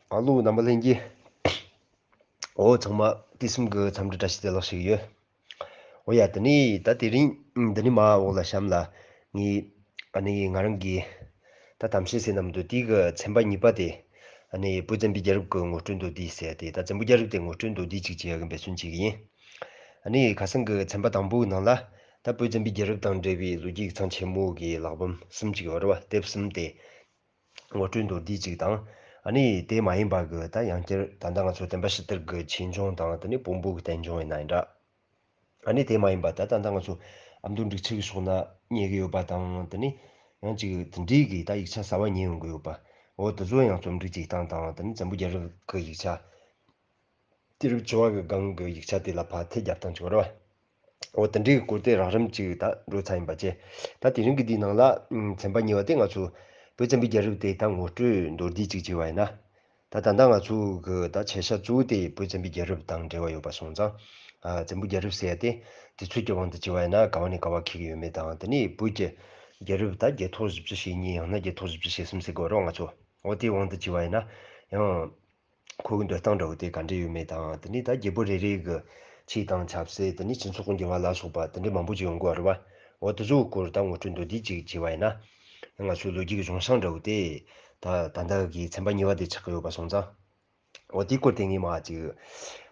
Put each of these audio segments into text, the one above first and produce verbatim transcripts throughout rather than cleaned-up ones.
ཨ་ལོ། རྣམ་པ་ལྷན་རྒྱས། འོ། ཚང་མ་དུས་གསུམ་གྱི་འཚམས་འདྲི་བཀྲ་ཤིས་བདེ་ལེགས་ཞུ་གི་ཡོད། འོ་ཡ། དེ་ནས་ད་དེ་རིང་འདི་ནས་མར་འོག་ལ་གཤམ་ལ་ངས་ཨ་ནི་ང་རང་གི་ད་གཏམ་བཤད་ཟེར་ན་མི་འདུག་དེའི་གི་ཚན་པ་གཉིས་པ་དེ། ཨ་ནི་བོད་བཙན་པོའི་རྒྱལ་རབས་ཀྱི་ངོ་སྤྲོད་མདོར་བསྡུས་ཟེར་ཡ་དེ། ད་བཙན་པོའི་རྒྱལ་རབས་དེ་ངོ་སྤྲོད་མདོར་བསྡུས་ཅིག་བྱེད་ཡ་གི་འབད་བརྩོན་བྱེད་ཀྱི་ཡིན། ཨ་ནི་ཁ་སང་གི་ཚན་པ་དང་པོའི་ནང་ལ་ད་བོད་བཙན་པོའི་རྒྱལ་རབས་དང་འབྲེལ་བའི་ལོ་རྒྱུས་ཡིག་ཚང་ཆེན་མོ་གི་ཀློག་འབུམ་གསུམ་ཅིག་ཡོད་རེད་བ། དེབ་གསུམ་དེ་ངོ་སྤྲོད་མདོར་བསྡུས་ཅིག་དང་། ཨ་ནི་དེ་མ་ཡིན་པ་གི་ད་ཡང་བསྐྱར་ད་ལྟ་ང་ཚོ་བསྟན་པ་ཕྱི་དར་གི་ཆོས་འབྱུང་དང་། དེ་ནས་བོན་པོ་གི་བསྟན་འབྱུང་ཡིན་ན་ཡང་འདྲ། ཨ་ནི་དེ་མ་ཡིན་པ་ད་ད་ལྟ་ང་ཚོ་ཨ་མདོ་འབྲུག་ཆུ་གི་ཕྱོགས་ན་རྙེད་གི་ཡོད་པ་དང་། དེ་ནས་ཡང་ཅིག་དེ་འདྲའི་གི་ད་ཡིག་ཆ་གསར་བ་རྙེད་ཡོང་གི་ཡོད་པ། འོ་དེ་ཚོ་ཡང་རྩོམ་སྒྲིག་བྱེད་སྟངས་དང་། དེ་ནས་བཙན་པོའི་རྒྱལ་རབས་ཀྱི་ཡིག་ཆ། དུས་རབས་བཅུ་བ་གི་སྒང་གི་ཡིག་ཆ་དེ་ལ་ཕར་ཐད་རྒྱབ་སྟངས་བྱེད་དགོས་རེད་བ། འོ་དེ་འདྲའི་གི་སྐོར་དེ་རགས་རིམ་ཅིག་ད་འགྲོ་ཚར་ཡིན་པ་བྱས། ད་དེ་རིང་གི་འདིའི་ནང་ལ་ཚན་པ་གཉིས་པ་དེ་ང་ཚོ་བོད་བཙན་པོའི་རྒྱལ་རབས་དེ་ད་ངོ་སྤྲོད་མདོར་བསྡུས་ཅིག་བྱས་པ་ཡིན་ན། ད་ད་ལྟ་ང་ཚོ་གི་ད་ཆེ་ཤ་གཙོ་བོ་དེ་བོད་བཙན་པོའི་རྒྱལ་རབས་དང་འབྲེལ་བ་ཡོད་པ་སོང་ཙང་། ཨ། བཙན་པོའི་རྒྱལ་རབས་ཟེར་ཡ་དེ་དུས་ཚོད་ཀྱི་དབང་དུ་བྱས་པ་ཡིན་ན་ག་བ་ནས་ག་བ་འཁེལ་གི་ཡོད་མེད་དང་། དེ་ནས་བོད་ཀྱི་རྒྱལ་རབས་ད་རྒྱལ་ཐོག་བཞི་བཅུ་ཞེ་གཉིས་ཡང་ན་རྒྱལ་ཐོག་བཞི་བཅུ་ཞེ་གསུམ་ཟེར་དགོས་རེད་བ་ང་ཚོ། འོ་དེའི་དབང་དུ་བྱས་པ་ཡིན་ན་ཡང་། ཁོ་གི་འདོད་སྟངས་འདྲ་བོ་དེ་ག་འདྲ་ཡོད་མེད་དང་། དེ་ནས་ད་རྒྱལ་པོ་རེ་རེ་གི་ཆོས་དང་ཆབ་སྲིད། དེ་ནས་སྤྱི་ཚོགས་ཀྱི་འགྱུར་བ་ལ་སོགས་པ་དེ་འདྲ་མང་པོ་ཅིག་ཡོང་གི་ཡོད་རེད་བ། འོ་དེ་ཚོའི་སྐོར་ད་ངོ་སྤྲོད་མདོར་བསྡུས་ཅིག་བྱས་པ་ཡིན་ན། ང་ཚོའི་ལོ་རྒྱུས་ཀྱི་གཞུང་ཤིང་འདྲ་བོ་དེ་ད་ད་ལྟ་གི་ཚན་པ་གཉིས་པ་དེ་ཆགས་ཀྱི་ཡོད་པ་སོང་ཙང་། འོ་དེའི་སྐོར་དེ་ངས་མར་ཅིག་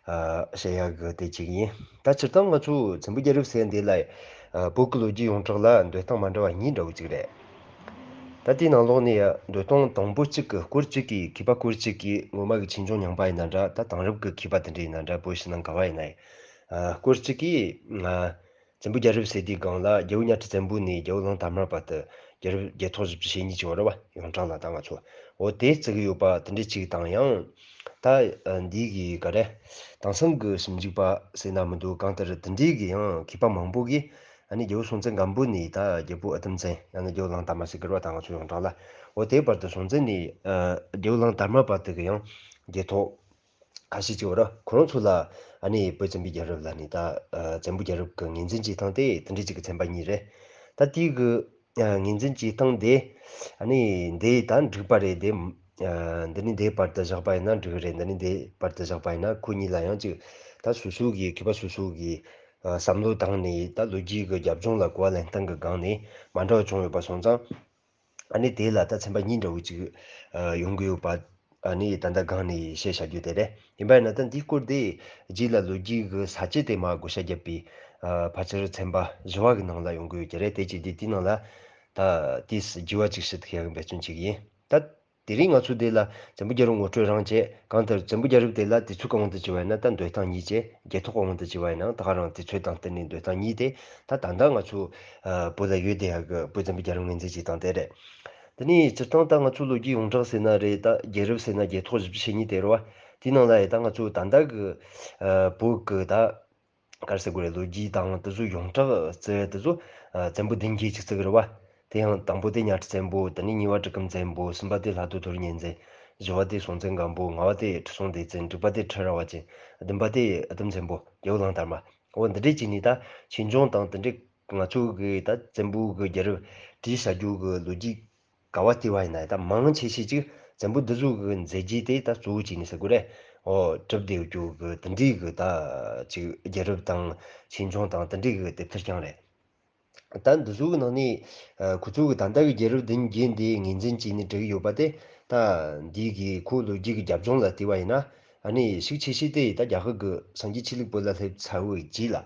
ཨ། བཤད་ཡག་གི་དེ་ཅིག་ཡིན། ད་སྤྱིར་བཏང་ང་ཚོ་བཙན་པོའི་རྒྱལ་རབས་ཟེར་འདི་ལ། ཨ། བོད་ཀྱི་ལོ་རྒྱུས་ཡོངས་གྲགས་ལ་འདོད་སྟངས་མ་འདྲ་བ་གཉིས་འདྲ་བོ་ཅིག་རེད། ད་དེའི་ནང་ལོགས་ནས་འདོད་སྟངས་དང་པོ་གཅིག་གི་སྐོར་གཅིག་གིས། མཁས་པ་སྐོར་གཅིག་གིས་ངོ་མ་གི་ཆོས་འབྱུང་རྙིང་པ་ཡིན་ན་འདྲ། ད་དེང་རབས་ཀྱི་མཁས་པ་དེ་འདྲ་ཡིན་ན་འདྲ། བོད་ཕྱི་ནང་ག་བ་ཡིན་ན་ཡང་། ཨ། སྐོར་གཅིག་གིས། ཨ། བཙན་པོའི་རྒྱལ་རབས་ཟེར་དུས་སྒང་ལ་རྒྱལ་པོ་གཉའ་ཁྲི་བཙན་པོ་ནས་རྒྱལ་པོ་གླང་དར་མ་བར་དུ་རྒྱལ་རབས་རྒྱལ་ཐོག་བཞི་བཅུ་ཞེ་གཉིས་ཅིག་ཡོད་རེད་བ། ཡོངས་གྲགས་ལ་ད་ང་ཚོ། འོ་དེ་བརྩི་གི་ཡོད་པ་དེ་འདྲ་ཅིག་དང་། ཡང་ད་འདི་གི་ག་རེ། དེང་སང་གི་ཞིབ་འཇུག་པ་ཟེར་ན་མི་འདུག་གང་ལྟར་དེ་འདྲའི་གི་ཡང་མཁས་པ་མང་པོ་གིས། ཨ་ནི་རྒྱལ་པོ་སྲོང་བཙན་སྒམ་པོ་ནས་ད་རྒྱལ་པོ་ཨ་དམ་བཙན་ཡང་ན་རྒྱལ་པོ་གླང་དར་མ་ཟེར་གི་རེད་བ། ད་ང་ཚོ་ཡོངས་གྲགས་ལ། འོ་དེའི་བར་དུ། སྲོང་བཙན་ནས། ཨ། རྒྱལ་པོ་གླང་དར་མ་བར་དུ་གི་ཡང་རྒྱལ་ཐོག་ཁ་ཤས་ཅིག་ཡོད་རེད། ཁོ་རང་ཚོ་ལ་ཨ་ནི་བོད་བཙན་པོའི་རྒྱལ་རབས་ལ་ནི་ད། ཨ། བཙན་པོའི་རྒྱལ་རབས་ཀྱི་ངོས་འཛིན་བྱེད་སྟངས་དེ་དེ་འདྲ་ཅིག་གི་ཚན་པ་གཉིས་རེད། ད་དེའི་གི། ཨ། ངོས་འཛིན་བྱེད་སྟངས་དེ་ཨ་ནི་འདི་ད་འགྲིག་པ་རེད། དེ། ཨ། འདི་ནི་འདིའི་བར་དུ་བཞག་པ་ཡིན་ན་འགྲིག་གི་རེད། འདི་ནི་འདིའི་བར་དུ་བཞག་པ་ཡིན་ན། ཁོ་གཉིས་ལ་ཡང་ཅིག་ད་སོ་སོ་གི། མཁས་པ་སོ་སོ་གི། ཨ། བསམ་བློ་བཏང་ནས། ད་ལོ་རྒྱུས་ཀྱི་རྒྱབ་ལྗོངས་ལ་གོ་བ་ལེན་སྟངས་ཀྱི་སྒང་ནས་མ་འདྲ་བ་བྱུང་ཡོད་པ་སོང་ཙང་། ཨ་ནི་དེ་ལ་ད་ཚན་པ་གཉིས་འདྲ་བོ་ཅིག་ཨ། ཡོང་གི་ཡོད་པ། ཨ་ནི་ད་ལྟ་སྒང་ནས་བཤད་བྱ་རྒྱུ་དེ་རེད། ཡིན་པ་ཡིན་ན་ད་འདིའི་སྐོར་དེ་རྗེས་ལ་ལོ་རྒྱུས་ཀྱི་ས་བཅད་དེ་མར་བགོ་བཤའ་བརྒྱབ་པའི། ཨ། ཕལ་ཆེར་ཚན་པ་བཞི་བ་གི་ནང་ལ་ཡོང་གི་ཡོད་ཀྱི་རེད། དེ་བྱས་དུས་དེའི་ནང་ལ་ད་དེ་རྒྱས་པ་ཅིག་ཞུ་ཐུབ་ཡག་གི་འབད་བརྩོན་བྱེད་ཀྱི་ཡིན། ད་དེ་རིང་ང་ཚོ་འདི་ལ་བཙན་པོའི་རྒྱལ་རབས་ངོ་སྤྲོད་རང་བྱས། གང་ལྟར་བཙན་པོའི་རྒྱལ་རབས་དེ་ལ་དུས་ཚོད་གང་དུ་བྱས་པ་ཡིན་ན་ད་འདོད་སྟངས་གཉིས་བྱས། རྒྱལ་ཐོག་གང་དུ་བྱས་པ་ཡིན་ན་ད་ག་རང་དུས་ཚོད་དང་བསྟུན་ནས་འདོད་སྟངས་གཉིས་དེ། ད་ད་ལྟ་ང་ཚོ་ཨ། བོད་ལ་ཡོད་བསྡད་ཡག་གི་བོད་བཙན་པོའི་རྒྱལ་རབས་ངོས་འཛིན་བྱེད་སྟངས་དེ་རེད། དེ་ནས་སྤྱིར་བཏང་ད་ང་ཚོ་ལོ་རྒྱུས་ཡོངས་གྲགས་ཟེར་ན་རེད། ད་རྒྱལ་རབས་ཟེར་ན་རྒྱལ་ཐོག་བཞི་བཅུ་ཞེ་གཉིས་དེ་རེད་བ། དེའི་ནང་ལ་ཡང་ད་ང་ཚོ་ད་ལྟ་གི་ཨ། བོད་གི་ད་ག་རེ་ཟེར་དགོས་རེད། ལོ་རྒྱུས་དང་དེ་ཚོ་ཡོངས་གྲགས་བརྩི་ཡ་དེ་ཚོ་ཨ། བཙན་པོ་བདུན་བརྒྱད་ཅིག་བརྩི་གི་རེད་བ། དེ་ཡང་དང་པོ་དེ་གཉའ་ཁྲི་བཙན་པོ། དེ་ནས་གཉིས་པ་གྲི་གུམ་བཙན་པོ། གསུམ་པ་དེ་ལྷ་རྡོ་རྡོ་རྗེ་གཉན་བཙན། བཞི་བ་དེ་སྲོང་བཙན་སྒམ་པོ། ལྔ་བ་དེ་ཁྲི་སྲོང་ལྡེ་བཙན། དྲུག་པ་དེ་ཁྲི་རལ་པ་ཅན། བདུན་པ་དེ་ཨ་དམ་བཙན་པོ། རྒྱལ་པོ་གླང་དར་མ། འོ་འདི་འདྲས་བྱས་ནས་ད་ཆོས་འབྱུང་དང་དེ་འདྲས་ང་ཚོ་གི་ད་བཙན་པོ་གི་རྒྱལ་རབས་བྲིས་བཞག་རྒྱུ་གི་ལོ་རྒྱུས་ག་བ་བལྟས་པ་ཡིན་ན་ད་མང་ཆེ་ཤས་ཅིག་བཙན་པོ་འདི་ཚོ་གི་མཛད་རྗེས་དེ་ད་གཙོ་བོ་བྱས་ནས་ཟེར་དགོས་རེད། འོ་གྲུབ་བསྡད་རྒྱུ་གི་དེ་འདྲས་གི་ད་ཅིག་རྒྱལ་རབས་དང་ཆོས་འབྱུང་དང་དེ་འདྲས་གི་དེབ་ཐེར་རྐྱང་རེད། ད་འདི་ཚོའི་ནང་ནས་ཨ། ཁོ་ཚོ་གི་ད་ལྟ་གི་རྒྱལ་རབས་བདུན་བརྒྱད་འདི་ངོས་འཛིན་བྱས་ནས་བྲིས་ཡོད་པ་དེ། ད་འདི་གི་ཁོ་ལོ་རྒྱུས་ཀྱི་རྒྱབ་ལྗོངས་ལ་བལྟས་པ་ཡིན་ན། ཨ་ནི་ཤུགས་ཆེ་ཤོས་དེ་ད་རྒྱ་གར་གི་སངས་རྒྱས་ཆོས་ལུགས་བོད་ལ་སླེབས་ཚར་བའི་རྗེས་ལ།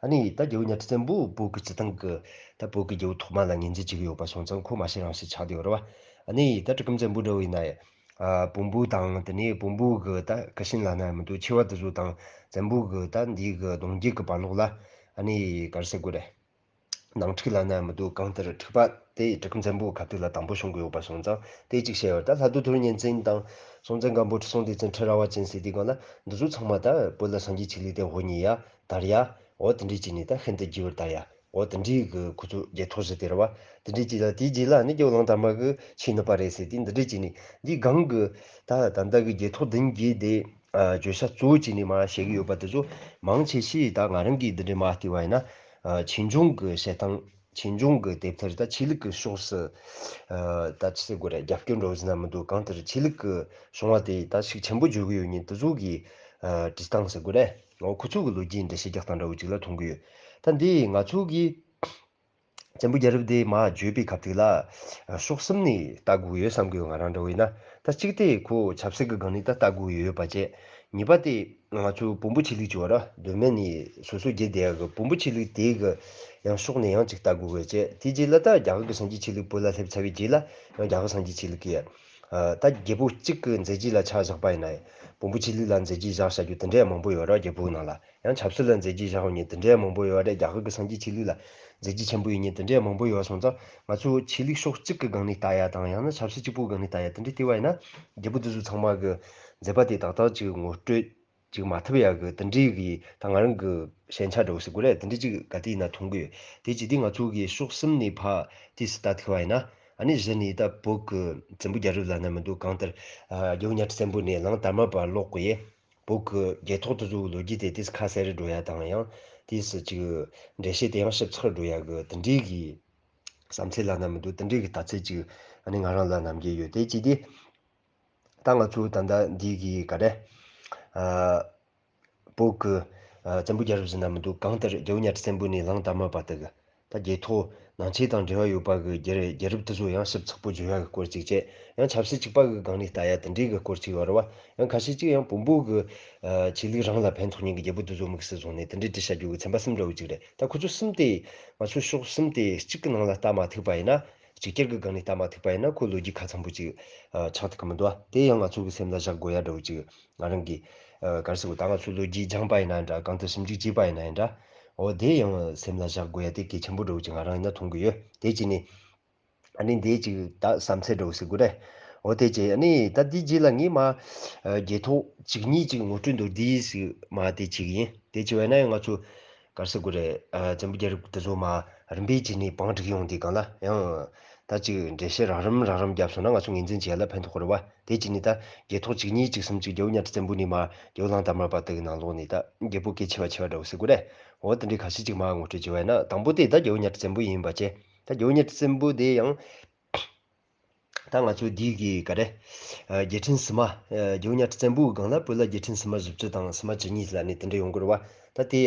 ཨ་ནི་ད་རྒྱལ་པོ་གཉའ་ཁྲི་བཙན་པོ་བོད་ཀྱི་སྤྱི་བཏང་གི་ད་བོད་ཀྱི་རྒྱལ་པོ་ཐོག་མ་ལ་ངོས་འཛིན་བྱེད་ཀྱི་ཡོད་པ་སོང་ཙང་ཁོ་མ་ཤེས་རང་ཤེས་ཆགས་བསྡད་ཡོད་རེད་བ། ཨ་ནི་ད་གྲི་གུམ་བཙན་པོ་འདྲ་བོ་ཡིན་ན་ཡང་། ཨ། བོན་པོ་དང་དེ་ནས་བོན་པོ་གི་ད་སྐུ་ཞབས་ལབ་ན་མི་འདུག་ཆེ་བ་དེ་ཚོ་དང་བཙན་པོ་གི་ད་འདི་གི་གདུང་རྒྱུད་ཀྱི་བར་ལོགས་ལ། ཨ་ནི་ག་རེ་ཟེར་དགོས་རེད། ནང་འཁྲུག་ལབ་ན་མི་འདུག་གང་ལྟར་འཁྲུག་པ་དེ་གྲི་གུམ་བཙན་པོ་གི་སྐབས་དེ་ལ་དང་པོ་བྱུང་གི་ཡོད་པ་སོང་ཙང་དེ་གཅིག་བཤད་ཡོད། ད་ལྷ་རྡོ་རྡོ་རྗེ་གཉན་བཙན་དང་སྲོང་བཙན་སྒམ་པོ་ཁྲི་སྲོང་ལྡེ་བཙན་ཁྲི་རལ་པ་ཅན་ཟེར་དུས་སྒང་ལ་འདི་ཚོ་ཚང་མ་ད་བོད་ལ་སངས་རྒྱས་ཆོས་ལུགས་དེ་དབུ་བརྙེས་ཡ་དར་ཡ། འོ་དེ་འདྲའི་ཅིག་ནས་ད་ཤིན་ཏུ་རྒྱས་པར་དར་ཡ། འོ་དེ་འདྲའི་གི་ཁོ་ཚོ་རྒྱལ་ཐོག་བཞི་དེ་རེད་བ། དེ་འདྲའི་ཅིག་ལ་དེའི་རྗེས་ལ་ནི་རྒྱལ་པོ་གླང་དར་མ་གི་ཆོས་ནུབ་པ་རེད་ཟེར་དེ་འདི་འདྲའི་ཅིག་ནས་འདི་སྒང་གི་ད་ད་ལྟ་གི་རྒྱལ་ཐོག་བདུན་བརྒྱད་དེ། ཨ། བརྗོད་བྱ་གཙོ་བོ་བྱས་ནས་མར་བཤད་ཀྱི་ཡོད་པ་དེ་ཚོ་མང་ཆེ་ཤོས་ད་ང་རང་གིས་འདི་འདྲའི་མར་བལྟས་པ་ཡིན་ན། ཨ། ཆོས་འབྱུང་གི་བཤད་སྟངས་ ཆོས་འབྱུང་གི་དེབ་ཐེར་ད་ཆོས་ལུགས་ཀྱི་ཕྱོགས་སུ་ད་ཅི་ཟེར་དགོས་རེད། རྒྱབ་སྐྱོར་འགྲོ་ཟིན་ན་མི་འདུག་གང་ལྟར་ཆོས་ལུགས་ཀྱི་བྱུང་བ་དེ་ད་ཤུགས་ཆེན་པོ་བརྗོད་གི་ཡོད་མཁན་དེ་ཚོ་གི་བྲིས་སྟངས་ཟེར་དགོས་རེད། འོ་ཁོ་ཚོ་གི་ལོ་རྒྱུས་འགྲེལ་བཤད་རྒྱག་སྟངས་འདྲ་བོ་ཅིག་ལ་མཐོང་གི་ཡོད། ད་འདི་ང་ཚོ་གི་བཙན་པོ་རྒྱལ་རབས་དེ་མར་བརྗོད་པའི་སྐབས་དེ་ལ་ཕྱོགས་གསུམ་ནས་ལྟ་དགོས་ཡོད་བསམ་གི་ཡོད། ང་རང་འདྲ་བོ་ཡིན་ན། ད་གཅིག་དེ་ཁོ་ཆབ་སྲིད་ཀྱི་སྒང་ནས་ད་ལྟ་དགོས་ཡོད་པ་བཅས། གཉིས་པ་དེ་ང་ཚོའི་བོན་པོ་ཆོས་ལུགས་ཀྱི་བར་གདོད་མ་ནས་སོ་སོ་རྒྱུད་སྡེ་གི་བོན་པོ་ཆོས་ལུགས་དེ་གི་ཡང་ཕྱོགས་ནས་ཡང་ཅིག་ལྟ་དགོས་པ་བཅས། དེ་རྗེས་ལ་ད་རྒྱ་གར་གྱི་སངས་རྒྱས་ཆོས་ལུགས་བོད་ལ་སླེབས་ཚར་བའི་རྗེས་ལ་ཡང་རྒྱ་གར་སངས་རྒྱས་ཆོས་ལུགས་ཀྱི་ད་རྒྱལ་པོ་གཅིག་གི་མཛད་རྗེས་ལ་ཆ་བཞག་པ་ཡིན་ན་ཡང་བོན་པོ་ཆོས་ལུགས་ལ་མཛད་རྗེས་བཞག་བྱ་རྒྱུ་དེ་འདྲ་མང་པོ་ཡོད་ར། རྒྱལ་པོའི་ནང་ལ་ཡང་ཆབ་སྲིད་ལ་མཛད་རྗེས་བཞག་མཁན་དེ་འདྲ་མང་པོ་ཡོད་ར། རྒྱ་གར་གྱི་སངས་རྒྱས་ཆོས་ལུགས་ལ་མཛད་རྗེས་ཆེན་པོ་ཡོད་མཁན་དེ་འདྲ་མང་པོ་ཡོད་སོང་ཙང་། ང་ཚོ་ཆོས་ལུགས་ཕྱོགས་གཅིག་གི་སྒང་ནས་ལྟ་ཡ་དང་ཡང་ན་ཆབ་སྲིད་གཅིག་པུའི་སྒང་ནས་ལྟ་ཡ་དེ་འདྲ་བལྟས་པ་ཡིན་ན། རྒྱལ་པོ་དེ་ཚོ་ཚང་མ་གི་མཛད་པ་དེ་ཏག་ཏག་ཅིག་ངོ་སྤྲོད་ཅིག་མ་ཐུབ་ཡ་གི་དེ་འདྲའི་གི་ད་ང་རང་གི་ཞན་ཆ་འདྲ་བོ་ཟེར་དགོས་རེད། དེ་འདྲའི་ཅིག་ག་དུས་ཡིན་ན་མཐོང་གི་ཡོད། དེ་བྱས་དུས་ང་ཚོ་གི་ཕྱོགས་གསུམ་ནས་ཕར་དུས་སུ་ལྟ་ཐུབ་པ་ཡིན་ན། ཨ་ནི་གཞི་ནས་ད་བོད་གི་བཙན་པོ་རྒྱལ་རབས་ལབ་ན་མི་འདུག་གང་ལྟར་ཨ་རྒྱལ་པོ་གཉའ་ཁྲི་བཙན་པོ་ནས་གླང་དར་མ་བར་ལོག་གི་ཡེ། བོད་ཀྱི་རྒྱལ་ཐོག་དེ་ཚོའི་ལོ་རྒྱུས་དེ་དུས་སུ་ཁ་གསལ་རུ་འགྲོ་ཡ་དང་ཡང་དུས་སུ་ཅིག་འགྲེལ་བཤད་དེ་ཡང་ཞིབ་ཚགས་འགྲོ་ཡ་གི་དེ་འདྲའི་གི་བསམ་ཚུལ་ལབ་ན་མི་འདུག་དེ་འདྲའི་གི་ལྟ་ཚུལ་ཅིག་ཨ་ནི་ང་རང་ལ་ནམ་རྒྱུན་ཡོད། དེ་བྱས་དུས་ད་ང་ཚོ་ད་ལྟ་འདི་གི་ག་རེ་ཨ། བོད་ཀྱི་ཨ་བཙན་པོ་རྒྱལ་རབས་ཟེར་ན་མི་འདུག་གང་ལྟར་རྒྱལ་པོ་གཉའ་ཁྲི་བཙན་པོ་ནས་གླང་དར་མ་བར་དུ་གི་ད་རྒྱལ་ཐོག་ནང་ཆོས་དང་འབྲེལ་བ་ཡོད་པ་གི་རྒྱལ་རྒྱལ་རབས་དེ་ཚོ་ཡང་ཞིབ་ཚགས་པོ་བརྗོད་ཡ་གི་སྐོར་ཅིག་བྱས། ཡང་ཆབ་སྲིད་གཅིག་པ་གི་སྒང་ནས་ལྟ་ཡ་དེ་འདྲའི་གི་སྐོར་ཅིག་ཡོད་རེད་བ། ཡང་ཁ་ཤས་ཅིག་ཡང་བོན་པོ་གི་ཨ་ཆོས་ལུགས་རང་ལ་ཕན་ཐོགས་མཁན་གི་རྒྱལ་པོ་དེ་ཚོ་དམིགས་སུ་བཟུང་ནས་དེ་འདྲའི་འབྲི་བྱ་རྒྱུ་གི་ཚན་པ་གསུམ་འདྲ་བོ་ཅིག་རེད། ད་ཁོ་ཚོ་གསུམ་དེ་ང་ཚོ་ཕྱོགས་གསུམ་དེ་གཅིག་གི་ནང་ལ་ལྟ་མ་ཐུབ་པ་ཡིན་ན། གཅིག་གྱུར་གྱི་སྒང་ནས་ལྟ་མ་ཐུབ་པ་ཡིན་ན་ཁོ་ལོ་རྒྱུས་ཁ་ཚང་པོ་ཅིག་ཨ་ཆགས་ཐུབ་ཀྱི་མི་འདུག་ཨ། དེ་ཡང་ང་ཚོ་གི་སེམས་ལ་བཞག་དགོས་ཡ་འདྲ་བོ་ཅིག་ང་རང་གི་ཨ་ག་རེ་ཟེར་དགོས། ད་ང་ཚོ་ལོ་རྒྱུས་སྦྱངས་པ་ཡིན་ན་འདྲ། གང་ལྟར་ཞིབ་འཇུག་བྱས་པ་ཡིན་ན་ཡང་འདྲ། འོ་དེ་ཡང་སེམས་ལ་བཞག་དགོས་ཡ་དེ་གལ་ཆེན་པོ་འདྲ་བོ་ཅིག་ང་རང་ཡིན་ན་མཐོང་གི་ཡོད། དེ་བྱས་ནས་ཨ་ནི་འདི་ཅིག་ད་བསམ་ཚུལ་འདྲ་བོ་ཟེར་དགོས་རེད། འོ་དེ་བྱས་ཨ་ནི་ད་འདི་རྗེས་ལ་ངས་མ་ཨ་རྒྱལ་ཐོག་བཅུ་གཉིས་ཅིག་ངོ་སྤྲོད་མདོར་བསྡུས་ཟིག་མ་དེ་བྱེད་ཀྱི་ཡིན། དེ་བྱས་པ་ཡིན་ན་ཡང་ང་ཚོ་ག་རེ་ཟེར་དགོས་རེད། ཨ་བཙན་པོ་རྒྱལ་རབས་དེ་ཚོ་མར་རིམ་པས་བྱས་ནས་བང་སྒྲིག་ཡོང་དུས་སྒང་ལ་ཡང་ད་ཅིག་འགྲེལ་བཤད་རགས་རིམ་རགས་རིམ་བརྒྱབ་སོང་ན་ང་ཚོ་ངོས་འཛིན་བྱེད་ཡ་ལ་ཕན་ཐོགས་རེད་བ། དེ་བྱས་ནས་ད་རྒྱལ་ཐོག་བཅུ་གཉིས་བཅུ་གསུམ་ཅིག་རྒྱལ་པོ་གཉའ་ཁྲི་བཙན་པོ་ནས་མར་རྒྱལ་པོ་གླང་དར་མ་བར་དུ་གི་ནང་ལོགས་ནས་ད་རྒྱལ་པོ་གལ་ཆེ་བ་ཆེ་བ་འདྲ་བོ་ཟེར་དགོས་རེད། འོ་དེ་འདྲའི་ཁ་ཤས་ཅིག་མར་ངོ་སྤྲོད་བྱས་པ་ཡིན་ན། དང་པོ་དེ་ད་རྒྱལ་པོ་གཉའ་ཁྲི་བཙན་པོ་ཡིན་པ་བཅས། ད་རྒྱལ་པོ་གཉའ་ཁྲི་བཙན་པོ་དེ་ཡང་ད་ང་ཚོ་འདི་གི་ག་རེ། ཨ་རྒྱལ་ཕྲན་སི་མ། ཨ་རྒྱལ་པོ་གཉའ་ཁྲི་བཙན་པོའི་སྒང་ལ་བོད་ལ་རྒྱལ་ཕྲན་སི་མ་བཞི་བཅུ་དང་སི་མ་བཅུ་གཉིས་ལབ་ནས་དེ་འདྲ་ཡོང་གི་རེད་བ། ད་དེ་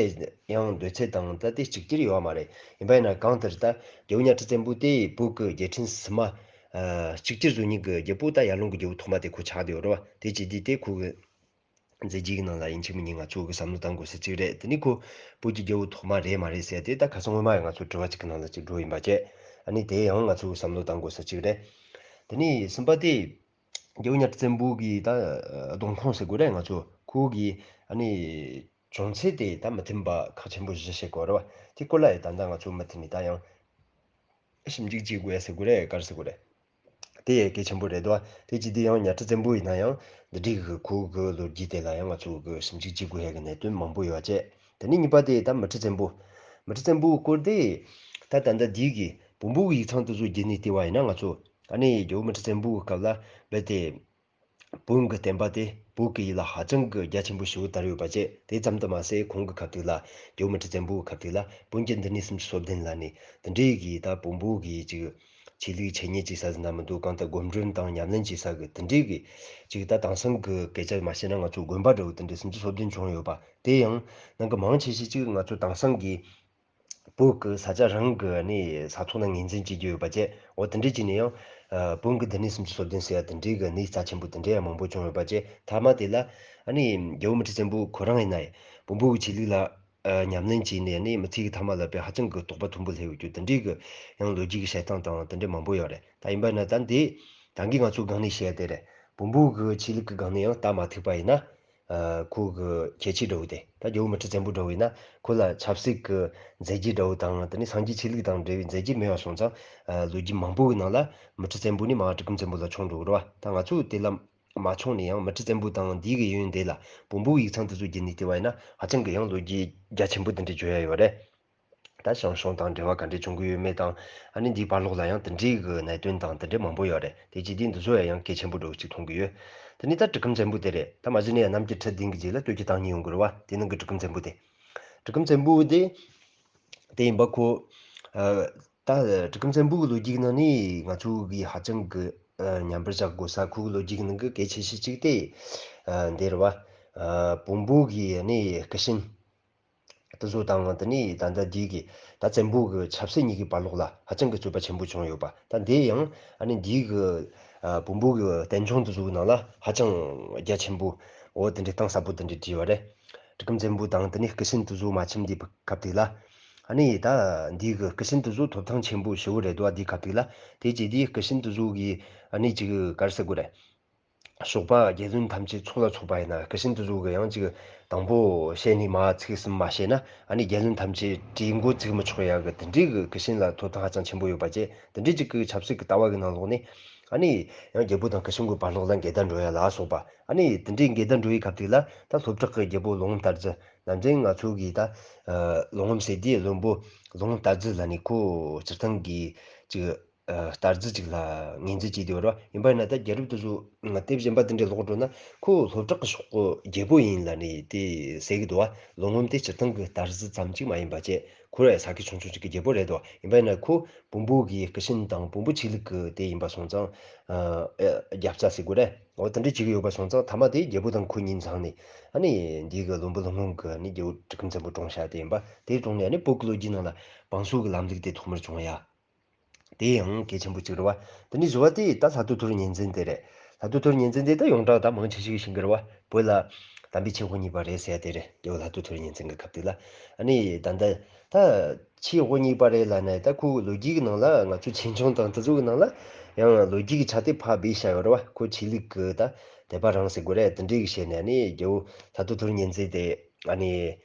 ཡང་འདོད་ཚུལ་དང་ད་དེ་གཅིག་གྱུར་ཡོད་མ་རེད། ཡིན་པ་ཡིན་ན་གང་ལྟར་ད་རྒྱལ་པོ་གཉའ་ཁྲི་བཙན་པོ་དེ་བོད་ཀྱི་རྒྱལ་ཕྲན་སི་མ་ཨ་གཅིག་གྱུར་བཟོ་མཁན་གྱི་རྒྱལ་པོ་ད་ཡར་ལུང་གི་རྒྱལ་པོ་ཐོག་མ་དེ་ཁོ་ཆགས་བསྡད་ཡོད་རེད་བ། དེ་བྱས་དུས་དེ་ཁོ་གི་མཛད་རྗེས་ཀྱི་ནང་ལ་ཡིན་གཅིག་མིན་གཉིས་ང་ཚོ་གི་བསམ་བློ་བཏང་དགོས་ས་གཅིག་རེད། དེ་ནི་ཁོ་བོད་ཀྱི་རྒྱལ་པོ་ཐོག་མ་རེད་མ་རེད་ཟེར་དེ་ད་ཁ་སང་སྔོན་མ་ཡང་ང་ཚོ་དྲི་བ་གཅིག་གི་ནང་ལ་གཅིག་འགྲོ་ཡིན་པ་བཅས། ཨ་ནི་དེ་ཡང་ང་ཚོ་གི་བསམ་བློ་བཏང་དགོས་ས་གཅིག་རེད། དེ་ནི་གསུམ་པ་དེ་རྒྱལ་པོ་གཉའ་ཁྲི་བཙན་པོ་གི་ད་གདོང་ཁོངས་ཟེར་དགོས་རེད། ང་ཚོ་ཁོ་གི་ཨ་ནི་བྱུང་ཚུལ་དེ་ད་མི་མཐུན་པ་ཁག་ཆེན་པོ་བཞི་བཤད་དགོས་རེད་བ། དེ་སྐོར་ལ་ཡང་ད་ལྟ་ང་ཚོ་མུ་མཐུད་ནས་ད་ཡང་ཞིབ་འཇུག་བྱེད་དགོས་ཡ་ཟེར་དགོས་རེད། ག་རེ་ཟེར་དགོས་རེད། དེ་ཡང་གལ་ཆེན་པོ་རེད་དོ། དེ་བྱས་དུས་ཡང་གཉའ་ཁྲི་བཙན་པོ་ཡིན་ན་ཡང་འདི་འདྲའི་གི་ཁོ་གི་ལོ་རྒྱུས་དེ་ལ་ཡང་ང་ཚོ་གི་ཞིབ་འཇུག་བྱེད་དགོས་ཡ་གི་གནད་དོན་མང་པོ་ཡོད་བ་བཅས། དེ་ནས་གཉིས་པ་དེ་ད་མུ་ཁྲི་བཙན་པོ། མུ་ཁྲི་བཙན་པོའི་སྐོར་དེ་ད་ད་ལྟ་འདི་གི་བོན་པོ་གི་ཡིག་ཚང་དེ་ཚོ་བརྒྱུད་ནས་བལྟས་པ་ཡིན་ན། ང་ཚོ་ཨ་ནི་རྒྱལ་པོ་མུ་ཁྲི་བཙན་པོ་གི་སྐབས་ལ་རྦད་དེ་བོན་གྱི་བསྟན་པ་དེ་བོད་ཀྱི་ཡུལ་ལ་ཧ་ཅང་གི་རྒྱ་ཆེན་པོ་ཞེ་པོ་དར་ཡོད་པ་བཅས། དེ་ཙམ་དུ་མ་ཟད་ཁོང་གི་སྐབས་དུས་ལ་རྒྱལ་པོ་མུ་ཁྲི་བཙན་པོ་གི་སྐབས་དུས་ལ་བོན་གྱི་འདུལ་གནས་སུམ་ཅུ་སོ་བདུན་ལབ་ནས་དེ་འདྲའི་གི་ད་བོན་པོ་གི་ཅིག་ཆོས་ལུགས་འཆད་ཉན་བྱེད་ས་ཟེར་ན་མི་འདུག་གང་ལྟར་སྒོམ་སྒྲུབ་དང་ཉམས་ལེན་བྱེད་ས་གི་དེ་འདྲའི་གི་ཅིག་ད་དེང་སང་གི་སྐད་ཆ་མ་བཤད་ན་ང་ཚོ་དགོན་པ་འདྲ་བོ་དེ་འདྲའི་སུམ་ཅུ་སོ་བདུན་བྱུང་ཡོད་པ། དེ་ཡང་ནང་གི་མང་ཆེ་ཤོས་ཅིག་ང་ཚོ་དེང་སང་གི་བོད་ཀྱི་ས་ཆ་རང་གི་ནི་ས་ཐོག་ན་ངོས་འཛིན་བྱེད་ཀྱི་ཡོད་པ་བཅས། འོ་དེ་འདྲས་ཀྱི་ནི་ཡང་ཨ་བོན་གྱི་འདུལ་གནས་སུམ་ཅུ་སོ་བདུན་ཟེར་ཡ་དེ་འདྲས་ཀྱི་གནས་རྩ་ཆེན་པོ་དེ་འདྲས་ཡང་མང་པོ་བྱུང་ཡོད་པ་བཅས། མཐའ་མ་དེ་ལ་ཨ་ནི་རྒྱལ་པོ་མུ་ཁྲི་བཙན་པོ་ཁོ་རང་ཡིན་ན་ཡང་བོན་པོ་གི་ཆོས་ལུགས་ལ་ཨ་ཉམས་ལེན་བྱས་ནས་ནི་མི་ཚེ་གི་མཐའ་མ་ལ་དཔེ་ཧ་ཅང་གི་དོགས་པ་མཐོན་པོ་སླེབས་ཡོད་རྒྱུ་དེ་འདྲས་ཀྱི་ཡང་ལོ་རྒྱུས་ཀྱི་བཤད་སྟངས་དང་དེ་འདྲས་མང་པོ་ཡོད་རེད། ད་ཡིན་པ་ན་ད་འདི་ད་གིན་ང་ཚོ་སྒང་ནས་བཤད་ཡ་དེ་རེད། བོན་པོ་གི་ཆོས་ལུགས་ཀྱི་སྒང་ནས་ཡང་ལྟ་མ་ཐུབ་པ་ཡིན་ན། ཨ་ཁོ་གི་ཁྱད་ཆོས་འདྲ་བོ་དེ་ད་རྒྱལ་པོ་མུ་ཁྲི་བཙན་པོ་འདྲ་བོ་ཡིན་ན་ཁོ་ལ་ཆབ་སྲིད་ཀྱི་མཛད་རྗེས་འདྲ་བོ་དང་དེ་ནས་སངས་རྒྱས་ཆོས་ལུགས་དང་འབྲེལ་བའི་མཛད་རྗེས་མེད་པ་སོང་ཙང་། ཨ་ལོ་རྒྱུས་མང་པོ་གི་ནང་ལ་མུ་ཁྲི་བཙན་པོ་ནི་མར་གྲི་གུམ་བཙན་པོ་ལ་མཆོང་འགྲོ་གི་རེད་བ། ད་ང་ཚོ་དེ་ལ་མ་མཆོང་ནས་ཡང་མུ་ཁྲི་བཙན་པོ་དང་འདི་གི་ཡོན་འདི་ལ་བོན་པོ་གི་ཡིག་ཚང་དེ་ཚོ་བརྒྱུད་ནས་བལྟས་པ་ཡིན་ན་ཧ་ཅང་གི་ཡང་ལོ་རྒྱུས་རྒྱ་ཆེན་པོ་དེ་འདྲ་བརྗོད་ཡ་ཡོད་རེད། ད་ཞང་ཞུང་དང་འབྲེལ་བ་ག་འདྲས་བྱུང་གི་ཡོད་མེད་དང་། ཨ་ནི་འདིའི་བར་ལོགས་ལ་ཡང་དེ་འདྲའི་གི་གནད་དོན་དང་དེ་འདྲས་མང་པོ་ཡོད་རེད། དེ་བྱས་དུས་འདི་ཚོ་ཡང་གལ་ཆེན་པོ་འདྲ་བོ་ཅིག་མཐོང་གི་ཡོད། དེ་ནས་ད་གྲི་གུམ་བཙན་པོ་དེ་རེད། ད་མ་གཞི་ནས་ཡང་གནམ་གྱི་ཁྲི་བདུན་གྱི་རྗེས་ལ་སྟོད་ཀྱི་སྟག་གཉིས་ཡོང་གི་རེད་བ། དེ་ནང་གི་གྲི་གུམ་བཙན་པོ་དེ། དེ་ཡིན་པ་ཁོ། ཨ། ད་གྲི་གུམ་བཙན་པོ་གི་ལོ་རྒྱུས་ནང་ནས་ང་ཚོ་གི་ཧ་ཅང་གི་ཨ་མཉམ་པར་བཞག་དགོས་ས། ཁོ་གི་ལོ་རྒྱུས་ནང་གི་གལ་ཆེ་ཤོས་གཅིག་དེ་ཨ་འདི་རེད་བ། ཨ་བོན་པོ་གི་ནི་སྐུ་ཞབས་དེ་ཚོ་དང་དེ་ནས་ད་ལྟ་འདི་གི་ད་བཙན་པོ་གི་ཆབ་སྲིད་གཉིས་ཀྱི་བར་ལོགས་ལ་ཧ་ཅང་གི་རྩོད་པ་ཆེན་པོ་བྱུང་ཡོད་པ། ད་འདི་ཡང་ཨ་ནི་འདི་གི་ཨ་བོན་པོ་གི་བསྟན་སྐྱོང་དེ་ཚོ་གི་ནང་ལ་ཧ་ཅང་རྒྱ་ཆེན་པོ། འོ་དེ་འདྲའི་གཏིང་ཟབ་པོ་དེ་འདྲའི་བྲིས་པ་རེད། གྲི་གུམ་བཙན་པོ་དང་དེ་ནས་སྐུ་ཞབས་དེ་ཚོ་མ་ཆིམ་དེ་སྐབས་དེ་ལ། ཨ་ནི་ད་འདི་གི་སྐུ་ཞབས་དེ་ཚོ་ཐོབ་ཐང་ཆེན་པོ་ཞེ་པོ་རེད་འདུག་ཨ། འདི་སྐབས་དེ་ལ། དེ་རྗེས་དེ་སྐུ་ཞབས་དེ་ཚོ་གི་ཨ་ནི་ཅིག་ག་རེ་ཟེར་དགོས་རེད། ཞོགས་པ་རྒྱལ་བློན་ཐམས་ཅད་ཚོགས་ལ་ཚོགས་པ་ཡིན་ན། སྐུ་ཞབས་དེ་ཚོ་གི་ཡང་ཅིག་དང་པོ་བཤད་ནས་མར་ཚིག་གསུམ་མ་བཤད་ན། ཨ་ནི་རྒྱལ་བློན་ཐམས་ཅད་གྲོས་འགོ་བཙུགས་མི་ཆོག་ཡག་གི་དེ་འདྲའི་གི་སྐུ་ཞབས་ལ་ཐོབ་ཐང་ཧ་ཅང་ཆེན་པོ་ཡོད་པ་བཅས། དེ་འདྲའི་ཅིག་གི་ཆབ་སྲིད་ཀྱི་ལྟ་བ་གི་ནང་ལོགས་ནས། ཨ་ནི་ཡང་རྒྱལ་པོ་དང་སྐུ་ཞབས་གི་བར་ལོགས་ལ་འགལ་ཟླ་འགྲོ་ཡ་ལ་སོགས་པ། ཨ་ནི་དེ་འདྲའི་འགལ་ཟླ་འགྲོ་བའི་སྐབས་དེ་ལ། ད་སློབ་གྲོགས་ཀྱི་རྒྱལ་པོ་ལོ་ངོ་སྟག་རྫི། ནམ་རྒྱུན་ང་ཚོ་གིས་ད་ལོ་ངོ་ཟེར་དུས་བློན་པོ་ལོ་ངོ་སྟག་རྫི་ལ་ནི་ཁོ་སྤྱིར་བཏང་གི་ཅིག་ཨ་སྟག་རྫི་ཅིག་ལ་ངོས་འཛིན་བྱས་ཏེ་ཡོད་རེད་བ། ཡིན་པ་ཡིན་ན་ད་རྒྱལ་རབས་དེ་ཚོ་དེབ་གཞན་པ་དེ་འདྲའི་ཀློག་འགྲོ་ན། ཁོ་སློབ་གྲོགས་ཀྱི་ཕྱོགས་ཀྱི་རྒྱལ་པོ་ཡིན་ལབ་ནས་དེ་ཟེར་གི་འདུག་བ། ལོ་ངོ་དེ་སྤྱིར་བཏང་གི་སྟག་རྫི་ཙམ་ཅིག་མ་ཡིན་པ་བཅས། ཁོ་རང་ས་ཁུལ་ཆུང་ཆུང་ཅིག་གི་རྒྱལ་པོ་རེད་འདུག་བ། ཡིན་པ་ཡིན་ན་ཁོ་བོན་པོ་གི་སྐུ་ཞབས་དང་བོན་པོ་ཆོས་ལུགས་ཀྱི་དེ་ཡིན་པ་སོང་ཙང་། ཨ་རྒྱབ་རྩ་ཟེར་དགོས་རེད། འོ་དེ་འདྲ་ཅིག་ཡོད་པ་སོང་ཙང་། མཐའ་མ་དེ་རྒྱལ་པོ་དང་ཁོ་གཉིས་འཛིངས་ནས། ཨ་ནི་འདི་གི་བློན་པོ་ལོ་ངོ་གི་ནི་རྒྱལ་པོ་གྲི་གུམ་བཙན་པོ་བཀྲོངས་བཞག་དེ་ཡིན་པ། དེའི་དྲུང་ནས་ཨ་ནི་བོད་ཀྱི་ལོ་རྒྱུས་ནང་ལ་བང་སོ་གི་ལམ་ལུགས་དེ་ཐོག་མར་བྱུང་ཡ། དེ་ཡང་གལ་ཆེན་པོ་གཅིག་རེད་བ། དེ་ནས་བཞི་བ་དེ་ད་ལྷ་ཐོ་ཐོར་གཉན་བཙན་དེ་རེད། ལྷ་ཐོ་ཐོར་གཉན་བཙན་དེ་ད་ཡོངས་གྲགས་ད་མང་ཆེ་ཤོས་ཤེས་ཀྱི་རེད་བ། བོད་ལ་དམ་པའི་ཆོས་དབང་བརྙེས་པ་རེད་ཟེར་ཡ་དེ་རེད། རྒྱལ་པོ་ལྷ་ཐོ་ཐོར་གཉན་བཙན་གྱི་སྐབས་དེ་ལ། ཨ་ནི་ད་ལྟ་ད་ཆོས་དབང་བརྙེས་པ་རེད་ལབ་ནས། ད་ཁོའི་ལོ་རྒྱུས་ཀྱི་ནང་ལ་ང་ཚོ་ཆོས་འབྱུང་དང་དེ་ཚོ་གི་ནང་ལ་ཡང་ལོ་རྒྱུས་ཀྱི་ཆ་དེ་ཕར་སྦས་བཞག་ཡོད་རེད་བ། ཁོ་ཆོས་ལུགས་ཀྱི་ད་དད་པ་རང་ཟེར་དགོས་རེད། དེ་འདྲའི་གི་བྱས་ནས། ཨ་ནི་རྒྱལ་པོ་ལྷ་ཐོ་ཐོར་གཉན་བཙན་དེ་ཨ་ནི་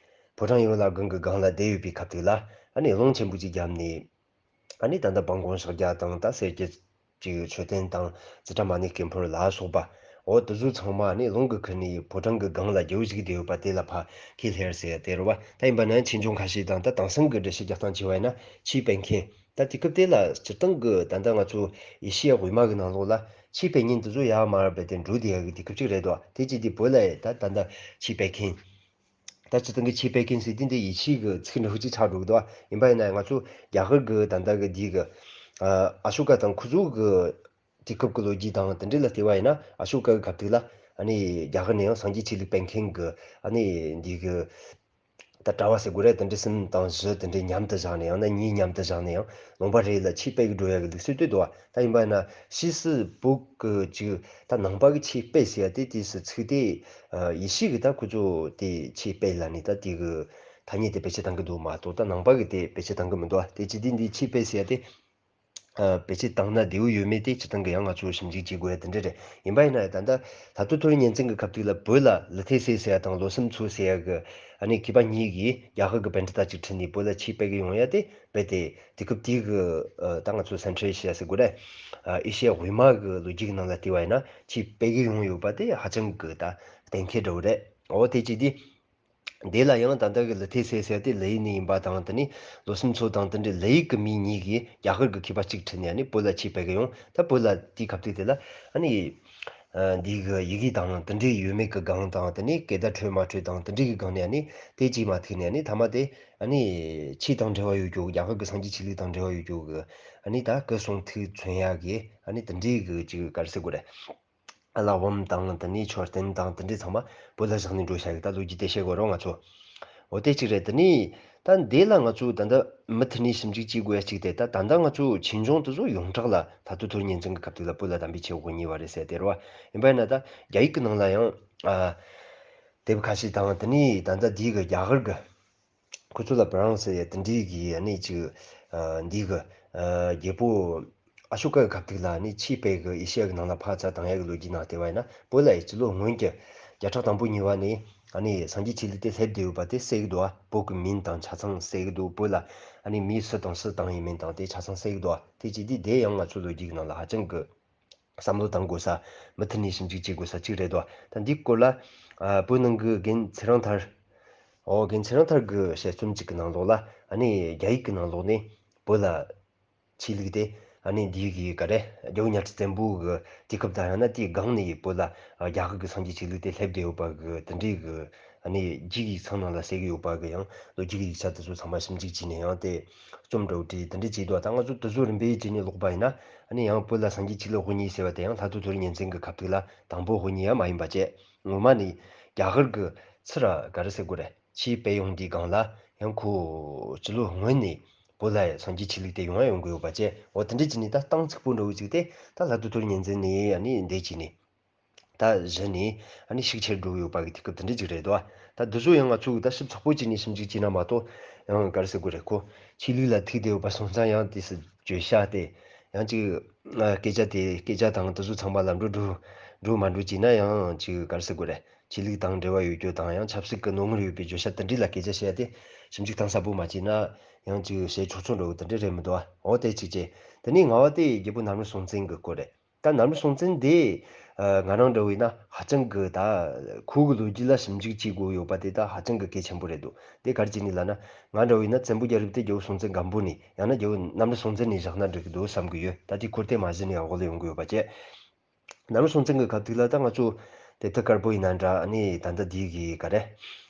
ཕོ་བྲང་ཡོ་ལ་སྒང་གི་སྒང་ལ་བསྡད་ཡོད་པའི་སྐབས་དེ་ལ། ཨ་ནི་རླུང་ཆེན་པོ་ཅིག་བརྒྱབ་ནས། ཨ་ནི་ད་ལྟ་འབངས་གོང་ཕྱག་རྒྱ་དང་། ད་སེར་སྐྱ་ཅིག་མཆོད་རྟེན་དང་། ཙི་ཏྲ་མ་ཎི་སྐྱེས་ཕུར་ལ་སོགས་པ། འོ་དེ་ཚོ་ཚང་མ་ཨ་ནི་རླུང་གིས་ཁུར་ནས་ཕོ་བྲང་གི་སྒང་ལ་རྒྱལ་པོ་བཞུགས་བསྡད་ཡོད་པ་དེ་ལ་ཕར་ཁས་ལེན་ཟེར་ཡ་དེ་རེད་བ། ད་ཡིན་པ་ན་ཆོས་འབྱུང་ཁ་ཤས་དང་། ད་དེང་སང་གི་འགྲེལ་བཤད་རྒྱག་སྟངས་བྱས་པ་ཡིན་ན། ཆོས་སྤེལ་མཁན། ད་དེ་སྐབས་དེ་ལ་སྤྱིར་བཏང་གི་ད་ལྟ་ང་ཚོ་ཨེ་ཤི་ཡ་དབུས་མ་གི་ནང་ལོགས་ལ་ཆོས་སྤེལ་མཁན་དེ་ཚོ་ཡར་མར་སྤེལ་ཏེ་འགྲོ་བསྡད་ཡ་གི་དུས་སྐབས་ཅིག་རེད་དོ། དེ་བྱས་དུས་བོད་ལ་ད་ད་ལྟ་ཆོས་སྤེལ་མཁན། ད་སྤྱིར་བཏང་གི་ཆོས་སྤེལ་མཁན་ཟེར་དུས་འདི་ཡིད་ཆེས་ཀྱི་ཚིག་འདྲ་བོ་ཅིག་ཆགས་འགྲོ་གི་འདུག་བ། ཡིན་པ་ཡིན་ན་ང་ཚོ་རྒྱ་གར་གྱི་ད་ལྟ་གི་འདི་གི་ཨ་ཨ་ཤོ་ཀ་དང་ཁོ་ཚོ་གི་དུས་སྐབས་ཀྱི་ལོ་རྒྱུས་དང་དེ་འདྲ་ལ་བལྟས་པ་ཡིན་ན། ཨ་ཤོ་ཀ་གི་སྐབས་དུས་ལ་ཨ་ནི་རྒྱ་གར་ནས་ཡང་སངས་རྒྱས་ཆོས་ལུགས་སྤེལ་མཁན་གྱི་ཨ་ནི་འདི་གི་ད་གྲྭ་བ་ཟེར་དགོས་རེད། དེ་འདྲ་གསུམ་དང་བཞི་དེ་འདྲ་མཉམ་དུ་བཞག་ནས། ཡང་ན་གཉིས་མཉམ་དུ་བཞག་ནས་ཡང་ལུང་པ་རེ་ལ་ཆོས་སྤེལ་གི་འགྲོ་ཡ་གི་ལུགས་སྲོལ་དེ་འདུག་བ། ད་ཡིན་པ་ཡིན་ན་ཕྱིས་སུ་བོད་ཀྱི་ཅིག་ད་ནང་པ་གི་ཆོས་སྤེལ་ཟེར་ཡ་དེ། དུས་སུ་ཚིག་དེ་ཨ་ཡེ་ཤུ་གི་ད་ཁོ་ཚོ་དེ་ཆོས་སྤེལ་ལབ་ནས་ད་དེ་གི་ཐ་སྙད་དེ་བེད་སྤྱོད་བཏང་གི་འདུག་མ་གཏོགས། ད་ནང་པ་གི་དེ་བེད་སྤྱོད་བཏང་གི་མི་འདུག་བ། དེ་བྱས་དུས་འདི་ཆོས་སྤེལ་ཟེར་ཡ་དེ་ཨ་བེད་སྤྱོད་བཏང་ན་བདེ་བོ་ཡོད་མེད་དེ་སྤྱིར་བཏང་གི་ཡང་ང་ཚོ་ཞིབ་འཇུག་བྱེད་དགོས་ཡ་དེ་འདྲ་རེད། ཡིན་པ་ཡིན་ན་ད་ལྟ་ལྷ་ཐོ་ཐོར་གཉན་བཙན་གི་སྐབས་དུས་ལ་བོད་ལ་ལི་ཐེ་སེ་ཟེར་ཡ་དང་ལོ་གསུམ་ཚོ་ཟེར་ཡ་གི་ཨ་ནི་མཁས་པ་གཉིས་ཀྱིས་རྒྱ་གར་གི་པཎྜི་ཏ་ཅིག་ཁྲིད་ནས་བོད་ལ་ཆོས་སྤེལ་གི་ཡོང་ཡ་དེ། རྦད་དེ་དུས་སྐབས་དེའི་གི་ཨ་ད་ང་ཚོ་སེན་ཊྲལ་ཨེ་ཤི་ཡ་ཟེར་དགོས་རེད། ཨ་ཨེ་ཤི་ཡ་དབུས་མ་གི་ལོ་རྒྱུས་ཀྱི་ནང་ལ་བལྟས་པ་ཡིན་ན་ཆོས་སྤེལ་གི་ཡོང་ཡོད་པ་དེ་ཧ་ཅང་གི་ད་གཏན་འཁེལ་འདྲ་བོ་རེད། འོ་དེ་བྱས་དུས། དེ་ལ་ཡང་ད་ལྟ་གི་ལི་ཐེ་སེ་ཟེར་དེ་ལི་ཡུལ་ནས་ཡིན་པ་དང་། དེ་ནས་ལོ་གསུམ་ཚོ་དང་དེ་འདྲའི་ལི་ཡུལ་གི་མི་གཉིས་ཀྱིས་རྒྱ་གར་གི་མཁས་པ་གཅིག་ཁྲིད་ནས་ཨ་ནི་བོད་ལ་ཆོས་སྤེལ་གི་ཡོང་། ད་བོད་ལ་དེའི་སྐབས་དུས་དེ་ལ་ཨ་ནི་ཨ་འདི་གི་ཡི་གེ་དང་དེ་འདྲའི་ཡོད་མེད་ཀྱི་སྒང་དང་། དེ་ནས་སྐད་བརྡ་འཕྲོད་མ་འཕྲོད་དང་དེ་འདྲའི་གི་སྒང་ནས། ཨ་ནི་དེ་གཅིག་མ་ཐུག་ནས། ཨ་ནི་མཐའ་མ་དེ་ཨ་ནི་ཆོས་དང་འབྲེལ་བ་ཡོད་རྒྱུ། རྒྱ་གར་གི་སངས་རྒྱས་ཆོས་ལུགས་དང་འབྲེལ་བ་ཡོད་རྒྱུ་གི་ཨ་ནི་ད་སྐུ་གསུང་ཐུགས་མཚོན་ཡག་གི་ཨ་ནི་དེ་འདྲའི་གི་ཅིག་ག་རེ་ཟེར་དགོས་རེད། གླེགས་བམ་དང་། དེ་ནས་མཆོད་རྟེན་དང་། དེ་འདྲའི་ཚང་མ་བོད་ལ་བཞག་ནས་འགྲོ་བྱ་གི་ད་ལོ་རྒྱུས་དེ་བཤད་དགོས་རོགས་ང་ཚོ། འོ་དེ་གཅིག་རེད། དེ་ནས་ད་འདི་ལ་ང་ཚོ་ད་ལྟ་མུ་མཐུད་ནས་ཞིབ་འཇུག་བྱེད་དགོས་ཡ་གཅིག་དེ། ད་ད་ལྟ་ང་ཚོ་ཆོས་འབྱུང་དེ་ཚོ་ཡོངས་གྲགས་ལ་ད་ལྟ་ཐོར་གཉན་བཙན་གྱི་སྐབས་དེ་ལ་བོད་ལ་དམ་པའི་ཆོས་དབང་བརྙེས་པ་རེད་ཟེར་དེ་རེད་བ། ཡིན་པ་ཡིན་ན་ད་རྒྱ་ཡིག་གི་ནང་ལ་ཡང་ཨ་དེབ་ཁ་ཤས་དང་། དེ་ནས་ད་ལྟ་འདི་གི་རྒྱ་གར་གི་ཁོ་ཚོ་ལ་བྷ་རང་ཟེར་ཡ་དེ་འདྲའི་གི་ཨ་ནི་ཅིག་ཨ་འདི་གི་ཨ་རྒྱལ་པོ་ཨ་ཤོ་ཀ་གི་སྐབས་དེ་ལ་ཨ་ནི་ཆོས་སྤེལ་གི་ཨེ་ཤི་ཡ་གི་ནང་ལ་ཕར་ཚུར་བཏང་ཡ་གི་ལོ་རྒྱུས་ནང་བལྟས་པ་ཡིན་ན། བོད་ལ་ཡི་སྤྱི་ལོ་སྔོན་གྱི་བརྒྱ་ཕྲག་དང་པོ་གཉིས་པ་ནས་ཨ་ནི་སངས་རྒྱས་ཆོས་ལུགས་དེ་སླེབས་བསྡད་ཡོད་པ་དེ་གསལ་གི་འདུག་བ། བོད་གི་མིང་དང་ཆ་ཚང་གསལ་གི་འདུག་བོད་ལ་ཨ་ནི་མི་སུ་དང་སུ་བཏང་ཡི་མིང་དང་དེ་ཆ་ཚང་གསལ་གི་འདུག་བ། དེ་བྱས་དུས་དེ་ཡང་ང་ཚོའི་ལོ་རྒྱུས་ཀྱི་ནང་ལ་ཧ་ཅང་གི་བསམ་བློ་བཏང་དགོས་ས། མུ་མཐུད་ནས་ཞིབ་འཇུག་བྱེད་དགོས་ས་གཅིག་རེད་དོ། ད་འདིའི་སྐོར་ལ་ཨ་བོད་ནང་གི་རྒན་ཚེ་རིང་ཐར། ཨོ་རྒན་ཚེ་རིང་ཐར་གི་དཔྱད་རྩོམ་གཅིག་གི་ནང་ལོགས་ལ། ཨ་ནི་རྒྱ་ཡིག་གི་ནང་ལོགས་ནས་བོད་ལ་ཆོས་ལུགས་དེ་ ཨ་ནི་འདི་གི་ག་རེ། རྒྱལ་པོ་གཉའ་ཁྲི་བཙན་པོ་གི་དུས་སྐབས་དང་ཡང་ན་དེའི་སྒང་ནས་བོད་ལ་རྒྱ་གར་གྱི་སངས་རྒྱས་ཆོས་ལུགས་དེ་སླེབས་བསྡད་ཡོད་པ་གི་དེ་འདྲའི་གི་ཨ་ནི་རྒྱའི་ཡིག་ཚང་ནང་ལ་གསལ་གི་ཡོད་པ་གི་ཡང་ལོ་རྒྱུས་ཀྱི་ཡིག་ཆ་དེ་ཚོ་ཚང་མ་ཞིབ་འཇུག་བྱས་ནས་ཡང་དེ་རྩོམ་འདྲ་བོ་བྲིས་དེ་འདྲ་བྱས་འདུག་ད་ང་ཚོ་དེ་ཚོ་རིམ་པས་བྱས་ནས་ཀློག་པ་ཡིན་ན་ཨ་ནི་ཡང་བོད་ལ་སངས་རྒྱས་ཆོས་ལུགས་དབུ་བརྙེས་ཟེར་བ་དེ་ཡང་ལྷ་ཐོ་ཐོ་རི་གཉན་བཙན་གི་སྐབས་དུས་ལ་དང་པོ་དབུ་བརྙེས་ཡ་མ་ཡིན་པ་བྱས། ངོ་མ་ནི་རྒྱ་གར་གི་ཚུར་ག་རེ་ཟེར་དགོས་རེད། ཕྱིར་སྤེལ་ཡོང་དུས་སྒང་ལ་ཡང་ཁོ་སྤྱི་ལོ་སྔོན་ནས་བོད་ལ་སངས་རྒྱས་ཆོས་ལུགས་དེ་ཡོང་ཡ་ཡོང་གི་ཡོད་པ་བྱས། འོ་དེ་འདྲ་བྱས་ནས་ད་རྟིང་རྩིག་པོ་འདྲ་བོ་ཅིག་དེ་ད་ལྷ་ཐོ་ཐོ་རི་གཉན་བཙན་ནས་ཨ་ནི་འདས་བྱས་ནས་ད་གཞི་ནས་ཨ་ནི་ཤུགས་ཆེར་འགྲོ་གི་ཡོད་པ་གི་དུས་སྐབས་དེ་འདྲ་ཅིག་རེད་དོ། ད་འདི་ཚོ་ཡང་ང་ཚོ་གི་ད་ཞིབ་ཚགས་པོ་བྱས་ནས་ཞིབ་འཇུག་བྱས་ན་མ་གཏོགས་ཡང་ག་རེ་ཟེར་དགོས་རེད། ཁོ་ཆོས་ལུགས་ལ་ཐུག་བསྡད་ཡོད་པ་སོང་ཙང་ཡང་དེ་སུ་བརྗོད་བྱ་དེ་ཡང་ཅིག་ཨ་སྐད་ཆ་དེ་སྐད་ཆ་དང་དེ་ཚོ་ཚང་མ་ལམ་འགྲོ་འགྲོ་འགྲོ་མ་འགྲོ་བྱས་ན་ཡང་ཅིག་ག་རེ་ཟེར་དགོས་རེད། ཆོས་ལུགས་དང་འབྲེལ་བ་ཡོད་རྒྱུ་དང་ཡང་ཆབ་སྲིད་ཀྱི་རྣོ་ངར་ཡོད་པའི་བརྗོད་བྱ་དེ་འདྲ་ལ་སྐད་ཆ་བཤད་ཡ་དེ་ཞིབ་འཇུག་གཏིང་ཟབ་པོ་མ་བྱས་ན་ཡང་ཅིག་བཤད་ཆོག་ཆོག་འདྲ་བོ་དེ་འདྲ་རེད་མི་འདུག་ཨ། འོ་དེ་གཅིག་བྱས། དེ་ནས་ལྔ་བ་དེ་རྒྱལ་པོ་གནམ་རི་སྲོང་བཙན་གྱི་སྐོར་རེད། ད་གནམ་རི་སྲོང་བཙན་དེ་ཨ་ང་རང་འདྲ་བོ་ཡིན་ན་ཧ་ཅང་གི་ད་ཁོ་གི་ལོ་རྒྱུས་ལ་ཞིབ་འཇུག་བྱེད་དགོས་ཡོད་པ་དེ་ད་ཧ་ཅང་གི་གལ་ཆེན་པོ་རེད་འདུག་དེ་ག་རེ་བྱས་ནས་ལབ་ན། ང་འདྲ་བོ་ཡིན་ན་བཙན་པོ་རྒྱལ་རབས་དེ་རྒྱལ་པོ་སྲོང་བཙན་སྒམ་པོ་ནས་ཡང་ན་རྒྱལ་པོ་གནམ་རི་སྲོང་བཙན་ནས་བཞག་ན་འགྲིག་གི་འདུག་བསམ་གི་ཡོད། ད་དེ་སྐོར་དེ་མ་གཞི་ནས་ཡང་འོག་ལ་ཡོང་གི་ཡོད་པ་བྱས། གནམ་རི་སྲོང་བཙན་གྱི་སྐབས་དུས་ལ་ད་ང་ཚོ་དེབ་ཐེར་དཀར་པོ་ཡིན་ན་འདྲ། ཨ་ནི་ད་ལྟ་འདི་གི་ག་རེ།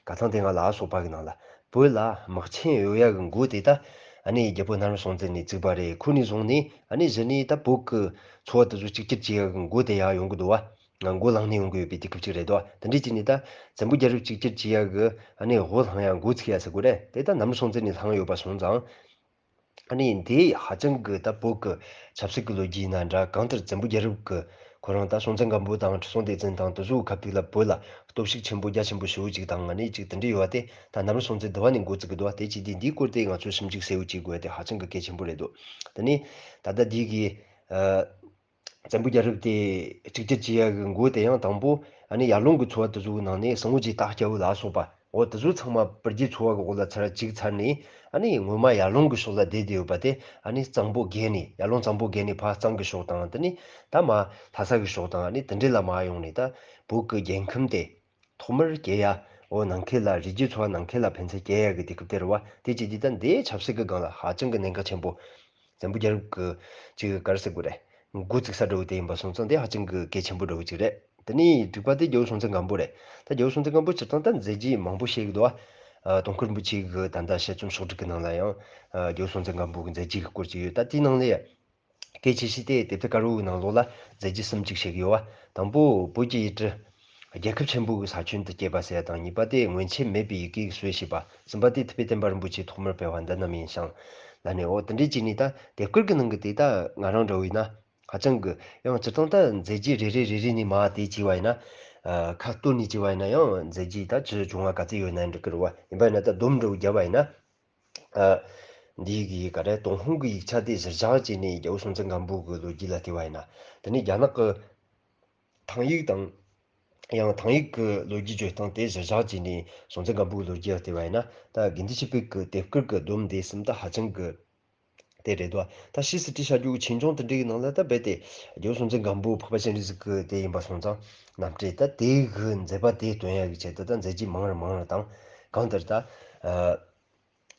བཀའ་ཐང་ལྡན་ལྔ་ལ་སོགས་པ་གི་ནང་ལ་བོད་ལ་དམག་ཆེན་ཡོད་ཡ་གི་འགོ་དེ་ད་ཨ་ནི་རྒྱལ་པོ་གནམ་རི་སྲོང་བཙན་ནས་བཙུགས་པ་རེད། ཁོ་ནས་བཟུང་ནས་ཨ་ནི་གཞི་ནས་ད་བོད་ཀྱི་འཚོ་བ་དེ་ཚོ་གཅིག་གྱུར་བྱེད་ཡ་གི་འགོ་དེ་ཡང་ཡོང་གི་འདུག་བ། འགོ་ལངས་ནས་ཡོང་གི་ཡོད་པའི་དུས་སྐབས་ཅིག་རེད་དོ། དེ་འདྲ་བྱས་ནས་ད་བཙན་པོ་རྒྱལ་རབས་གཅིག་གྱུར་བྱེད་ཡ་གི་ཨ་ནི་འོག་ལངས་ཡ་འགོ་ཚུགས་ཡ་ཟེར་དགོས་རེད། དེ་ད་གནམ་རི་སྲོང་བཙན་ནས་ལངས་ཡོད་པ་སོང་ཙང་། ཨ་ནི་འདི་ཧ་ཅང་གི་ད་བོད་ཀྱི་ཆབ་སྲིད་ཀྱི་ལོ་རྒྱུས་ཡིན་ན་འདྲ། གང་ལྟར་བཙན་པོ་རྒྱལ་རབས་ཀྱི་ཁོ་རང་ད་སྲོང་བཙན་སྒམ་པོ་དང་ཁྲི་སྲོང་ལྡེ་བཙན་དང་དེ་ཚོའི་སྐབས་དེ་ལ་བོད་ལ་སྟོབས་ཤུགས་ཆེན་པོ་རྒྱ་ཆེན་པོ་ཞེ་པོ་ཅིག་དང་ཨ་ནི་ཅིག་དེ་འདྲ་ཡོད་པ་དེ་ད་གནམ་རི་སྲོང་བཙན་དེ་བ་ནས་འགོ་བཙུགས་ཀྱི་འདུག་བ། དེ་བྱས་དུས་འདིའི་སྐོར་དེ་ང་ཚོས་ཞིབ་འཇུག་གསལ་བོ་བྱེད་དགོས་ཡ་དེ་ཧ་ཅང་གི་གལ་ཆེན་པོ་རེད་འདུག་དེ་ནས་ད་ལྟ་འདི་གི་ཨ། བཙན་པོ་རྒྱལ་རབས་དེ་གཅིག་གྱུར་བྱེད་ཡ་གི་འགོ་དེ་ཡང་དང་པོ་ཨ་ནི་ཡར་ཀླུང་གི་ཚོ་བ་དེ་ཚོའི་ནང་ནས་ཟིང་པོ་རྗེ་སྟག་སྐྱ་བོ་ལ་སོགས་པ་འོ་དེ་ཚོ་ཚང་མ་སྤུ་རྒྱལ་ཚོ་བ་གི་འོག་ལ་ཚར་གཅིག་ཚར་ནས་ཨ་ནི་ངོ་མ་ཡར་ཀླུང་གི་ཕྱོགས་ལ་བསྡད་བསྡད་ཡོད་པ་དེ་ཨ་ནི་གཙང་པོ་བརྒལ་ནས་ཡར་ཀླུང་གཙང་པོ་བརྒལ་ནས་ཕར་གཙང་གི་ཕྱོགས་དང་དེ་ནས་ད་མར་ལྷ་ས་གི་ཕྱོགས་དང་ཨ་ནི་དེ་འདྲ་ལ་མར་ཡོང་ནས་ད་བོད་ཀྱི་རྒྱལ་ཁམས་དེ། ཐོག་མར་སྐྱེལ་ཡ། འོ་ནམ་མཁའ་ལ་རི་རྒྱུད་ཚོ་བ་ནམ་མཁའ་ལ་ཕན་ཚུན་སྐྱེལ་ཡ་གི་དུས་སྐབས་དེ་རེད་བ། དེ་བྱས་དུས་ད་འདིའི་ཆབ་སྲིད་ཀྱི་སྒང་ལ་ཧ་ཅང་གི་གནད་འགག་ཆེན་པོ། བཙན་པོ་རྒྱལ་རབས་ཀྱི་ཅིག་ག་རེ་ཟེར་དགོས་རེད། འགོ་བཙུགས་ས་འདྲ་བོ་དེ་ཡིན་པ་སོང་ཙང་དེ་ཧ་ཅང་གི་གལ་ཆེན་པོ་འདྲ་བོ་ཅིག་རེད། དེ་ནས་དྲུག་པ་དེ་རྒྱལ་པོ་སྲོང་བཙན་སྒམ་པོ་རེད། ད་རྒྱལ་པོ་སྲོང་བཙན་སྒམ་པོ་སྤྱིར་བཏང་ད་མཛད་རྗེས་མང་པོ་བཞག་གི་འདུག་བ། ཨ། དུང་དཀར་རིན་པོ་ཆེ་གི་ད་ལྟ་དཔྱད་རྩོམ་ཕྱོགས་སྒྲིག་གི་ནང་ལ་ཡང་། ཨ། རྒྱལ་པོ་སྲོང་བཙན་སྒམ་པོ་གི་མཛད་རྗེས་ཀྱི་སྐོར་ཅིག་ཡོད། ད་དེའི་ནང་ལ་ཡང་། གལ་ཆེ་ཤོས་དེ་དེབ་ཐེར་དཀར་པོའི་ནང་ལོགས་ལ་མཛད་རྗེས་གསུམ་ཅིག་བཞག་གི་ཡོད་བ། དང་པོ་བོད་ཀྱི་ཡུལ་གྲུ་རྒྱལ་ཁབ་ཆེན་པོ་གི་ས་ཁྱོན་དུ་སྐྱེས་པ་ཟེར་ཡ་དང་། གཉིས་པ་དེ་སྔོན་ཆད་མེད་པའི་ཡི་གེ་གི་སྲོལ་ཕྱེས་པ། གསུམ་པ་དེ་ཐུབ་པའི་བསྟན་པ་རིན་པོ་ཆེ་ཐོག་མར་སྤེལ་བ་འདི་རྣམས་ཡིན་ཞིང་། ལ་ནི་འོ་དེ་འདྲའི་བྱས་ནས་ད་དེབ་དཀར་གི་ནང་གི་དེ་ད་ང་རང་འདྲ་བོ་ཡིན་ན་ཧ་ཅང་གི་ཡང་སྤྱིར་བཏང་ད་མཛད་རྗེས་རེ་རེ་རེ་རེ་ནས་མར་དེ་བྱས་པ་ཡིན་ན། ཨ། ཁ་གཏོར་ནས་བྱས་པ་ཡིན་ན་ཡང་མཛད་རྗེས་ད་ཅི་བྱུང་བ་ག་ཚོད་ཡོད་ན་འགྲིག་གི་རེད་བ། ཡིན་པ་ཡིན་ན་ད་སྡོམ་འདྲ་བོ་བརྒྱབ་པ་ཡིན་ན། ཨ། འདི་གི་ག་རེ། ཏུན་ཧོང་གི་ཡིག་ཆ་དེ་གཞིར་བཞག་བྱས་ནས་རྒྱལ་པོ་སྲོང་བཙན་སྒམ་པོ་གི་ལོ་རྒྱུས་ལ་བལྟས་པ་ཡིན་ན། དེ་ནས་རྒྱ་ནག་གི་ཐང་ཡིག་དང་། ཡང་ཐང་ཡིག་གི་ལོ་རྒྱུས་བརྗོད་སྟངས་དེ་གཞིར་བཞག་བྱས་ནས་སྲོང་བཙན་སྒམ་པོའི་ལོ་རྒྱུས་ལ་བལྟས་པ་ཡིན་ན། ད་དགེ་འདུན་ཆོས་འཕེལ་གི་དེབ་དཀར་གི་སྡོམ་དེ་གསུམ་ད་ཧ་ཅང་གི་དེ་རེད་དོ། ད་ཕྱིས་སུ་བྲིས་བཞག་རྒྱུ་གི་ཆོས་འབྱུང་དེ་འདྲའི་གི་ནང་ལ་ད་རྦད་དེ་རྒྱལ་པོ་སྲོང་བཙན་སྒམ་པོ་འཕགས་པ་སྤྱན་རས་གཟིགས་གི་དེ་ཡིན་པ་སོང་ཙང་། རྣམ་འགྲེལ་ད་དེ་གི་མཛད་པ་དེ་སྟོན་ཡ་གི་ཆེད་དུ་ད་མཛད་རྗེས་མང་རུ་མང་རུ་དང་། གང་ལྟར་ད། ཨ།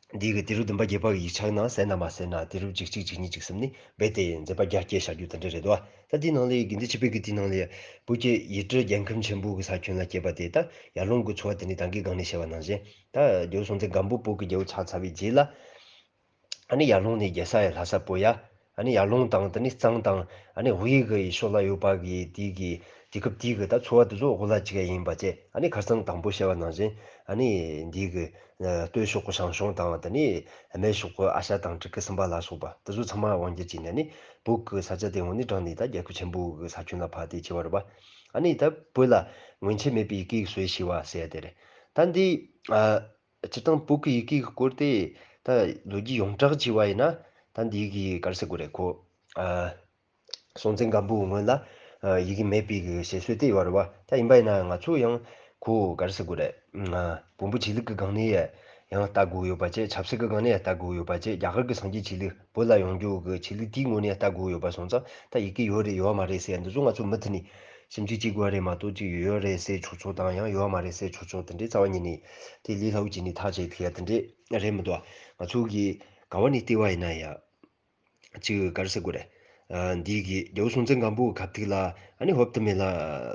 འདི་གི་དུས་རབས་བདུན་པ་བརྒྱད་པ་གི་ཡིག་ཆ་ནང་གསལ་ན་མ་གསལ་ན། དུས་རབས་བཅུ་གཅིག་བཅུ་གཉིས་བཅུ་གསུམ་ནས་རྦད་དེ་མཛད་པ་རྒྱ་སྐྱེད་བྱ་རྒྱུ་དེ་འདྲ་རེད་དོ། ད་དེའི་ནང་ལས་དགེ་འདུན་ཆོས་འཕེལ་གི་དེའི་ནང་ལས་བོད་ཀྱི་ཡུལ་གྲུ་རྒྱལ་ཁམས་ཆེན་པོ་གི་ས་ཁྱོན་ལ་སྐྱེས་པ་དེ། ད་ཡར་ཀླུང་གི་ཚོ་བ་དེ་ནས་ད་གིན་སྒང་ནས་བཤད་པ་ནང་བཞིན། ད་རྒྱལ་པོ་སྲོང་བཙན་སྒམ་པོ་བོད་ཀྱི་རྒྱལ་པོ་ཆགས་ཚར་བའི་རྗེས་ལ། ཨ་ནི་ཡར་ཀླུང་ནས་རྒྱལ་ས་ཡ་ལྷ་ས་སྤོ་ཡ། ཨ་ནི་ཡར་ཀླུང་དང་དེ་ནས་གཙང་དང་ཨ་ནི་དབུས་གི་ཕྱོགས་ལ་ཡོད་པ་གི་དེ་གི་དུས་སྐབས་དེ་གི་ད་ཚོ་བ་དེ་ཚོ་འོ་ལ་གཅིག་ཡིན་པ་བཅས། ཨ་ནི་ཁ་སང་དང་པོ་བཤད་པ་ནང་བཞིན་ཨ་ནི་འདི་གི་ཨ་སྟོད་ཕྱོགས་གི་ཞང་ཞུང་དང་། དེ་ནས་སྨད་ཕྱོགས་གི་ཨ་ཤ་དང་གྲི་གུ་སུམ་པ་ལ་སོགས་པ་དེ་ཚོ་ཚང་མ་དབང་སྒྱུར་བྱས་ནས། ཨ་ནི་བོད་གི་ས་ཆ་དེ་འོ་ནི་དྲངས་ནས་ད་རྒྱལ་ཁབ་ཆེན་པོ་གི་ས་ཁྱོན་ལ་ཕར་དེ་བྱས་པ་རེད་པ། ཨ་ནི་ད་བོད་ལ་སྔོན་ཆད་མེད་པའི་ཡི་གེ་གི་སྲོལ་ཕྱེས་པ་ཟེར་ཡ་དེ་རེད། ད་འདི་ཨ། སྤྱིར་བཏང་བོད་ཀྱི་ཡི་གེ་གི་སྐོར་དེ་ད་ལོ་རྒྱུས་ཡོངས་གྲགས་བྱས་པ་ཡིན་ན། ད་འདི་གི་ག་རེ་ཟེར་དགོས་རེད། ཁོ་ཨ་སྲོང་བཙན་སྒམ་པོའི་སྔོན་ལ་ཨ་ཡི་གེ་མེད་པའི་གི་བཤད་སྲོལ་དེ་ཡོད་རེད་བ། ད་ཡིན་པ་ཡིན་ན་ང་ཚོ་ཡང་ཁོ་ག་རེ་ཟེར་དགོས་རེད། ཨ་བོན་པོ་ཆོས་ལུགས་ཀྱི་སྒང་ནས་ཡང་ལྟ་དགོས་ཡོད་པ་བྱས། ཆབ་སྲིད་ཀྱི་སྒང་ནས་ཡང་ལྟ་དགོས་ཡོད་པ་བྱས། རྒྱ་གར་གྱི་སངས་རྒྱས་ཆོས་ལུགས་བོད་ལ་ཡོང་རྒྱུ་གི་ཆོས་ལུགས་དེའི་ངོས་ནས་ཡང་ལྟ་དགོས་ཡོད་པ་སོང་ཙང་། ད་ཡི་གེ་ཡོད་རེད་ཡོད་མ་རེད་ཟེར་ཡ་འདི་ཚོ་ང་ཚོ་མུ་མཐུད་ནས་ཞིབ་འཇུག་བྱེད་དགོས་པ་རེད་མ་གཏོགས། ཅིག་ཡོད་རེད་ཟེར་ཆོག་ཆོག་དང་ཡང་ཡོད་མ་རེད་ཟེར་ཆོག་ཆོག་དེ་འདྲའི་རྩ་བ་ཉིད་ནས་དེ་ལས་སླ་བོ་བྱས་ནས་ཐག་བཅད་ཐུབ་ཡ་དེ་འདྲའི་རེད་མི་འདུག་ང་ཚོ་གིས་ག་བ་ནས་བལྟས་པ་ཡིན་ན་ཡང་ཅིག་ག་རེ་ཟེར་དགོས་རེད། ཨ་འདི་གི་རྒྱལ་པོ་སྲོང་བཙན་སྒམ་པོ་གི་ཁ་ཐུག་ལ་ཨ་ནི་ཧོབ་ཏེ་མེད་ལ་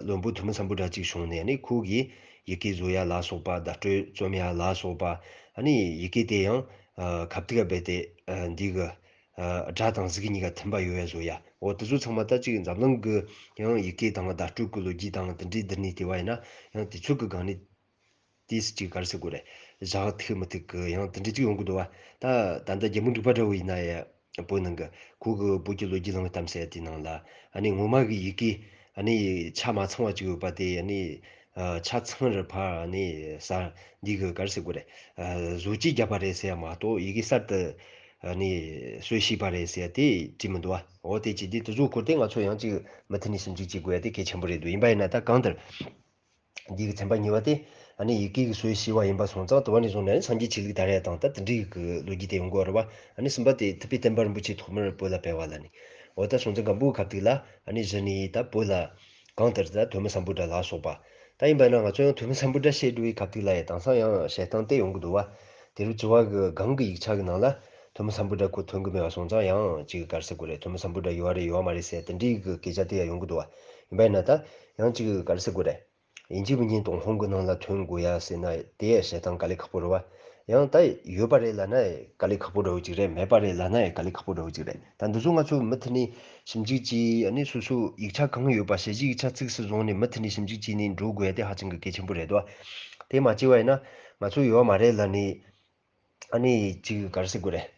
བློན་པོ་ཐོན་མི་སམ་བྷོ་ཊ་ཅིག་བྱུང་ནས། ཨ་ནི་ཁོ་གིས་ཡི་གེ་བཟོ་ཡ་ལ་སོགས་པ། བརྡ་སྤྲོད་རྩོམ་ཡ་ལ་སོགས་པ། ཨ་ནི་ཡི་གེ་དེ་ཡང་ཨ་ཁ་ཐུག་ག་རྦད་དེ་ཨ་འདི་གི་ཨ་སྒྲ་དང་གཟུགས་གཉིས་ཀ་མཐུན་པ་ཡོང་ཡ་བཟོ་ཡ། འོ་དེ་ཚོ་ཚང་མ་ད་ཅིག་འཛམ་གླིང་གི་ཡང་ཡི་གེ་དང་བརྡ་སྤྲོད་ཀྱི་ལོ་རྒྱུས་དང་དེ་འདྲའི་བསྡུར་ནས་བལྟས་པ་ཡིན་ན། ཡང་དུས་ཚོད་ཀྱི་སྒང་ནས་དེ་ཅིག་ག་རེ་ཟེར་དགོས་རེད། བཞག་ཐུབ་མི་ཐུབ་ཀྱི་ཡང་དེ་འདྲ་ཅིག་ཡོང་གི་འདུག་བ། ད་ད་ལྟ་རྒྱལ་མོ་འབྲུག་པ་འདྲ་བོ་ཡིན་ན་ཡང་བོད་ནང་གི་ཁོ་གི་བོད་ཀྱི་ལོ་རྒྱུས་གླེང་བའི་གཏམ་ཟེར་དེ་ནང་ལ། ཨ་ནི་ངོ་མ་གི་ཡི་གེ་ཨ་ནི་ཆ་མ་ཚང་བ་ཅིག་ཡོད་པ་དེ། ཨ་ནི་ཨ་ཆ་ཚང་རུ་ཕར་ཨ་ནི་ས་འདི་གི་ག་རེ་ཟེར་དགོས་རེད། ཨ་བཟོ་བཅོས་བརྒྱབ་པ་རེད་ཟེར་ཡ་མ་གཏོགས། ཡི་གེ་གསར་དུ་ཨ་ནི་སྲོལ་ཕྱིན་པ་རེད་ཟེར་ཡ་དེ་བྲིས་མི་འདུག་བ། འོ་དེ་ཅི་དེ་དེ་ཚོ་སྐོར་དེ་ང་ཚོ་ཡང་ཅིག་མུ་མཐུད་ནས་ཞིབ་འཇུག་བྱེད་དགོས་ཡ་དེ་གལ་ཆེན་པོ་རེད་འདུག། ཡིན་པ་ཡིན་ན་ད་གང་ལྟར། འདི་གི་ཚན་པ་གཉིས་པ་དེ་ཨ་ནི་ཡི་གེ་གི་སྲོལ་ཕྱིན་པ་ཡིན་པ་སོང་ཙང་། དེ་བ་ནས་བཟུང་ནས་སངས་རྒྱས་ཆོས་ལུགས་དར་ཡ་དང་ད་དེ་འདྲའི་གི་ལོ་རྒྱུས་དེ་ཡོང་གི་ཡོད་རེད་བ། ཨ་ནི་གསུམ་པ་དེ་ཐུབ་པའི་བསྟན་པ་རིན་པོ་ཆེ་ཐོག་མར་བོད་ལ་སྤེལ་བ་ལ་ནི། འོ་ད་སྲོང་བཙན་སྒམ་པོའི་ཁ་ཐུག་ལ་ཨ་ནི་གཞི་ནས་ད་བོད་ལ་གང་ལྟར་ད་ཐོན་མི་སམ་བྷོ་ཊ་ལ་སོགས་པ། ད་ཡིན་པ་ན་ང་ཚོ་ཡང་ཐོན་མི་སམ་བྷོ་ཊ་བཤད་འགྲོ་བའི་ཁ་ཐུག་ལ་ཡང་དེང་སང་ཡང་བཤད་སྟངས་དེ་ཡོང་གི་འདུག་བ། དེ་རུ་བྱུང་བ་གི་གང་གི་ཡིག་ཆ་གི་ནང་ལ་ཐོན་མི་སམ་བྷོ་ཊ་ཁོ་ཐོན་གི་མེད་པ་སོང་ཙང་། ཡང་ཅིག་ག་རེ་ཟེར་དགོས་རེད། ཐོན་མི་སམ་བྷོ་ཊ་ཡོད་པ་རེད་ཡོད་པ་མ་རེད་ཟེར་དེ་འདྲའི་གི་སྐད་ཆ་དེ་ཡང་ཡོང་གི་འདུག་བ། ཡིན་པ་ཡིན་ན་ད་ཡང་ཅིག་ག་རེ་ཟེར་དགོས་རེད། ཡིན་གཅིག་མིན་གཅིག་ཏུན་ཧོང་གི་ནང་ལ་ཐོན་དགོས་ཡ་ཟེར་ན་དེ་ཡང་བཤད་སྟངས་དཀའ་ལས་ཁག་པོ་རེད་བ། ཡང་ད་ཡོད་པ་རེད་ལབ་ན་ཡང་དཀའ་ལས་ཁག་པོ་འདྲ་བོ་ཅིག་རེད། མེད་པ་རེད་ལབ་ན་ཡང་དཀའ་ལས་ཁག་པོ་འདྲ་བོ་ཅིག་རེད། ད་འདི་ཚོ་ང་ཚོ་མུ་མཐུད་ནས་ཞིབ་འཇུག་བྱས། ཨ་ནི་སོ་སོ་ཡིག་ཆ་གང་ཡོད་པ། ཞལ་བཞེས་ཡིག་ཆ་གཙིགས་སུ་བཟུང་ནས་མུ་མཐུད་ནས་ཞིབ་འཇུག་བྱས་ནས་འགྲོ་དགོས་ཡ་དེ་ཧ་ཅང་གི་གལ་ཆེན་པོ་རེད་དོ། དེ་མ་བྱས་པ་ཡིན་ན་ང་ཚོ་ཡོད་པ་མ་རེད་ལབ་ནས། ཨ་ནི་ཅིག་ག་རེ་ཟེར་དགོས་རེད།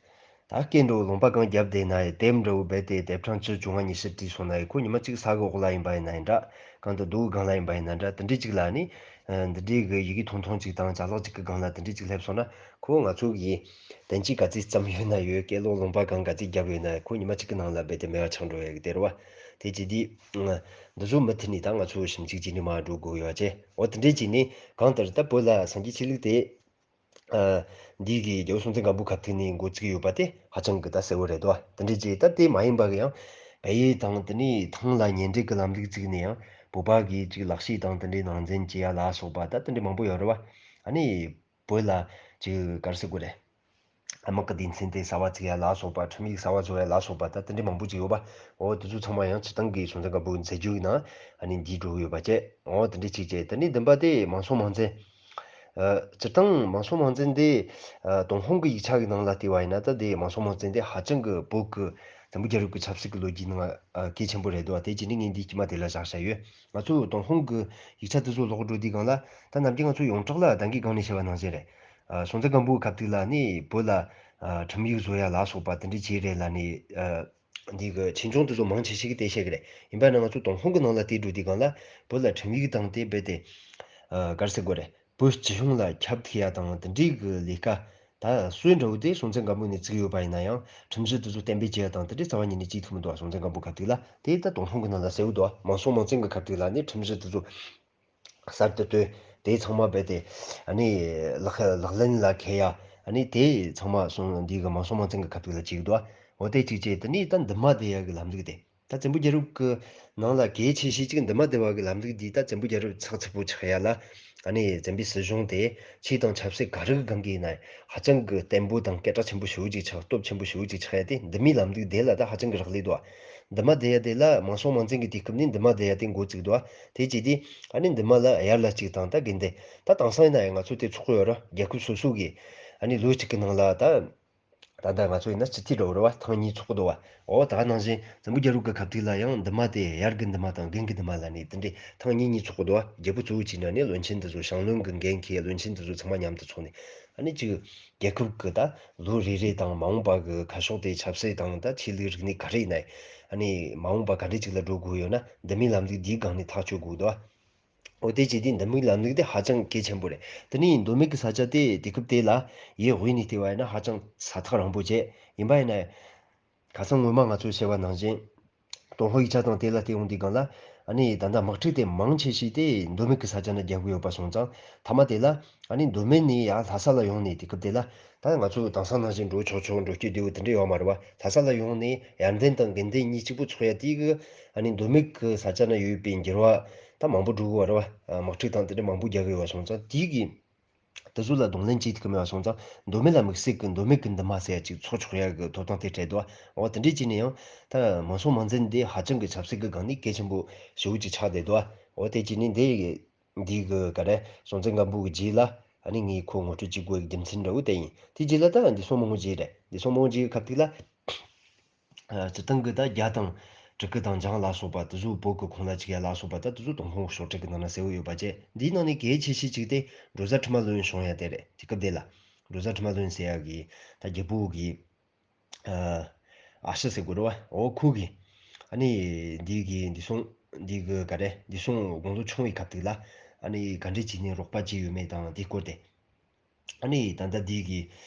ད་སྐད་འགྲོ་ལུང་པ་གང་བརྒྱབ་བསྡད་ན་ཡང་དེབ་འདྲ་བོ་རྦད་དེ་དེབ་གྲངས་བཅུ་བཅོ་ལྔ་ཉི་ཤུ་བྲིས་སོང་ན་ཡང་། ཁོ་ཉི་མ་གཅིག་ས་གི་འོག་ལ་ཡིན་པ་ཡིན་ན་འདྲ། གང་དུ་རྡོ་གི་སྒང་ལ་ཡིན་པ་ཡིན་ན་འདྲ། དེ་འདྲའི་ཅིག་ལ་ནི་ཨ་འདི་འདྲའི་གི་ཡི་གེ་ཐུང་ཐུང་ཅིག་དང་ཅ་ལག་ཅིག་གི་སྒང་ལ་དེ་འདྲའི་ཅིག་སླེབས་སོང་ན། ཁོ་ང་ཚོ་གིས་དོན་གཅིག་ག་ཚོད་བརྩམས་ཡོད་ན་ཡང་། སྐད་ལོག་ལུང་པ་གང་ག་ཚོད་བརྒྱབ་ཡོད་ན་ཡང་། ཁོ་ཉི་མ་གཅིག་གི་ནང་ལ་རྦད་དེ་མེད་པ་ཆགས་འགྲོ་ཡ་གི་དེ་རེད་བ། དེ་བྱས་དུས་འདི་ཚོ་མུ་མཐུད་ནས་ད་ང་ཚོ་ཞིབ་འཇུག་བྱས་ནས་མར་འགྲོ་དགོས་ཡོད་ཅེ། འོ་དེ་འདྲའི་བྱས་ནས་གང་ལྟར་ད་བོད་ལ་སངས་རྒྱས་ཆོས་ལུགས་དེ། ཨ་འདི་གི་རྒྱལ་པོ་སྲོང་བཙན་སྒམ་པོའི་སྐབས་དུས་ནས་འགོ་བཙུགས་ཡོད་པ་དེ་ཧ་ཅང་གི་ད་གསལ་བོ་རེད་དོ། དེ་འདྲའི་ཅིག་ད་དེ་མ་ཡིན་པ་གི་ཡང་བལ་ཡུལ་དང་དེ་ནས་ཐང་ལ་གཉེན་འབྲེལ་གི་ལམ་ལུགས་བཙུགས་ནས། ཡང་བོད་པ་གི་ཅིག་ལག་ཤེས་དང་དེ་འདྲའི་ནང་འཛིང་བྱེད་ཡ་ལ་སོགས་པ་ད་དེ་འདྲའི་མང་པོ་ཡོད་རེད་བ། ཨ་ནི་བོད་ལ་ཅིག་ག་རེ་ཟེར་དགོས་རེད། དམག་གི་སྡེ་ཚན་དེ་གསར་བ་བཙུགས་ཡ་ལ་སོགས་པ། ཁྲིམས་ཡིག་གསར་བ་བཟོ་ཡ་ལ་སོགས་པ་ད་དེ་འདྲའི་མང་པོ་ཅིག་ཡོད་པ། འོ་དེ་ཚོ་ཚང་མ་ཡང་སྤྱིར་བཏང་གི་སྲོང་བཙན་སྒམ་པོའི་མཛད་རྗེས་ནང་ཨ་ནི་འདུས་འགྲོ་གི་ཡོད་པ་བཅས། འོ་དེ་འདྲའི་ཅིག་བཅས། དེ་ནས་བདུན་པ་དེ་མང་སྲོང་མང་བཙན། ཨ་སྤྱིར་བཏང་མང་སྲོང་མང་བཙན་དེ་ཨ་ཏུན་ཧོང་གི་ཡིག་ཆ་གི་ནང་ལ་བལྟས་པ་ཡིན་ན། ད་དེ་མང་སྲོང་མང་བཙན་དེ་ཧ་ཅང་གི་བོད་ཀྱི་བཙན་པོའི་རྒྱལ་རབས་ཀྱི་ཆབ་སྲིད་ཀྱི་ལོ་རྒྱུས་ནང་ཨ་གལ་ཆེན་པོ་རེད་འདུག་བ། དེ་བྱས་ནས་ངས་འདི་དཀྱིལ་མ་དེ་ལ་བཞག་བཞག་ཡོད། ང་ཚོས་ཏུན་ཧོང་གི་ཡིག་ཆ་དེ་ཚོ་ཀློག་འགྲོ་དུས་སྒང་ལ། ད་ནམ་རྒྱུན་ང་ཚོ་ཡོངས་གྲགས་ལ་ད་གིན་སྒང་ནས་བཤད་པ་ནང་བཞིན་རེད། ཨ་སྲོང་བཙན་སྒམ་པོའི་སྐབས་དུས་ལ་ནི་བོད་ལ་ཨ་ཁྲིམས་ཡིག་བཟོ་ཡ་ལ་སོགས་པ་དེ་འདྲ་བྱས་རེད་ལབ་ནས། ཨ་འདི་གི་ཆོས་འབྱུང་དེ་ཚོ་མང་ཆེ་ཞིག་གིས་དེ་བཤད་གི་རེད། ཡིན་པ་ན་ང་ཚོ་ཏུན་ཧོང་གི་ནང་ལ་བལྟས་འགྲོ་དུས་སྒང་ལ། བོད་ལ་ཁྲིམས་ཡིག་དང་དེ་རྦད་དེ་ཨ་ག་རེ་ཟེར་དགོས་རེད། བོད་སྤྱི་གཞུང་ལ་ཁྱབ་ཐུབ་ཡ་དང་དེ་འདྲའི་གི་ལས་ཀ་ད་སྲོལ་འདྲ་བོ་དེ་སྲོང་བཙན་སྒམ་པོ་ནས་བཙུགས་ཡོད་པ་ཡིན་ན་ཡང་། ཁྲིམས་གཞི་དེ་ཚོ་གཏན་འབེབས་བྱེད་ཡ་དང་དེ་འདྲའི་རྩ་བ་ཉིད་ནས་བྱེད་ཐུབ་མི་འདུག་བ། སྲོང་བཙན་སྒམ་པོའི་སྐབས་དུས་ལ། དེ་ད་ཏུན་ཧོང་གི་ནང་ལ་གསལ་བོ་འདུག་བ། མང་སྲོང་མང་བཙན་གི་སྐབས་དུས་ལ་ནི་ཁྲིམས་གཞི་དེ་ཚོ་གསར་དུ་བཏོན། དེ་ཚང་མ་རྦད་དེ་ཨ་ནི་ལག་ལག་ལེན་ལ་འཁེལ་ཡ། ཨ་ནི་དེ་ཚང་མ་སོང་འདི་གི་མང་སྲོང་མང་བཙན་གི་སྐབས་དུས་ལ་བྱེད་ཀྱི་འདུག་བ། འོ་དེ་གཅིག་བྱས། དེ་ནས་ད་འདུན་མ་སྡེ་ཡ་གི་ལམ་ལུགས་དེ། ད་བཙན་པོའི་རྒྱལ་རབས་ཀྱི་ནང་ལ་གལ་ཆེ་ཤོས་གཅིག་འདུན་མ་སྡེ་བ་གི་ལམ་ལུགས་འདི་ད་བཙན་པོའི་རྒྱལ་རབས་ཚགས་ཚུད་པོ་ཆགས་ཡ་ལ། ཨ་ནི་བཙན་པོའི་སྲིད་གཞུང་དེ་ཆོས་དང་ཆབ་སྲིད་ག་རེ་གི་སྒང་གི་ཡིན་ན་ཧ་ཅང་གི་བརྟན་པོ་དང་སྐད་གྲགས་ཆེན་པོ་ཞེ་པོ་ཅིག་ཆགས། སྟོབས་ཆེན་པོ་ཞེ་པོ་ཅིག་ཆགས་ཡ་དེ་འདུན་མའི་ལམ་ལུགས་དེ་ལ་ད་ཧ་ཅང་གི་རག་ལས་འདུག་བ། འདུན་མ་སྡེ་ཡ་དེ་ལ་མང་སྲོང་མང་བཙན་གྱི་དུས་སྐབས་ནས་འདུན་མ་སྡེ་ཡ་དེ་འགོ་བཙུགས་འདུག་བ། དེ་བྱས་དུས་ཨ་ནི་འདུན་མ་ལ་དབྱར་ལ་གཅིག་དང་ད་དགེ་འདུན། ད་དེང་སང་ཡིན་ན་ཡང་ང་ཚོ་དེ་ཚོགས་ཀྱི་ཡོད་རེད། རྒྱལ་ཁབ་སོ་སོ་གི་ཨ་ནི་ལོ་གཅིག་གི་ནང་ལ་ད། ད་ལྟ་ང་ཚོ་ཡིན་ན་སྤྱི་འཐུས་འདྲ་བོ་རེད་བ། ཐེངས་གཉིས་ཚོགས་ཀྱི་འདུག་བ། འོ་ད་ནང་བཞིན་བཙན་པོའི་རྒྱལ་རབས་ཀྱི་སྐབས་དུས་ལ་ཡང་འདུན་མ་དེ་དབྱར་གྱི་འདུན་མ་དང་དགུན་གྱི་འདུན་མ་ལ་ནི་དེ་འདྲའི་ཐེངས་གཉིས་གཉིས་ཚོགས་ཀྱི་འདུག་བ། རྒྱལ་པོ་གཙོ་བོ་བྱས་ནས་ནི་བློན་ཆེན་དེ་ཚོ་ཞང་བློན་གྱི་འགན་འཁྱེར་བློན་ཆེན་དེ་ཚོ་ཚང་མ་མཉམ་དུ་ཚོགས་ནས། ཨ་ནི་ཅིག་རྒྱལ་ཁབ་ཀྱི་ད་ལོ་རེ་རེ་དང་མ་འོངས་པ་གི་ཁ་ཕྱོགས་དེ་ཆབ་སྲིད་དང་ད་ཆོས་ལུགས་རིག་གནས་ག་རེ་ཡིན་ན། ཨ་ནི་མ་འོངས་པ་ག་འདྲ་ཅིག་ལ་འགྲོ་དགོས་ཡོད་ན་འདུན་མའི་ལམ་ལུགས་འདིའི་སྒང་ནས་ཐག་གཅོད་དགོས་འདུག་བ། འོ་དེ་བྱས་དུས་འདུན་མའི་ལམ་ལུགས་དེ་ཧ་ཅང་གལ་ཆེན་པོ་རེད། དེ་ནས་མདོ་སྨད་ཀྱི་ས་ཆ་དེ་དུས་སྐབས་དེ་ལ་ཡིད་དབུས་ནས་བལྟས་པ་ཡིན་ན་ཧ་ཅང་ས་ཐག་རིང་པོ་བྱས། ཡིན་པ་ཡིན་ན་ཁ་སང་སྔོན་མ་ང་ཚོས་བཤད་པ་ནང་བཞིན། ཏུན་ཧོང་ཡིག་ཆ་དང་དེ་ལ་བལྟས་ཡོང་དུས་སྒང་ལ། ཨ་ནི་ད་ལྟ་དམག་འཁྲུག་དེ་མང་ཆེ་ཤོས་དེ་མདོ་སྨད་ཀྱི་ས་ཆ་ནས་རྒྱག་གི་ཡོད་པ་སོང་ཙང་། མཐའ་མ་དེ་ལ་ཨ་ནི་མདོ་སྨད་ནས་ཡར་ལྷ་ས་ལ་ཡོང་ནས་དུས་སྐབས་དེ་ལ། ད་ང་ཚོ་དེང་སང་ནང་བཞིན་འགྲོ་ཆོག་ཆོག་འགྲོ་སྐྱོད་བདེ་བོ་དེ་འདྲ་ཡོད་མ་རེད་བ། ལྷ་ས་ལ་ཡོང་ནས་དབྱར་འདུན་དང་དགུན་འདུན་གཉིས་གཅིག་པུ་ཚོགས་ཡ་དེ་གི། ཨ་ནི་མདོ་སྨད་ཀྱི་ས་ཆ་ན་ཡོད་པའི་འགྱུར་བ་ད་མང་པོ་འགྲོ་གི་ཡོད་རེད་བ། དམག་འཁྲུག་དང་དེ་འདྲ་མང་པོ་རྒྱག་གི་ཡོད་པ་སོང་ཙང་། དེ་གི་ དེ་ཚོ་ལ་གདོང་ལེན་བྱེད་ཐུབ་ཀྱི་མེད་པ་སོང་ཙང་མདོ་སྨད་ལ་དམིགས་བསལ་གྱི་མདོ་སྨད་ཀྱི་འདུན་མ་ཟེར་ཡ་ཅིག་ཚོགས་ཆོག་ཡ་གི་ཐོབ་ཐང་དེ་སྤྲད་འདུག་འོ་དེ་འདྲས་བྱས་ནས་ཡང་ད་མང་སྲོང་མང་བཙན་འདི་ཧ་ཅང་གི་ཆབ་སྲིད་ཀྱི་སྒང་ནས་གལ་ཆེན་པོ་ཞེ་པོ་ཅིག་ཆགས་བསྡད་འདུག་འོ་དེ་བྱས་ནས་འདི་འདི་གི་ག་རེ་སྲོང་བཙན་སྒམ་པོ་གི་རྗེས་ལ་ཨ་ནི་ངས་ཁོ་ངོ་སྤྲོད་བྱེད་དགོས་རྒྱུ་མཚན་འདྲ་བོ་དེ་ཡིན། དེ་རྗེས་ལ་ད་འདི་སྲོང་མོ་ངོ་རྗེས་རེད། འདི་སྲོང་མོ་ངོ་རྗེས་ཀྱི་ཁ་ཐུག་ལ། སྤྱིར་བཏང་གི་ད་རྒྱ་དང་། གྲི་གུ་དང་འཇང་ལ་སོགས་པ་དེ་ཚོ་བོད་ཀྱི་ཁོངས་ལ་ཆུད་ཡ་ལ་སོགས་པ་ད་དེ་ཚོ་ཏུན་ཧོང་གི་ཤོག་དྲིལ་གྱི་ནང་ན་གསལ་བོ་ཡོད་པ་བཅས། འདིའི་ནང་ནས་གལ་ཆེ་ཤོས་གཅིག་དེ་འབྲོ་བཟའ་ཁྲི་མ་ལོན་བྱུང་ཡ་དེ་རེད། དེ་སྐབས་དེ་ལ་འབྲོ་བཟའ་ཁྲི་མ་ལོན་ཟེར་ཡ་གི་ད་རྒྱལ་པོ་གི་ཨ་ཞེ་ཟེར་དགོས་རེད་བ། འོ་ཁོ་གི་ཨ་ནི་འདི་གི་འདི་སྲོང་འདི་གི་ག་རེ་འདི་སྲོང་དགུང་ལོ་ཆུང་བའི་སྐབས་དེ་ལ་ཨ་ནི་ག་འདྲས་བྱས་ནས་རོགས་པ་བྱས་ཡོད་མེད་དང་དེའི་སྐོར་དེ། ཨ་ནི་ད་ལྟ་འདི་གི་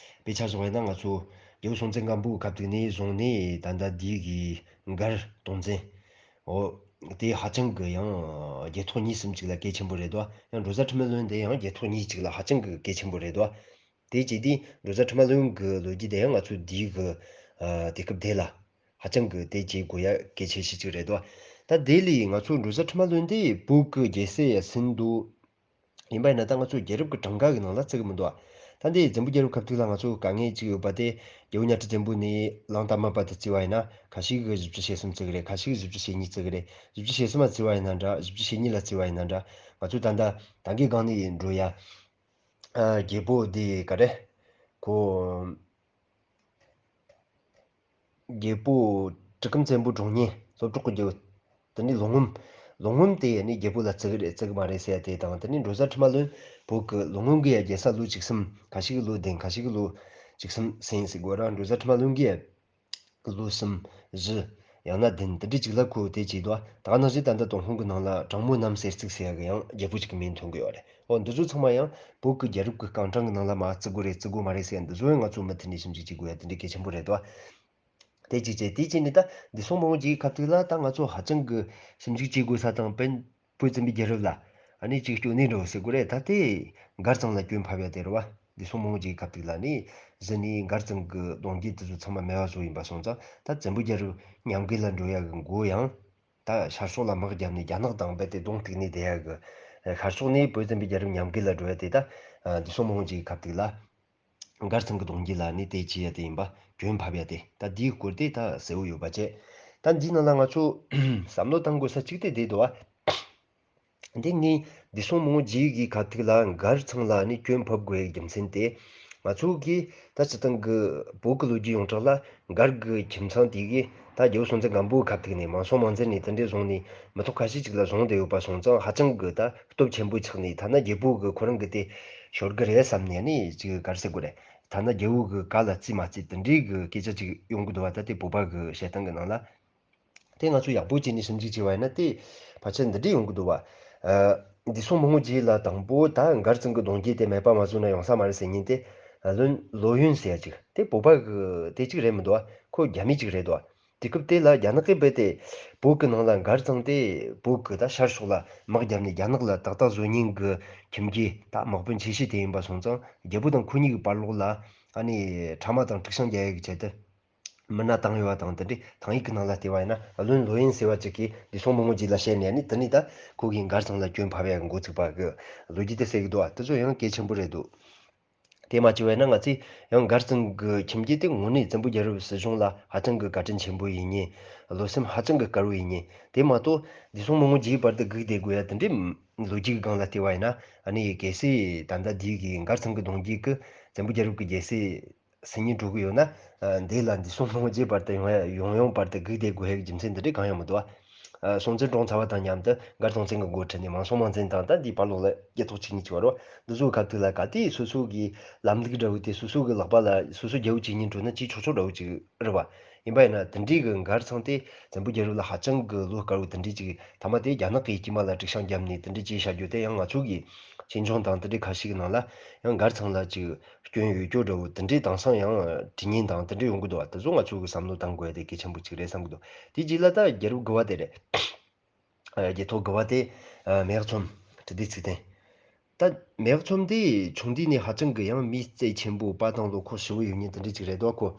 དཔེ་ཆ་བཞག་པ་ཡིན་ན་ང་ཚོ་རྒྱལ་པོ་སྲོང་བཙན་སྒམ་པོའི་སྐབས་དེ་ནས་བཟུང་ནས་ད་ལྟ་འདི་གི་མགར་སྟོང་བཙན། འོ། དེ་ཧ་ཅང་གི་ཡང་རྒྱལ་ཐོག་གཉིས་གསུམ་ཅིག་ལ་གལ་ཆེན་པོ་རེད་དོ། ཡང་འབྲོ་བཟའ་ཁྲི་མ་ལོན་དེ་ཡང་རྒྱལ་ཐོག་གཉིས་ཅིག་ལ་ཧ་ཅང་གི་གལ་ཆེན་པོ་རེད་དོ། དེ་བྱས་དུས་འབྲོ་བཟའ་ཁྲི་མ་ལོན་གི་ལོ་རྒྱུས་དེ་ཡང་ང་ཚོ་འདི་གི་ཨ་དེ་སྐབས་དེ་ལ་ཧ་ཅང་གི་དེ་བྱེད་དགོས་ཡ་གལ་ཆེ་ཤོས་ཅིག་རེད་དོ། ད་དེ་ལས་ང་ཚོ་འབྲོ་བཟའ་ཁྲི་མ་ལོན་དེ་བོད་ཀྱི་རྒྱལ་སྲས་ཡ་ཟིན་འདུག་ཡིན་པ་ཡིན་ན་ད་ང་ཚོ་རྒྱལ་རབས་ཀྱི་གྲངས་ཀ་གི་ནང་ལ་བརྩི་གི་མི་འདུག་ད་འདི་འཛམ་བུ་རྒྱལ་རབས་སྐབས་དུས་ལ་ང་ཚོ་དཀའ་ངལ་ཅིག་ཡོད་པ་དེ་རྒྱལ་པོ་གཉའ་ཁྲི་བཙན་པོ་ནས་གླང་དར་མ་པ་དེ་བརྩི་བ་ཡིན་ན་ཁ་ཤས་ཀྱིས་བཞི་བཅུ་ཞེ་གསུམ་བརྩི་གི་རེད། ཁ་ཤས་ཀྱིས་བཞི་བཅུ་ཞེ་གཉིས་བརྩི་གི་རེད། བཞི་བཅུ་ཞེ་གསུམ་ལ་བརྩི་བ་ཡིན་ན་འདྲ། བཞི་བཅུ་ཞེ་གཉིས་ལ་བརྩི་བ་ཡིན་ན་འདྲ། ང་ཚོ་ད་ལྟ་ད་གའི་སྒང་ནས་འགྲོ་ཡ་ཨ་རྒྱལ་པོ་དེ་ག་རེ་ཁོ། རྒྱལ་པོ་གྲི་གུམ་བཙན་པོ་དྲུང་གཉེན་སློབ་གྲོགས་ཀྱི་རྒྱལ་པོ། དེ་ནས་ལོ་ངོམ། ལོ་ངོམ་དེ་ནི་རྒྱལ་པོ་ལ་བརྩི་གི་རེད་བརྩི་གི་མ་རེད་ཟེར་ཡ་དེ་དང་། དེ་ནས་འབྲོ་བཟའ་ཁྲི་མ་ལོན་བོད་ཀྱི་ལོ་ངོམ་གྱི་ཡ་རྒྱལ་ས་ལོ་བཅུ་གསུམ། ཁ་ཤས་ཀྱི་ལོ་བདུན། ཁ་ཤས་ཀྱི་ལོ་བཅུ་གསུམ་ཟིན་ཟེར་དགོས་ར། འབྲོ་བཟའ་ཁྲི་མ་ལོན་གྱི་ཡ་ལོ་གསུམ། བཞི། ཡང་ན་བདུན། དེ་འདྲ་ཅིག་ལ་ཁོ་དེ་བྱས་འདུག་ད་ག་ནང་བཞིན་ད་ལྟ་ཏུན་ཧོང་གི་ནང་ལ་དྲང་མོ་རྣམ་གསལ་བརྩིགས་ཟེར་ཡ་གི་ཡང་རྒྱལ་པོ་ཅིག་གི་མིང་ཐོན་གི་ཡོད་རེད། འོ་འདི་ཚོ་ཚང་མ་ཡང་བོད་ཀྱི་རྒྱལ་རབས་ཀྱི་རྐང་གྲངས་ཀྱི་ནང་ལ་མར་བརྩི་དགོས་རེད་བརྩི་དགོས་མ་རེད་ཟེར་ཡ་འདི་ཚོ་ཡང་ང་ཚོ་མུ་མཐུད་ནས་ཞིབ་འཇུག་བྱེད་དགོས་ཡ་དེ་འདྲ་གལ་ཆེན་པོ་རེད་དོ། དེ་གཅིག་བྱས། དེ་གཅིག་ནས་ད་འདི་སྲོང་བོན་གྱི་སྐབས་དུས་ལ་ད་ང་ཚོ་ཧ་ཅང་གི་ཞིབ་འཇུག་བྱེད་དགོས་ས་དང་། བོད་བཙན་པོའི་རྒྱལ་རབས་ལ་ཨ་ནི་ཅིག་སྐྱོན་ནས་འགྲོ་ཟེར་དགོས་རེད། ད་དེ་མགར་ཚང་ལ་སྐྱོན་ཕབ་ཡ་དེ་རེད་བ། འདི་སྲོང་བོན་གྱི་སྐབས་དུས་ལ་ནི་གཞི་ནས་མགར་ཚང་གི་གདུང་རྒྱུད་དེ་ཚོ་ཚང་མ་མེད་པ་བཟོ་ཡིན་པ་སོང་ཙང་ད་བཙན་པོའི་རྒྱལ་རབས་ཉམས་རྒུད་ལ་འགྲོ་ཡ་གི་མགོ་ཡང་། ད་ཤར་ཕྱོགས་ལ་དམག་བརྒྱབ་ནས་རྒྱ་ནག་དང་རྦད་དེ་གདོང་གཏུག་ནས་བསྡད་ཡ་གི། ཤར་ཕྱོགས་ནས་བོད་བཙན་པོའི་རྒྱལ་རབས་ཉམས་རྒུད་ལ་འགྲོ་ཡ་དེ་ད། འདི་སྲོང་བོན་གྱི་སྐབས་དུས་ལ། མགར་ཚང་གི་གདུང་རྒྱུད་ལ་ནི་དེ་བྱས་ཡ་དེ་ཡིན་པ་སྐྱོན་ཕབ་ཡ་དེ་ད་འདིའི་སྐོར་དེ་ད་གསལ་བོ་ཡོད་པ་བྱས། ད་འདིའི་ནང་ལ་ང་ཚོ་བསམ་བློ་བཏང་དགོས་ས་གཅིག་དེ་བསྡད་འདུག་བ། འདི་ངས་འདི་སྲོང་བོན་གྱི་སྐབས་དུས་ལ་མགར་ཚང་ལ་ནི་སྐྱོན་ཕབ་དགོས་ཡའི་རྒྱུ་མཚན་དེ། ང་ཚོ་གིས་ད་སྤྱིར་བཏང་གི་བོད་ཀྱི་ལོ་རྒྱུས་ཡོངས་གྲགས་ལ་མགར་གྱི་ཁྱིམ་ཚང་དེ་གིས་ད་རྒྱལ་པོ་སྲོང་བཙན་སྒམ་པོའི་སྐབས་དུས་ནས་མང་སྲོང་མང་བཙན་ནས་དེ་འདྲས་བཟུང་ནས་མི་ཐོག་ཁ་ཤས་ཅིག་ལ་བཟུང་བསྡད་ཡོད་པ་སོང་ཙང་ཧ་ཅང་གི་ད་སྟོབས་ཆེན་པོ་ཆགས་ནས། ཐ་ན་རྒྱལ་པོ་གི་ཁོ་རང་གི་དེ་ཤོར་གི་རེད་བསམ་ནས་ནི་ཅིག་ག་རེ་ཟེར་དགོས་རེད། ཐ་ན་རྒྱལ་པོ་གི་བཀའ་ལ་བརྩི་མ་བརྩི་དེ་འདྲའི་གི་སྐད་ཆ་ཅིག་ཡོང་གི་འདུག་བ། ད་དེ་བོད་པ་གི་བཤད་སྟངས་གི་ནང་ལ། དེ་ང་ཚོ་ཡག་པོ་བྱས་ནས་ཞིབ་འཇུག་བྱས་པ་ཡིན་ན་དེ་ཕལ་ཆེར་འདི་འདྲས་ཡོང་གི་འདུག་བ། ཨ། འདི་སྲོང་བོན་གྱི་ལ་དང་པོ་ད་མགར་ཚང་གི་གདུང་རྒྱུད་དེ་མེད་པ་མ་བཟོས་ན་ཡོང་ས་མ་རེད་ཟེར་མཁན་དེ། ལོན་ལོ་ཡོན་ཟེར་ཡ་ཅིག་དེ་བོད་པ་གི་དེ་ཅིག་རེད་མི་འདུག་བ། ཁོ་རྒྱ་མི་ཅིག་རེད་འདུག་བ། དེ་སྐབས་དེ་ལ་རྒྱ་ནག་གིས་རྦད་དེ་བོད་ཀྱི་ནང་ལ་མགར་ཚང་དེ་བོད་ཀྱི་ད་ཤར་ཕྱོགས་ལ་དམག་བརྒྱབ་ནས་རྒྱ་ནག་ལ་ཏག་ཏག་བཟོ་མཁན་གྱི་ཁྱིམ་རྒྱུད་ད་དམག་དཔོན་ཆེ་ཤོས་དེ་ཡིན་པ་སོང་ཙང་རྒྱལ་པོ་དང་ཁོ་གཉིས་ཀྱི་བར་ལོགས་ལ་ཨ་ནི་ཕྲ་མ་དང་དཀྲུག་ཤིང་རྒྱག་ཡ་གི་ཆེད་དུ། མི་སྣ་བཏང་ཡོད་པ་དང་། དེ་འདྲའི་ཐང་ཡིག་གི་ནང་ལ་བལྟས་པ་ཡིན་ན་ལོན་ལོ་ཡིན་ཟེར་བ་ཅིག་གིས་འདི་སྲོང་བོན་གྱི་ལ་བཤད་ནས་ནི་དེ་ནས་ད་ཁོ་གིས་མགར་ཚང་ལ་སྐྱོན་ཕབ་ཡ་གི་འགོ་ཚུགས་པ་གི་ལོ་རྒྱུས་དེ་གསལ་གི་འདུག་བ། དེ་ཚོ་ཡང་གལ་ཆེན་པོ་རེད་འདུག་དེ་མ་བྱས་པ་ཡིན་ན་ང་ཚོས་ཡང་མགར་ཚང་གི་ཁྱིམ་རྒྱུད་དེ་དངོས་གནས་བཙན་པོའི་རྒྱལ་རབས་སྲིད་གཞུང་ལ་ཧ་ཅང་གི་བཀའ་དྲིན་ཆེན་པོ་ཡིན་མཁན། བློ་སེམས་ཧ་ཅང་གི་དཀར་བོ་ཡིན་མཁན། དེ་མ་གཏོགས་འདི་སྲོང་བོན་གྱི་བར་དུ་སྒུག་བསྡད་དགོས་ཡ་དེ་འདྲའི་ལོ་རྒྱུས་ཀྱི་སྒང་ལ་བལྟས་པ་ཡིན་ན་ཨ་ནི་གལ་སྲིད་ད་ལྟ་འདི་གི་མགར་ཚང་གི་གདུང་རྒྱུད་ཀྱི་བཙན་པོའི་རྒྱལ་རབས་ཀྱི་རྒྱལ་སྲིད་སྲིད་ཉིན་འགྲོ་གི་ཡོད་ན། ཨ། འདི་ལ་འདི་སྲོང་བོན་གྱི་བར་དུ་ཡོང་ཡ་ཡོང་ཡོང་བར་དུ་སྒུག་བསྡད་དགོས་ཡ་གི་རྒྱུ་མཚན་འདི་འདྲ་གང་ཡང་མི་འདུག་བ། ཨ། སྲོང་བཙན་གྲོངས་ཚར་བ་དང་མཉམ་དུ་མགར་སྟོང་བཙན་གྱི་འགོ་ཁྲིད་ནས་མང་སྲོང་མང་བཙན་དང་ད་འདིའི་བར་ལོགས་ལ་རྒྱལ་ཐོག་བཅུ་གཉིས་ཀྱི་བར་རོ། འདི་ཚོའི་སྐབས་དུས་ལ་ག་དུས་སོ་སོ་གི་ལམ་ལུགས་འདྲ་བོ་དེ་སོ་སོ་གི་ལག་པ་ལ་སོ་སོ་རྒྱལ་པོ་བྱེད་སྙིང་བྲོ་ན་ཅིག་ཆོག་ཆོག་འདྲ་བོ་ཅིག་རེད་བ། ཡིན་པ་ཡིན་ན་དེ་འདྲའི་གི་མགར་ཚང་དེ་བཙན་པོའི་རྒྱལ་རབས་ལ་ཧ་ཅང་གི་བློ་དཀར་བོ་དེ་འདྲའི་ཅིག་མཐའ་མ་དེ་རྒྱ་ནག་གི་དཀྱིལ་མ་ལ་དཀྲུག་ཤིང་བརྒྱབ་ནས་དེ་འདྲའི་ཅིག་བྱ་རྒྱུ་དེ་ཡང་ང་ཚོ་གི་ཆོས་འབྱུང་དང་དེ་འདྲའི་ཁ་ཤས་ཀྱི་ནང་ལ་ཡང་མགར་ཚང་ལ་ཅིག་སྐྱོན་ཡོད་རྒྱུ་འདྲ་བོ་དེ་འདྲའི་དེང་སང་ཡང་དྲི་ཉན་དང་དེ་འདྲ་ཡོང་གི་འདུག་བ། དེ་ཚོ་ང་ཚོ་གི་བསམ་བློ་བཏང་དགོས་ཡ་དེ་གལ་ཆེན་པོ་ཅིག་རེད་བསམ་གི་འདུག་དེ་རྗེས་ལ་ད་རྒྱལ་རབས་དགུ་པ་དེ་རེད། རྒྱལ་ཐོག་དགུ་པ་དེ་མེས་ཚོམ་དྲི་དེ་ཚིག་བསྟན། ད་མེས་ཚོམ་དེ་ཆུང་དུས་ནས་ཧ་ཅང་གི་ཡང་མི་རྩལ་ཆེན་པོ་དཔའ་དང་བློ་ཁོག་ཞེ་པོ་ཡོད་མཁན་དེ་འདྲ་ཅིག་རེད་དོ་ཁོ།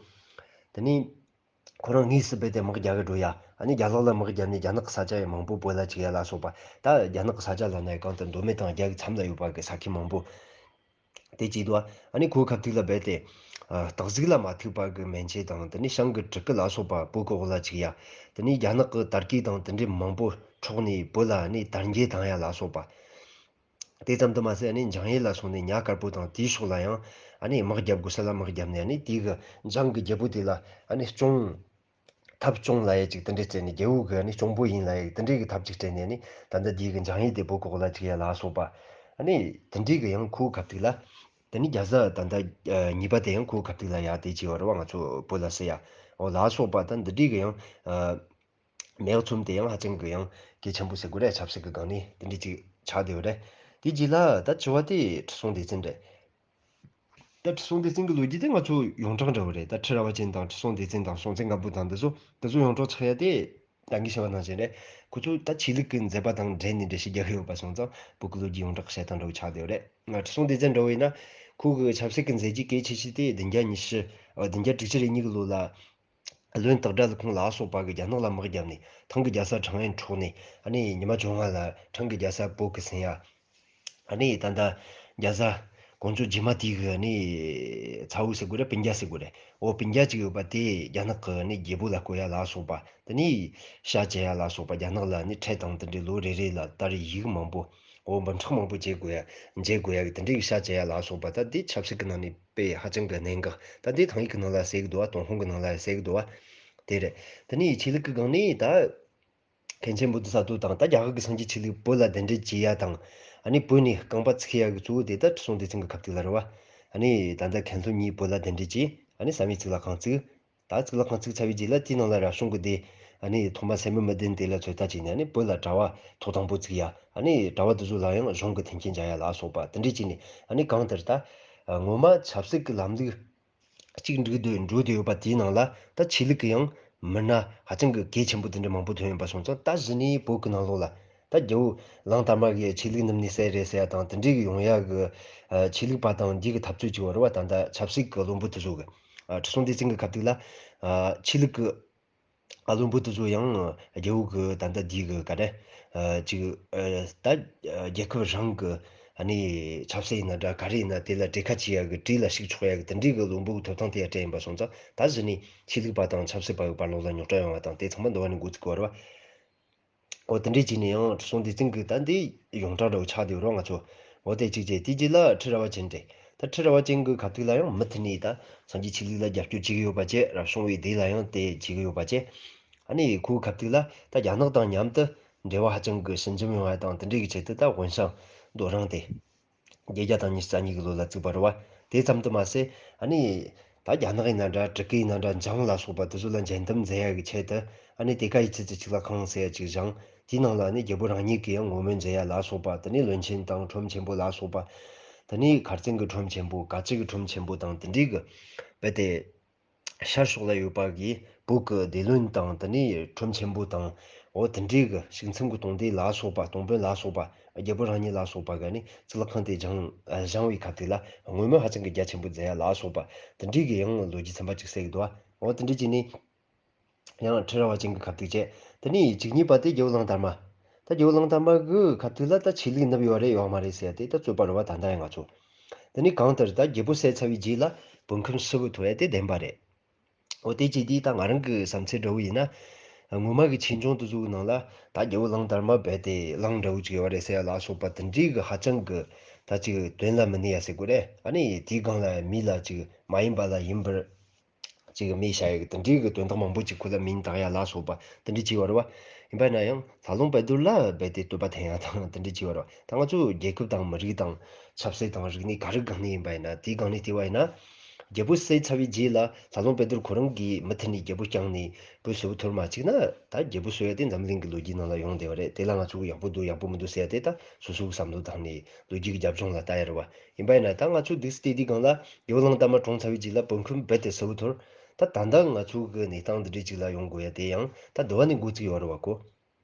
དེ་ནས་ཁོ་རང་དངོས་སུ་རྦད་དེ་དམག་རྒྱག་གི་འགྲོ་ཡ། ཨ་ནི་རྒྱ་ལག་ལ་དམག་རྒྱབ་ནས་རྒྱ་ནག་གི་ས་ཆ་ཡང་མང་པོ་བོད་ལ་བཅུག་ཡ་ལ་སོགས་པ། ད་རྒྱ་ནག་གི་ས་ཆ་ལ་ན་ཡ་གང་དུ་མདོ་སྨད་དང་རྒྱ་གི་མཚམས་ལ་ཡོད་པ་གི་ས་ཁུལ་མང་པོ། དེ་བྱས་དུས་ཨ་ནི་ཁོའི་ཁ་ཐུག་ལ་རྦད་དེ་ཨ་སྟག་གཟིག་ལ་མ་ཐུག་པ་གི་མན་ཆད་དང་དེ་ནས་ཤང་གི་གྲི་གུ་ལ་སོགས་པ་བོད་གི་འོག་ལ་བཅུག་ཡ། དེ་ནས་རྒྱ་ནག་གི་དར་གོས་དང་དེ་འདྲའི་མང་པོ་འཕྲོག་ནས་བོད་ལ་ཨ་ནི་དར་རྒྱས་བཏང་ཡ་ལ་སོགས་པ། དེ་ཙམ་དུ་མ་ཟད་ཨ་ནི་འཇང་ཡུལ་ལ་སོང་ནས་ཉ་དཀར་པོ་དང་དེའི་ཕྱོགས་ལ་ཡང་ཨ་ནི་དམག་རྒྱབ་དགོས་ས་ལ་དམག་བརྒྱབ་ནས་ཨ་ནི་དེའི་གི་འཇང་གི་རྒྱལ་པོ་དེ་ལ་ཨ་ནི་སྐྱོང་ཐབས་སྐྱོང་ལ་ཡ་ཅིག་དེ་འདྲས་བཙལ་ནས་རྒྱལ་པོ་གི་ཨ་ནི་གཅུང་པོ་ཡིན་ལ་ཡ་དེ་འདྲས་གི་ཐབས་ཅིག་སྤྲད་ནས་ཨ་ནི་ད་ལྟ་དེའི་གི་འཇང་ཡུལ་དེ་བོད་གི་འོག་ལ་བཅུག་ཡ་ལ་སོགས་པ། ཨ་ནི་དེ་འདྲས་གི་ཡང་ཁོའི་ཁ་ཐུག་ལ། དེ་ནི་རྒྱ་བཟའ་ད་ལྟ་ཨ་གཉིས་པ་དེ་ཡང་ཁོའི་ཁ་ཐུག་ལ་ཡ་དེ་བྱས་པ་རེད་བ། ང་ཚོ་བོད་ལ་ཟེར་ཡ་འོ་ལ་སོགས་པ་ད་འདི་འདྲས་གི་ཡང་ཨ་མེད་ཚུལ་དེ་ཡང་ཧ་ཅང་གི་ཡང་གལ་ཆེན་པོ་ཟེར་དགོས་རེད། ཆབ་སྲིད་ཀྱི་སྒང་ནས་དེ་འདྲ་ཅིག་ཆགས་བསྡད་ཡོད་རེད། དེ་རྗེས་ལ་ད་བཅུ་བ་དེ་ཁྲི་སྲོང་ལྡེ་བཙན་རེད། ད་ཁྲི་སྲོང་ལྡེ་བཙན་གྱི་ལོ་རྒྱུས་དེ་ང་ཚོ་ཡོངས་གྲགས་འདྲ་བོ་རེད། ད་ཁྲི་རལ་པ་ཅན་དང་ཁྲི་སྲོང་ལྡེ་བཙན་དང་སྲོང་བཙན་སྒམ་པོ་དང་འདི་ཚོ་འདི་ཚོ་ཡོངས་གྲགས་ཆགས་ཡ་དེ་ད་གིན་བཤད་པ་ནང་བཞིན་རེད། ཁོ་ཚོ་ད་ཆོས་ལུགས་ཀྱི་མཛད་པ་དང་འབྲེལ་ནས་འགྲེལ་བཤད་རྒྱག་གི་ཡོད་པ་སོང་ཙང་བོད་ཀྱི་ལོ་རྒྱུས་ཡོངས་གྲགས་བཤད་སྟངས་འདྲ་བོ་ཆགས་བསྡད་ཡོད་རེད། ང་ཁྲི་སྲོང་ལྡེ་བཙན་འདྲ་བོ་ཡིན་ན་ཁོ་གི་ཆབ་སྲིད་ཀྱི་མཛད་རྗེས་གལ་ཆེ་ཤོས་དེ་བདུན་བརྒྱ་ཉི་ཤུ་བདུན་བརྒྱ་དྲུག་ཅུ་རེ་གཉིས་ཀྱི་ལོ་ལ། བློན་སྟག་སྒྲ་ཀུན་ལ་སོགས་པ་གིས་རྒྱ་ནག་ལ་དམག་བརྒྱབ་ནས་ཐང་གི་རྒྱལ་ས་ཁྲང་ཨན་འཕྲོག་ནས་ཨ་ནི་ཉི་མ་བཅོ་ལྔ་ལ་ཁྲང་གི་རྒྱལ་ས་བོད་ཀྱི་ཟིན་ཡ། ཨ་ནི་ད་ལྟ་རྒྱལ་ས་ཀོང་ཇོ་རྗེས་མ་དེའི་གི་ཨ་ནི་ཚ་བོ་ཟེར་དགོས་རེད། སྤུན་ཀྱག་ཟེར་དགོས་རེད། འོ་སྤུན་ཀྱག་ཅིག་ཡོད་པ་དེ་རྒྱ་ནག་གི་ཨ་ནི་རྒྱལ་པོ་ལ་བསྐོ་ཡ་ལ་སོགས་པ། དེ་ནས་ཤ་བཅད་ཡ་ལ་སོགས་པ། རྒྱ་ནག་ལ་ཨ་ནི་ཁྲལ་དང་དེ་འདྲའི་ལོ་རེ་རེ་ལ་ད་རེས་ཡིག་མང་པོ། འོ་འབུམ་ཕྲག་མང་པོ་བྱེད་དགོས་ཡ། འཇལ་དགོས་ཡ་གི་དེ་འདྲའི་གི་ཤ་བཅད་ཡ་ལ་སོགས་པ། ད་འདི་ཆབ་སྲིད་ཀྱི་ནང་ནས་དཔེ་ཧ་ཅང་གི་གནད་འགག་ད་འདི་ཐང་ཡིག་གི་ནང་ལ་གསལ་གི་འདུག་བ། ཏུན་ཧོང་གི་ནང་ལ་གསལ་གི་འདུག་བ། དེ་རེད། དེ་ནས་ཆོས་ལུགས་ཀྱི་སྒང་ནས་ད་མཁན་ཆེན་བོ་དྷི་ས་ཏྭ་དང་ད་རྒྱ་གར་གྱི་སངས་རྒྱས་ཆོས་ལུགས་བོད་ལ་གདན་འདྲེན་བྱེད་ཡ་དང་། ཨ་ནི་བོད་ནས་རྐང་པ་བཙུགས་ཡ་གི་གཙོ་བོ་དེ་ད་ཁྲི་སྲོང་ལྡེ་བཙན་གྱི་ཁ་ཐུག་ལ་རེད་བ། ཨ་ནི་ད་ལྟ་མཁན་སློབ་གཉིས་བོད་ལ་གདན་འདྲེན་བྱས། ཨ་ནི་བསམ་ཡས་གཙུག་ལག་ཁང་བཙུགས། ད་གཙུག་ལག་ཁང་བཙུགས་ཚར་བའི་རྗེས་ལ་དེའི་ནང་ལ་རབ་བྱུང་གི་སྡེ། ཨ་ནི་ཐོག་མ་སད་མི་མི་བདུན་དེ་ལ་ཚོད་ལྟ་བྱས་ནས་ཨ་ནི་བོད་ལ་གྲྭ་པ་ཐོག་དང་པོ་བཙུགས་ཡ། ཨ་ནི་གྲྭ་པ་དེ་ཚོ་ལ་ཡང་གཞུང་གི་མཐུན་རྐྱེན་སྦྱར་ཡ་ལ་སོགས་པ་དེ་འདྲས་བྱས་ནས། ཨ་ནི་གང་ལྟར་ད་ངོ་མ་ཆབ་སྲིད་ཀྱི་ལམ་ལུགས་གཅིག་འགྲིག་འདོད་འགྲོ་བསྡད་ཡོད་པ་དེའི་ནང་ལ་ད་ཆོས་ལུགས་ཀྱི་ཡང་མི་སྣ་ཧ་ཅང་གི་གལ་ཆེན་པོ་དེ་འདྲ་མང་པོ་ཐོན་ཡོད་པ་སོང་ཙང་། ད་གཞི་ནས་བོད་ཀྱི་ནང་ལོགས་ལ་ད་རྒྱལ་པོ་གླང་དར་མ་གིས་ཆོས་ལུགས་ནུབ་ནས་བསད་རེད་ཟེར་ཡ་དང་དེ་འདྲའི་གི་ཡོང་ཡ་གི་ཨ་ཆོས་ལུགས་པ་དང་འདི་གི་འཐབ་རྩོད་ཅིག་ཡོད་རེད་བ། ད་ལྟ་ཆབ་སྲིད་ཀྱི་བློན་པོ་དེ་ཚོ་གི་ཨ་ཁྲི་སྲོང་ལྡེ་བཙན་གྱི་སྐབས་དུས་ལ་ཨ་ཆོས་ལུགས་ཀྱི་ཨ་བློན་པོ་དེ་ཚོ་ཡང་རྒྱལ་པོ་གི་ད་ལྟ་འདི་གི་ག་རེ་ཨ་ཅིག་ཨ་ད་རྒྱལ་ཁབ་རང་གི་ཨ་ནི་ཆབ་སྲིད་ཡིན་ན་འདྲ་ག་རེ་ཡིན་ན་དེ་ལ་གྲོས་ཁ་བྱེད་ཡ་གི་གྲོས་ལ་ཞུགས་ཆོག་ཡ་གི་དེ་འདྲའི་གི་བློན་པོ་གི་ཐོབ་ཐང་དེ་ཡ་སྤྲད་ཡིན་པ་སོང་ཙང་། ད་གཞི་ནས་ཆོས་ལུགས་པ་དང་ཆབ་སྲིད་པ་གི་བར་ལོགས་ལ་རྙོག་དྲ་ཡོང་བ་དང་དེ་ཚང་མ་འདི་བ་ནས་འགོ་བཙུགས་གི་ཡོད་རེད་བ། འོ་དེ་འདྲས་བྱས་ནས་ཡང་ཁྲི་སྲོང་ལྡེ་བཙན་གྱི་ད་འདི་ཡོངས་གྲགས་འདྲ་བོ་ཆགས་བསྡད་ཡོད་རེད་ང་ཚོ། འོ་དེ་གཅིག་བྱས། དེ་རྗེས་ལ་ཁྲི་རལ་པ་ཅན་རེད། ད་ཁྲི་རལ་པ་ཅན་གྱི་ཁ་ཐུག་ལ་ཡང་མུ་མཐུད་ནས་ད་སངས་རྒྱས་ཆོས་ལུགས་ལ་རྒྱབ་སྐྱོར་བྱེད་ཀྱི་ཡོད་པ་བཅས། རབ་བྱུང་བའི་སྡེ་ལ་ཡང་དེ་བྱེད་ཀྱི་ཡོད་པ་བཅས། ཨ་ནི་ཁོའི་ཁ་ཐུག་ལ་ད་རྒྱ་ནག་དང་མཉམ་དུ་འབྲེལ་བ་ཧ་ཅང་གི་ཞི་འཇམ་ཡོང་བ་དང་དེ་འདྲའི་གི་ཆེད་དུ་ད་ཝུན་ཤང་རྡོ་རིང་དེ། བརྒྱད་བརྒྱ་དང་ཉི་ཤུ་རྩ་གཉིས་ཀྱི་ལོ་ལ་བཙུགས་པ་རེད་བ། དེ་ཙམ་དུ་མ་ཟད་ཨ་ནི་ད་རྒྱ་ནག་ཡིན་ན་འདྲ། གྲི་གུ་ཡིན་ན་འདྲ། འཇང་ལ་སོགས་པ་དེ་ཚོ་ལ་འཇལ་འདུམ་མཛད་ཡ་གི་ཆེད་དུ་ཨ་ནི་དེ་ཀ་ཡི་ཆི་ཙི་གཙུག་ལག་ཁང་ཟེར་ཡ་ཅིག་བཞེངས། དེའི་ནང་ལ་ཨ་ནི་རྒྱལ་པོ་རང་ཉིད་ཀྱིས་ཡང་ངོ་སྨོན་མཛད་ཡ་ལ་སོགས་པ། དེ་ནས་བློན་ཆེན་དང་ཁྲོམ་ཆེན་པོ་ལ་སོགས་པ། དེ་ནས་མཁར་བཙུན་གྱི་ཁྲོམ་ཆེན་པོ། ག་ཅི་གི་ཁྲོམ་ཆེན་པོ་དང་དེ་འདྲའི་གི་རྦད་དེ། ཤར་ཕྱོགས་ལ་ཡོད་པ་གི་བོད་ཀྱི་སྡེ་བློན་དང་དེ་ནས་ཁྲོམ་ཆེན་པོ་དང་། འོ་དེ་འདྲའི་གི་ཕྱུག་མཚམས་ཀྱི་སྟོང་སྡེ་ལ་སོགས་པ། སྟོང་དཔོན་ལ་སོགས་པ། རྒྱལ་པོ་རང་ཉིད་ལ་སོགས་པ་གི་ནི་གཙུག་ལག་ཁང་དེ་བཞེངས་བཞེངས་པའི་ཁ་ཐུག་ལ་ངོ་སྨོན་ཧ་ཅང་གི་རྒྱ་ཆེན་པོ་མཛད་ཡ་ལ་སོགས་པ་དེ་འདྲའི་གི་ཡང་ལོ་རྒྱུས་ཚན་པ་ཅིག་གསལ་གི་འདུག་འོ་དེ་འདྲའི་ཅིག་ནི། ཡང་ཁྲི་རལ་པ་ཅན་གྱི་ཁ་ཐུག་བྱས། དེ་ནས་བཅུ་གཉིས་པ་དེ་རྒྱལ་པོ་གླང་དར་མ། ད་རྒྱལ་པོ་གླང་དར་མ་གི་ཁ་ཐུག་ལ་ད་ཆོས་ལུགས་ནུབ་ཡོད་རེད་ཡོད་མ་རེད་ཟེར་ཡ་དེ་ད་རྩོད་པ་རེད་བ། ད་ལྟ་ཡང་ང་ཚོ། དེ་ནས་གང་ལྟར་ད་རྒྱལ་པོ་བསད་ཚར་བའི་རྗེས་ལ་བོད་ཁམས་ཧྲིལ་བོ་འཐོར་ཡ་དེ་བདེན་པ་རེད། འོ་དེ་བྱས་དུས་ད་ང་རང་གི་བསམ་ཚུལ་འདྲ་བོ་ཡིན་ན། སྔོན་མ་གི་ཆོས་འབྱུང་དེ་ཚོའི་ནང་ལ་ད་རྒྱལ་པོ་གླང་དར་མ་རྦད་དེ་གླང་འདྲ་བོ་ཅིག་ཡོད་རེད་ཟེར་ཡ་ལ་སོགས་པ་དེ་འདྲའི་གི་ཧ་ཅང་གི་ད་ཅིག་དོན་ལ་མི་གནས་ཡ་ཟེར་དགོས་རེད། ཨ་ནི་དེའི་སྒང་ལ་མི་ལ་ཅིག་མ་ཡིན་པ་ལ་ཡིན་པར། ཅིག་མི་བྱ་ཡག་དེ་འདྲའི་གི་དོན་དག་མང་པོ་ཅིག་ཁོ་ལ་མིང་བཏགས་ཡ་ལ་སོགས་པ་དེ་འདྲ་བྱས་པ་རེད་བ། ཡིན་པ་ན་ཡང་ལྷ་ལུང་དཔལ་རྡོར་ལ་རྦད་དེ་བསྟོད་པ་འཐེན་ཡ་དང་དེ་འདྲ་བྱས་པ་རེད་བ། ད་ང་ཚོ་རྒྱལ་ཁབ་དང་མི་རིགས་དང་ཆབ་སྲིད་དང་རིག་གནས་ག་རེ་སྒང་ནས་ཡིན་པ་ཡིན་ན། དེའི་སྒང་ནས་བལྟས་པ་ཡིན་ན། རྒྱལ་པོ་བསད་ཚར་བའི་རྗེས་ལ་ལྷ་ལུང་དཔལ་རྡོར་ཁོ་རང་གིས་མུ་མཐུད་ནས་རྒྱལ་པོ་བསྐྱངས་ནས་བོད་ཧྲིལ་བོ་འཐོར་མ་བཅུག་ན། ད་རྒྱལ་པོ་གསོད་ཡ་དེ་འཛམ་གླིང་གི་ལོ་རྒྱུས་ནང་ལ་ཡོང་བསྡད་པ་རེད། དེ་ལ་ང་ཚོ་གིས་ཡག་པོ་འདུག་ཡག་པོ་མི་འདུག་ཟེར་ཡ་དེ་ད་སོ་སོ་གི་བསམ་བློ་བཏང་ནས་ལོ་རྒྱུས་ཀྱི་རྒྱབ་ལྗོངས་ལ་ལྟ་ཡ་རེད་བ། ཡིན་པ་ཡིན་ན་ད་ང་ཚོ་འདུག་སེ་བལྟས་དུས་སྒང་ལ་རྒྱལ་པོ་གླང་དར་མ་གྲོངས་ཚར་བའི་རྗེས་ལ་བོད་ཁམས་རྦད་དེ་ཧྲིལ་བོ་འཐོར། ད་ད་ལྟ་ང་ཚོ་གི་གནས་སྟངས་འདི་འདྲའི་ཅིག་ལ་ཡོང་དགོས་ཡ་དེ་ཡང་ད་འདི་བ་ནས་འགོ་བཙུགས་ཡོད་རེད་བ་ཀོ།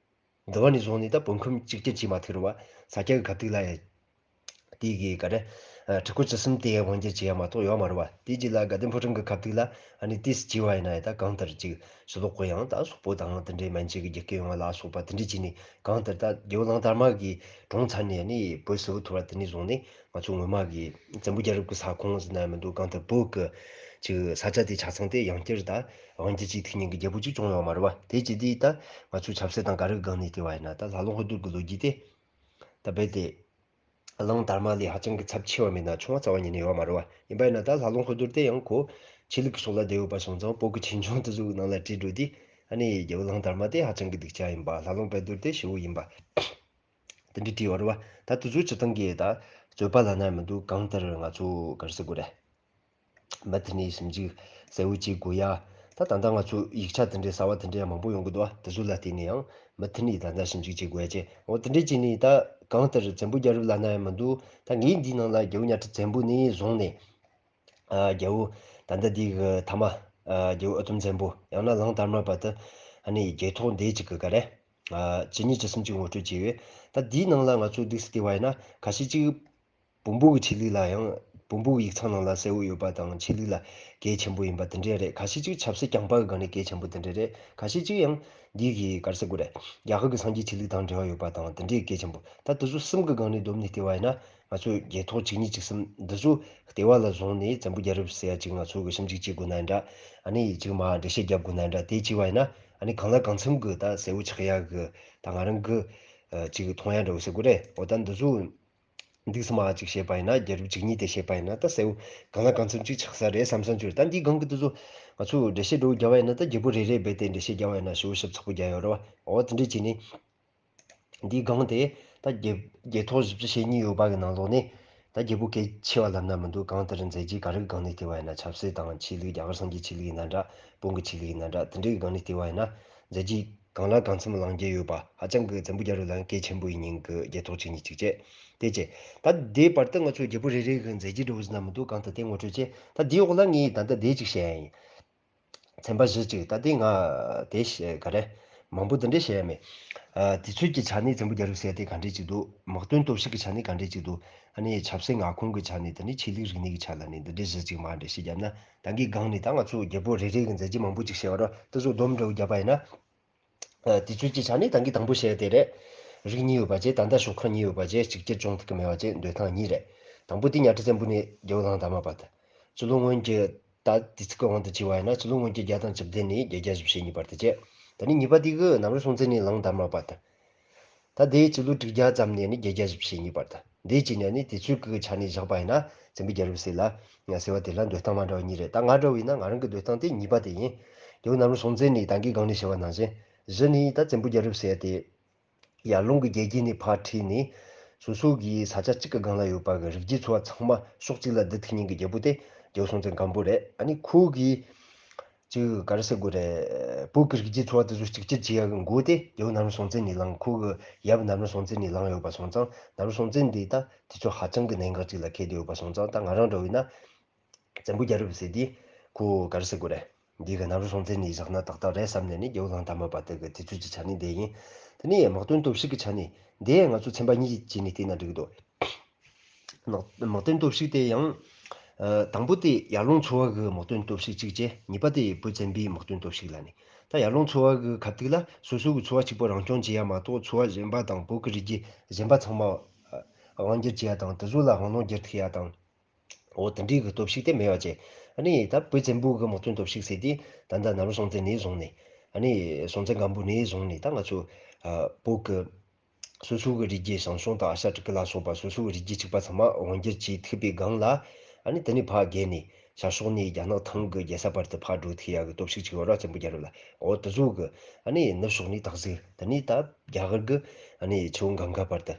འདི་བ་ནས་བཟུང་ནས་ད་བོད་ཁམས་གཅིག་གྱུར་བྱས་མ་ཐུབ་རེད་བ། ས་སྐྱ་གི་ཁ་ཐུག་ལ་ཡ། དེ་གི་ག་རེ། ཨ། ཕྲུ་གུ་བཅུ་གསུམ་དེ་དབང་སྒྱུར་བྱེད་ཡ་མ་གཏོགས་ཡོད་མ་རེད་བ། དེ་རྗེས་ལ་དགའ་ལྡན་ཕོ་བྲང་གི་ཁ་ཐུག་ལ་ཨ་ནི་ཏོག་ཙམ་བྱས་པ་ཡིན་ན་ཡང་ད་གང་ལྟར་ཅིག་ཕྱི་ལོགས་གི་ཡང་ད་སོག་པོ་དང་དེ་འདྲའི་མན་ཆད་ཀྱི་རྒྱུད་སྐྱེས་ཡོང་བ་ལ་སོགས་པ་དེ་འདྲ་བྱས་ནས། གང་ལྟར་ད་རྒྱལ་བོ་གླང་དར་མ་གིས་གྲོངས་ཚར་ནས་ནི་བོད་སིལ་བུ་ཐོར་བ་དེ་ནས་བཟུང་ནས་ང་ཚོ་སྔོན་མ་གི་བཙན་པོ་རྒྱལ་རབས་ཀྱི་ས་ཁོངས་ཟེར་ན་མི་འདུག། གང་ལྟར་བོད་ཀྱི་ཅིག་ས་ཆ་དེ་ཆ་ཚང་དེ་ཡང་བསྐྱར་ད་དབང་སྒྱུར་བྱེད་ཐུབ་མཁན་གྱི་རྒྱལ་པོ་ཅིག་བྱུང་ཡོད་མ་རེད་བ། དེ་བྱས་དུས་ད་ང་ཚོ་ཆབ་སྲིད་དང་ག་རེ་གི་སྒང་ནས་བལྟས་པ་ཡིན་ན། ད་ལྷ་ལུང་དཔལ་རྡོར་གྱི་ལོ་རྒྱུས་དེ་ད་རྦད་དེ་གླང་དར་མ་ལས་ཧ་ཅང་གི་ཚབས་ཆེ་བ་མེད་ན་ཆུང་བ་རྩ་བ་ཉིད་ནས་ཡོད་མ་རེད་བ། ཡིན་པ་ཡིན་ན་ད་ལྷ་ལུང་དཔལ་རྡོར་དེ་ཡང་ཁོ་ཆོས་ལུགས་ཀྱི་ཕྱོགས་ལ་བསྡད་ཡོད་པ་སོང་ཙང་། བོད་ཀྱི་ཆོས་འབྱུང་དེ་ཚོའི་ནང་ལ་བྲིས་འགྲོ་དུས་ཨ་ནི་རྒྱལ་བོ་གླང་དར་མ་དེ་ཧ་ཅང་གི་སྡུག་ཅག་ཡིན་པ། ལྷ་ལུང་དཔལ་རྡོར་དེ་ཞེ་བོ་ཡིན་པ། དེ་འདྲ་བྲིས་ཡོད་རེད་བ། ད་དེ་ཚོ་སྤྱིར་བཏང་གི་ད་རྩོད་པ་ལབ་ན་མི་འདུག། གང་ལྟར་ང་ཚོ་ག་རེ་ཟེར་དགོས་རེད། མུ་མཐུད་ནས་ཞིབ་འཇུག་གསལ་བོ་བྱེད་དགོས་ཡ། ད་ད་ལྟ་ང་ཚོ་ཡིག་ཆ་དེ་འདྲའི་གསར་བ་དེ་འདྲའི་མང་པོ་ཡོང་གི་འདུག་བ། དེ་ཚོ་ལ་བརྟེན་ནས་ཡང་མུ་མཐུད་ནས་ད་ལྟ་ཞིབ་འཇུག་བྱེད་དགོས་ཡ་བྱས། འོ་དེ་འདྲ་བྱས་ནས་ད་གང་ལྟར་བཙན་པོ་རྒྱལ་རབས་ལབ་ན་ཡང་མི་འདུག། ད་ངས་འདིའི་ནང་ལ་རྒྱལ་བོ་གཉའ་ཁྲི་བཙན་པོ་ནས་བཟུང་ནས། ཨ། རྒྱལ་བོ་ད་ལྟ་འདི་གི་ཐ་མ། ཨ། རྒྱལ་བོ་འུ་དུམ་བཙན་པོ་ཡང་ན་གླང་དར་མ་བར་དུ་ཨ་ནི་རྒྱལ་ཐོག་འདི་གཅིག་གི་ག་རེ། ཨ། ཇི་སྙེད་ཅི་གསུམ་ཅིག་ངོ་སྤྲོད་བྱས་ཡོད། ད་འདིའི་ནང་ལ་ང་ཚོ་འདུག་སེ་བལྟས་པ་ཡིན་ན། ཁ་ཤས་ཅིག་བོན་པོ་གི་ཆོས་ལུགས་ལ་ཡང་། བོན་པོ་གི་ཡིག་ཚང་ནང་ལ་གསལ་བོ་ཡོད་པ་དང་། ཆོས་ལུགས་ལ་གལ་ཆེན་པོ་ཡིན་པ་དེ་འདྲས་རེད། ཁ་ཤས་ཅིག་ཆབ་སྲིད་རྐྱང་པ་གི་སྒང་ནས་གལ་ཆེན་པོ་དེ་འདྲས་རེད། ཁ་ཤས་ཅིག་ཡང་འདི་གི་ག་རེ་ཟེར་དགོས་རེད། རྒྱ་གར་གི་སངས་རྒྱས་ཆོས་ལུགས་དང་འབྲེལ་བ་ཡོད་པ་དང་དེ་འདྲས་གལ་ཆེན་པོ། ད་དེ་ཚོ་གསུམ་གི་སྒང་ནས་བསྡོམས་ནས་བལྟས་པ་ཡིན་ན། ང་ཚོ་རྒྱལ་ཐོག་ཇི་སྙེད་ཅི་གསུམ་འདི་ཚོ་ལྟེ་བ་ལ་བཟུང་ནས་བཙན་པོ་རྒྱལ་རབས་ཟེར་ཡ་ཅིག་ང་ཚོ་གི་ཞིབ་འཇུག་བྱེད་དགོས་ན་འདྲ། ཨ་ནི་ཅིག་མར་འགྲེལ་བཤད་རྒྱབ་དགོས་ན་འདྲ། དེ་བྱས་པ་ཡིན་ན་ཨ་ནི་གང་ལ་གང་འཚམ་གི་ད་གསལ་བོ་ཆགས་ཡ་གི། ད་ང་རང་གི་ཨ་ཅིག་མཐོང་ཡ་འདྲ་བོ་ཟེར་དགོས་རེད། འོ་ད་འདི་ཚོ་འདུག་སེ་མར་ཅིག་བཤད་པ་ཡིན་ན། རྒྱལ་རབས་བཅུ་གཉིས་དེ་བཤད་པ་ཡིན་ན་ད་གསལ་བོ་གང་ལ་གང་འཚམ་ཅིག་ཆགས་ས་རེད་བསམ་བསམ་བྱུང་། ད་འདིའི་སྒང་གི་དེ་ཚོ་ང་ཚོས་འགྲེལ་བཤད་འདྲ་བོ་རྒྱབ་པ་ཡིན་ན། ད་རྒྱལ་པོ་རེ་རེ་རྦད་དེ་འགྲེལ་བཤད་རྒྱབ་པ་ཡིན་ན་ཞེ་པོ་ཞིབ་ཚགས་པོ་རྒྱབ་ཡོད་རེད་བ། འོ་དེ་འདྲ་བྱས་ནས་འདིའི་སྒང་དེ་ད་རྒྱལ་རྒྱལ་ཐོག་བཞི་བཅུ་ཞེ་གཉིས་ཡོད་པ་གི་ནང་ལོགས་ནས་ད་རྒྱལ་པོ་གལ་ཆེ་བ་ལབ་ན་མི་འདུག། གང་ལྟར་མཛད་རྗེས་ག་རེ་གི་སྒང་ནས་བལྟས་པ་ཡིན་ན། ཆབ་སྲིད་དང་ཆོས་ལུགས། རྒྱ་གར་སངས་རྒྱས་ཆོས་ལུགས་ཡིན་ན་འདྲ། བོན་གྱི་ཆོས་ལུགས་ཡིན་ན་འདྲ། དེ་འདྲའི་གི་སྒང་ནས་བལྟས་པ་ཡིན་ན། མཛད་རྗེས་གང་ལ་གང་འཚམ་ལངས་རྒྱུ་ཡོད་པ། ཧ་ཅང་གི་བཙན་པོ་རྒྱལ་རབས་ལ་ཡང་གལ་ཆེན་པོ་ཡིན་མཁན་གྱི་རྒྱལ་ཐོག་བཅུ་གཉིས་གཅིག་བྱས། དེ་བྱས། ད་དེའི་བར་དུ་ང་ཚོ་རྒྱལ་པོ་རེ་རེ་གི་མཛད་རྗེས་འདྲ་བོ་ཟེར་ན་མི་འདུག། གང་ལྟར་དེ་ངོ་སྤྲོད་བྱས། ད་དེའི་འོག་ལ་ངས་ད་ལྟ་དེ་གཅིག་བཤད་ཡ་ཡིན། ཚན་པ་བཞི་གཅིག། ད་དེ་ང་དེ་བཤད། ག་རེ། མང་པོ་དེ་འདྲས་བཤད་ཡ་མེད། ཨ། དུས་ཚོད་ཀྱི་ཆ་ནས་བཙན་པོ་རྒྱལ་རབས་ཟེར་ཡ་དེ་ག་འདྲས་ཅིག་འདུག། དམག་དོན་སྟོབས་ཤུགས་ཀྱི་ཆ་ནས་ག་འདྲས་ཅིག་འདུག། ཨ་ནི་ཆབ་སྲིད་མངའ་ཁོངས་ཀྱི་ཆ་ནས། དེ་ནས་ཆོས་ལུགས་རིག་གནས་ཀྱི་ཆ་ལ་ནི། འདི་འདྲས་བཞི་གཅིག་མར་འགྲེལ་བཤད་བརྒྱབ་ན། ད་གིན་སྒང་ནས་ད་ང་ཚོ་རྒྱལ་པོ་རེ་རེ་གི་མཛད་རྗེས་མང་པོ་ཅིག་བཤད་པ་རེད། དེ་ཚོ་བསྡོམས་འདྲ་བོ་བརྒྱབ་པ་ཡིན་ན། ཨ། དུས་ཚོད་ཀྱི་ཆ་ནས་ད་གིན་དང་པོ་བཤད་ཡ་དེ་རེད། རིགས་གཉིས་ཡོད་པ་བྱས། ད་ལྟ་ཤོག་ཁག་གཉིས་ཡོད་པ་བྱས། གཅིག་གྱུར་སྦྱོང་ཐུབ་ཀྱི་མེད་པ་བྱས། འདོད་སྟངས་གཉིས་རེད། དང་པོ་དེ་གཉའ་ཁྲི་བཙན་པོ་ནས་རྒྱལ་བོ་གླང་དར་མ་བར་དུ། སྤྱི་ལོ་སྔོན་གྱི་ད་དུས་ཚིགས་ཀྱི་དབང་དུ་བྱས་པ་ཡིན་ན། སྤྱི་ལོ་སྔོན་གྱི་བརྒྱ་དང་བཅུ་བདུན་ནས་བརྒྱད་བརྒྱ་བཞི་བཅུ་ཞེ་གཉིས་བར་དུ་བྱས། ད་ནི་གཉིས་པ་དེ་གི་གནམ་རི་སྲོང་བཙན་ནས་གླང་དར་མ་བར་དུ། ད་དེའི་སྤྱི་ལོ་དྲུག་བརྒྱ་ཙམ་ནས་ནི་བརྒྱད་བརྒྱ་བཞི་བཅུ་ཞེ་གཉིས་བར་དུ། འདི་བྱས་ནས་ནི་དུས་ཚོད་ཀྱི་ཆ་ནས་བཞག་པ་ཡིན་ན། བཙན་པོའི་རྒྱལ་རབས་ཟེར་ལ་ང་ཟེར་བ་དེ་ལ་འདོད་སྟངས་མ་འདྲ་བ་གཉིས་རེད། ད་ང་འདྲ་བ་ཡིན་ན། ང་རང་གི་འདོད་སྟངས་དེ་གཉིས་པ་དེ་ཡིན། རྒྱལ་བོ་གནམ་རི་སྲོང་བཙན་ནས་ད་གིན་སྒང་ནས་བཤད་པ་ནང་བཞིན། བཞི་ནས་ད་བཙན་པོའི་རྒྱལ་རབས་ཟེར་ཡ་དེ། ཡར་ཀླུང་གི་རྒྱལ་རྒྱུད་ནས་ཕར་ཁྲིད་ནས། སོ་སོ་གི་ས་ཆ་གཅིག་གི་སྒང་ལ་ཡོད་པ་གི་རིགས་རྒྱུད་ཚོ་བ་ཚང་མ་ཕྱོགས་གཅིག་ལ་བསྡུ་ཐུབ་མཁན་གྱི་རྒྱལ་པོ་དེ་རྒྱལ་བོ་སྲོང་བཙན་སྒམ་པོ་རེད། ཨ་ནི་ཁོ་གི་ཅིག་ག་རེ་ཟེར་དགོས་རེད། བོད་ཀྱི་རིགས་རྒྱུད་ཚོ་བ་དེ་ཚོ་གཅིག་གྱུར་བྱེད་ཡ་གི་འགོ་དེ་རྒྱལ་བོ་གནམ་རི་སྲོང་བཙན་ནས་བསླངས། ཁོ་གི་ཡབ་གནམ་རི་སྲོང་བཙན་ནས་བསླངས་ཡོད་པ་སོང་ཙང་། གནམ་རི་སྲོང་བཙན་འདི་ད་དུས་ཚོད་ཧ་ཅང་གི་གནད་འགག་ཅིག་ལ་འཁེལ་བསྡད་ཡོད་པ་སོང་ཙང་། ད་ང་རང་འདྲ་བོ་ཡིན་ན། བཙན་པོའི་རྒྱལ་རབས་ཟེར་དུས་ཁོ་ག་རེ་ཟེར་དགོས་རེད། འདི་གི་གནམ་རི་སྲོང་བཙན་ནས་བཞག་ན་ཏག་ཏག་རེད་བསམ་ནས་ནི། རྒྱལ་བོ་གླང་དར་མ་བར་དུ་གི་དུས་ཚོད་ཀྱི་ཆ་ནས་འདི་ཡིན། དེ་ནས་དམག་དོན་སྟོབས་ཤུགས་ཀྱི་ཆ་ནས་འདི་ང་ཚོ་ཚན་པ་གཉིས་བྱས་ནས་བལྟས་ན་འགྲིག་གི་འདུག། དམག་དམག་དོན་སྟོབས་ཤུགས་དེ་ཡང་། ཨ། དང་པོ་དེ་ཡར་ཀླུང་ཚོ་བ་གི་དམག་དོན་སྟོབས་ཤུགས་གཅིག་བྱས། གཉིས་པ་དེ་བོད་བཙན་པོའི་དམག་དོན་སྟོབས་ཤུགས་ལ་ནི། ད་ཡར་ཀླུང་ཚོ་བ་གི་ཁ་ཐུག་ལ་སོ་སོ་གི་ཚོ་བ་གཅིག་པོ་རང་སྐྱོང་བྱེད་ཡ་མ་གཏོགས། ཚོ་བ་གཞན་པ་དང་བོད་ཀྱི་རིགས་རྒྱུད་གཞན་པ་ཚང་མ་དབང་སྒྱུར་བྱེད་ཡ་དང་། དེ་ཚོ་ལ་དབང་ལུང་སྒྱུར་ཐུབ་ཡ་དང་། འོ་དེ་འདྲའི་གི་སྟོབས་ཤུགས་དེ་མེད་པ་བྱས། ཨ་ནི་ད་བོད་བཙན་པོ་གི་དམག་དོན་སྟོབས་ཤུགས་ཟེར་དུས། ད་ལྟ་གནམ་རི་སྲོང་བཙན་ནས་བཟུང་ནས། ཨ་ནི་སྲོང་བཙན་སྒམ་པོ་ནས་བཟུང་ནས། ད་ང་ཚོ་ཨ་བོད་ཀྱི་སོ་སོ་གི་རིགས་རྒྱུད། ཞང་ཞུང་དང་ཨ་ཤ་ཊི་ཀི་ལ་སོགས་པ་སོ་སོ་གི་རིགས་རྒྱུད་གཅིག་པ་ཚང་མ་དབང་སྒྱུར་བྱེད་ཐུབ་པའི་སྒང་ལ། ཨ་ནི་དེ་ནས་ཕར་བརྒལ་ནས་ཤར་ཕྱོགས་ནས་རྒྱ་ནག་ཐང་གི་རྒྱལ་ས་བར་དུ་ཕར་འགྲོ་ཐུབ་ཡ་གི་སྟོབས་ཤུགས་ཅིག་ཡོད་རེད། བཙན་པོའི་རྒྱལ་རབས་ལ། འོ་དེ་ཚོ་གི་ཨ་ནི་ནུབ་ཕྱོགས་ནས་སྟག་གཟིག། དེ་ནས་ད་རྒྱ་གར་གི་ཨ་ནི་ཆུ་བོ་གངྒཱ་བར་དུ།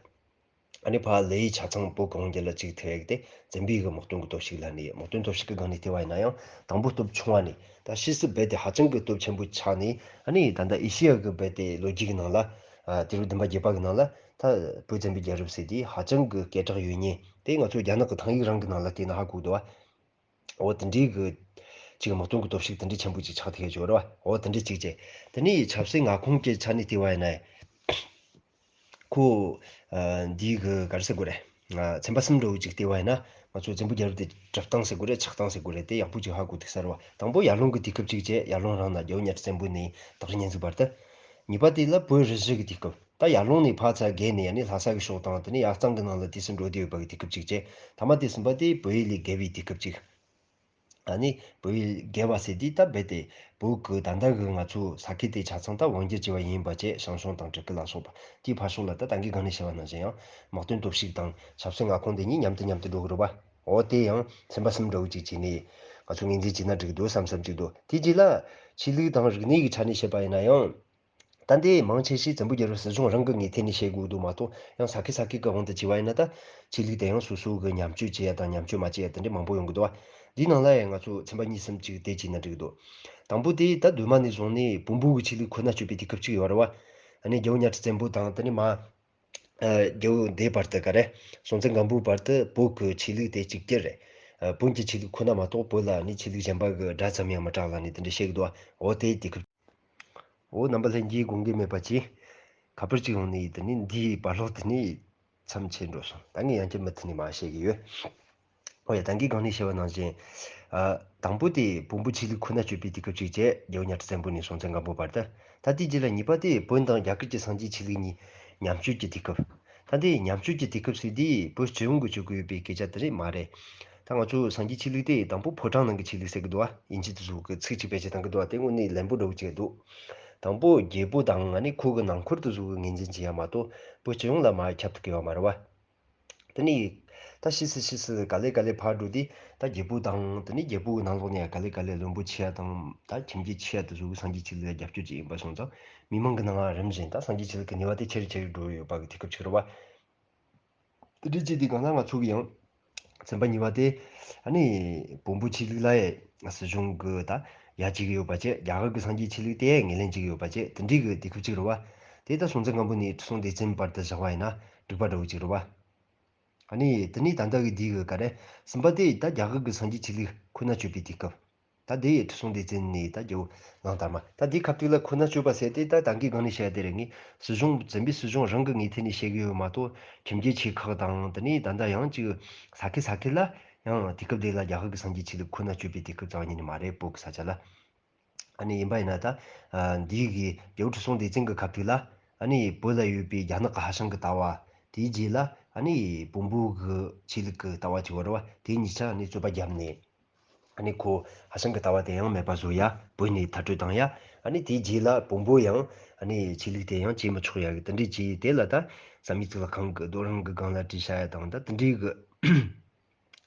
ཨ་ནི་ཕར་ལི་ཡི་ཆ་ཚང་བོད་གངས་རྒྱུད་ལ་བཅུག་ཐུབ་ཡག་དེ་བཙན་པོའི་གི་དམག་དོན་གི་སྟོབས་ཤུགས་ལ་ནི། དམག་དོན་སྟོབས་ཤུགས་གི་སྒང་ནས་བལྟས་པ་ཡིན་ན་ཡང་དང་པོ་སྟོབས་ཆུང་བ་ནས། ད་ཕྱིས་སུ་རྦད་དེ་ཧ་ཅང་གི་སྟོབས་ཆེན་པོ་ཆགས་ནས། ཨ་ནི་ད་ལྟ་ཨེ་ཤི་ཡ་གི་རྦད་དེ་ལོ་རྒྱུས་གི་ནང་ལ། ཨ། དུས་རབས་བདུན་པ་བརྒྱད་པ་གི་ནང་ལ་ད་བོད་བཙན་པོའི་རྒྱལ་རབས་ཟེར་དེ་ཧ་ཅང་གི་སྐད་གྲགས་ཡོད་མཁན་དེ། ང་ཚོ་རྒྱ་ནག་གི་ཐང་ཡིག་རང་གི་ནང་ལ་བལྟས་ན་ཧ་གོ་འདུག་བ། འོ་དེ་འདྲའི་གི་ཅིག་དམག་དོན་གི་སྟོབས་ཤུགས་དེ་འདྲའི་ཆེན་པོ་ཅིག་ཆགས་ཐུབ་ཡོད་ཅོག་རེད་བ། འོ་དེ་འདྲའི་ཅིག་བྱས། དེ་ནས་ཆབ་སྲིད་མངའ་ཁོངས་ཀྱི་ཆ་ནས་བལྟས་པ་ཡིན་ན། ཁོ། ཨ། འདི་གི་ག་རེ་ཟེར་དགོས་རེད། ཚན་པ་གསུམ་འདྲ་བོ་ཅིག་བལྟས་པ་ཡིན་ན། ང་ཚོ་བཙན་པོའི་རྒྱལ་རབས་དེ་གྲུབ་སྟངས་ཟེར་དགོས་རེད། ཆགས་སྟངས་ཟེར་དགོས་རེད། དེ་ཡག་པོ་ཅིག་ཧ་གོ་ཐུབ་ས་རེད་བ། དང་པོ་ཡར་ཀླུང་གི་དུས་སྐབས་གཅིག་བྱས། ཡར་ཀླུང་རང་ན་རྒྱལ་པོ་གཉའ་ཁྲི་བཙན་པོ་ནས་སྟག་རི་གཉན་གཟིགས་བར་དུ། གཉིས་པ་དེ་ལ་བོད་རུ་བཞི་གི་དུས་སྐབས། ད་ཡར་ཀླུང་ནས་ཕར་ཚུར་བརྒལ་ནས། ཨ་ནི་ལྷ་ས་གི་ཕྱོགས་དང་། དེ་ནས་ཡར་གཙང་གི་ནང་ལ་དུས་སུ་འགྲོ་བསྡད་ཡོད་པ་གི་དུས་སྐབས་གཅིག་བྱས། ཐ་མ་དེ་གསུམ་པ་དེ་བོད་ཡུལ་ལས་བརྒལ་བའི་དུས་སྐབས་གཅིག། ཨ་ནི་བོད་ཡུལ་བརྒལ་བ་ཟེར་དུས། ད་རྦད་དེ་བོད་ཀྱི་ད་ལྟ་གི་ང་ཚོ་ས་ཁུལ་དེ་ཆ་ཚང་ད་དབང་སྒྱུར་བྱས་པ་ཡིན་པ་བྱས། ཞང་ཞུང་དང་གྲུ་གུ་ལ་སོགས་པ། དེའི་ཕར་ཕྱོགས་ལ་ད་ད་གིན་སྒང་ནས་བཤད་པ་ནང་བཞིན་ཡང་དམག་དོན་སྟོབས་ཤུགས་དང་ཆབ་སྲིད་མངའ་ཁོངས་དེ་གཉིས་མཉམ་དུ་མཉམ་དུ་འགྲོ་གི་རེད་པ། འོ་དེ་ཡང་ཚན་པ་གསུམ་འདྲ་བོ་ཅིག་བྱས་ནས་ང་ཚོ་ངོས་འཛིན་བྱས་ན་འགྲིག་གི་འདུག་བསམ་བསམ་ཅིག་འདུག་དེ་རྗེས་ལ་ཆོས་ལུགས་དང་རིག་གནས་ཀྱི་ཆ་ནས་བཤད་པ་ཡིན་ན་ཡང་། ད་འདི་མང་ཆེ་ཤོས་བཙན་པོའི་རྒྱལ་རབས་སྲིད་གཞུང་རང་གི་ངོས་ཐད་ནས་བཤད་དགོས་འདུག་མ་གཏོགས། ཡང་ས་ཁུལ་ས་ཁུལ་གྱི་དབང་དུ་བྱས་པ་ཡིན་ན། ད་ཆོས་ལུགས་དེ་ཡང་སོ་སོ་གི་ཉམས་བཅོས་བྱེད་ཡ་དང་ཉམས་བཅོས་མ་བྱེད་ཡ་དེ་འདྲའི་མང་པོ་ཡོང་གི་འདུག་བ། འདིའི་ནང་ལ་ཡང་ང་ཚོ་ཚན་པ་གཉིས་གསུམ་ཅིག་དེ་བྱས་ན་འགྲིག་གི་འདུག་དང་པོ་དེ་ད་གདོད་མ་ནས་བཟུང་ནས་བོན་པོ་གི་ཆོས་ལུགས་ཁོ་ན་སྤྱོད་པའི་དུས་སྐབས་ཅིག་ཡོད་རེད་བ། ཨ་ནི་རྒྱལ་པོ་གཉའ་ཁྲི་བཙན་པོ་དང་། དེ་ནས་མར་ཨ་རྒྱལ་པོ་འདས་བར་དུ་ག་རེ། སྲོང་བཙན་སྒམ་པོའི་བར་དུ་བོད་ཀྱི་ཆོས་ལུགས་དེ་གཅིག་གྱུར་རེད། ཨ་བོན་གྱི་ཆོས་ལུགས་ཁོ་ན་མ་གཏོགས། བོད་ལ་ནི་ཆོས་ལུགས་གཞན་པ་གི་སྒྲ་ཙམ་ཡང་མི་གྲགས་ལབ་ནས་དེ་འདྲ་བཤད་གི་འདུག་བ། འོ་དེ་དུས་སྐབས། འོ་རྣམ་པ་ལྷན་རྒྱས་དགོངས་འགལ་མེད་པ་བྱས། ཁ་པར་གཅིག་ཡོང་ནས། དེ་ནས་འདིའི་བར་ལོག་དེ་ནས་མཚམས་ཆད་འགྲོ་སོང་། ད་ངས་ཡང་བསྐྱར་མུ་མཐུད་ནས་མར་བཤད་ཀྱི་ཡོད། འོ་ཡ། ད་གིན་སྒང་ནས་བཤད་པ་ནང་བཞིན། ཨ་དང་པོ་དེ་བོན་པོའི་ཆོས་ལུགས་ཁོ་ན་སྤྱོད་པའི་དུས་སྐབས་གཅིག་བྱས། རྒྱལ་པོ་གཉའ་ཁྲི་བཙན་པོ་ནས་སྲོང་བཙན་སྒམ་པོའི་བར་དུ། ད་དེའི་རྗེས་ལ་གཉིས་པ་དེ་བོན་དང་རྒྱ་གར་གྱི་སངས་རྒྱས་ཆོས་ལུགས་གཉིས་ཉམས་བཅོས་ཀྱི་དུས་སྐབས། ད་དེ་ཉམས་བཅོས་ཀྱི་དུས་སྐབས་ཟེར་དུས་བོད་སྤྱི་ཡོངས་ཀྱི་སྤྱོད་ཀྱི་ཡོད་པའི་སྐད་ཆ་དེ་རེད་མ་རེད། ད་ང་ཚོ་སངས་རྒྱས་ཆོས་ལུགས་དེ་དང་པོ་ཕོ་བྲང་ནང་གི་ཆོས་ལུགས་ཟེར་གི་འདུག་བ། དབྱིན་ཇི་དེ་ཚོ་གི་ཚིག་གཅིག་བེད་སྤྱོད་བཏང་གི་འདུག་བ། དེ་དངོས་གནས་ལན་པོ་འདྲ་བོ་ཅིག་འདུག་དང་པོ་རྒྱལ་པོ་དང་། ཨ་ནི་ཁོ་གི་ནང་འཁོར་དེ་ཚོ་གི་ངོས་འཛིན་བྱེད་ཡ་མ་གཏོགས། བོད་སྤྱི་ཡོངས་ལ་མར་ཁྱབ་ཐུབ་ཀྱི་ཡོད་མ་རེད་བ། དེ་ནས་ད་ཕྱིས་སུ་ཕྱིས་སུ་ག་ལེ་ག་ལེ་ཕར་འགྲོ་དུས། ད་རྒྱལ་པོ་དང་། དེ་ནས་རྒྱལ་པོ་གི་ནང་ལོགས་ནས་ག་ལེ་ག་ལེ་བློན་པོ་ཆེ་བ་དང་། ད་ཁྱིམ་རྒྱུད་ཆེ་བ་དེ་ཚོ་གི་སངས་རྒྱས་ཆོས་ལུགས་ལ་རྒྱབ་སྐྱོར་བྱས་ཡིན་པ་སོང་ཙང་། མི་མང་གི་ནང་ང་རིམ་བཞིན་ད་སངས་རྒྱས་ཆོས་ལུགས་ཀྱི་ནུས་པ་དེ་ཆེ་རུ་ཆེ་རུ་འགྲོ་ཡོད་པ་གི་དུས་སྐབས་ཅིག་རེད་བ། དེ་འདྲའི་ཅིག་དེའི་སྒང་ལ་ང་ཚོ་གི་ཡང་ཚན་པ་གཉིས་པ་དེ། ཨ་ནི་བོན་པོའི་ཆོས་ལུགས་ལ་ཡ་སྲིད་གཞུང་གི་ད་ཡ་བྱེད་ཀྱི་ཡོད་པ་བྱས། རྒྱ་གར་གྱི་སངས་རྒྱས་ཆོས་ལུགས་དེ་ངོས་ལེན་བྱེད་ཀྱི་ཡོད་པ་བྱས། དེ་འདྲའི་གི་དུས་སྐབས་ཅིག་རེད་བ། དེ་ད་སྲོང་བཙན་སྒམ་པོ་ནས་ཁྲི་སྲོང་ལྡེ་བཙན་བར་དུ་བཞག་པ་ཡིན་ན་འགྲིག་པ་འདྲ་བོ་ཅིག་རེད་བ། ཨ་ནི་དེ་ནས་ད་ལྟ་གི་འདི་གི་ག་རེ། གསུམ་པ་དེ་ད་རྒྱ་གར་གྱི་སངས་རྒྱས་ཆོས་ལུགས་ཁོ་ན་སྤྱོད་པའི་དུས་སྐབས། ད་དེ་ཁྲི་སྲོང་ལྡེ་བཙན་ནས་ད་རྒྱལ་པོ་གླང་དར་མ། ད་དེའི་སྐབས་དེ་ལ་ཁོ་ན་སྤྱོད་པ་ཟེར་དེ་ད་ད་གིན་སྒང་ནས་བཤད་དེ་རེད། ངས་སྲིད་གཞུང་། བཙན་པོའི་སྲིད་གཞུང་རང་གི་ངོས་ཐད་ནས་བཤད་གི་ཡོད་མ་གཏོགས། ཁྱིམ་རྒྱུད་ཆེ་ཁག་དང་། དེ་ནས་ད་ལྟ་ཡང་ཅིག་ས་ཁུལ་ས་ཁུལ་ལ་ཡང་དུས་སྐབས་དེ་ལ་རྒྱ་གར་གྱི་སངས་རྒྱས་ཆོས་ལུགས་ཁོ་ན་སྤྱོད་པའི་དུས་སྐབས་རྩ་བ་ཉིད་ནས་མ་རེད། བོད་ཀྱི་ས་ཆ་ལ། ཨ་ནི་ཡིན་པ་ཡིན་ན་ད། ཨ་འདི་གི་རྒྱལ་པོ་ཁྲི་སྲོང་ལྡེ་བཙན་གྱི་སྐབས་དེ་ལ། ཨ་ནི་བོད་ལ་ཡོད་པའི་རྒྱ་ནག་གི་ཧྭ་ཤང་གི་ལྟ་བ། དེའི་རྗེས་ལ་ཨ་ནི་བོན་པོ་གི་ཆོས་ལུགས་ཀྱི་ལྟ་བ་ཅིག་ཡོད་རེད་བ། དེ་གཉིས་ཆ་ཨ་ནི་རྩོད་པ་བརྒྱབ་ནས། ཨ་ནི་ཁོ་ཧྭ་ཤང་གི་ལྟ་བ་དེ་ཡང་མེད་པ་བཟོ་ཡ། བོད་ནས་མཐར་སྐྲོད་བཏང་ཡ། ཨ་ནི་དེའི་རྗེས་ལ་བོན་པོ་ཡང་ཨ་ནི་ཆོས་ལུགས་དེ་ཡང་བྱེད་མི་ཆོག་ཡ་གི་དེ་འདྲའི་བྱས། དེ་ལ་ད་བསམ་ཡས་གཙུག་ལག་ཁང་གི་རྡོ་རིང་གི་སྒང་ལ་བྲིས་བཞག་ཡ་དང་། ད་དེ་འདྲའི་གི་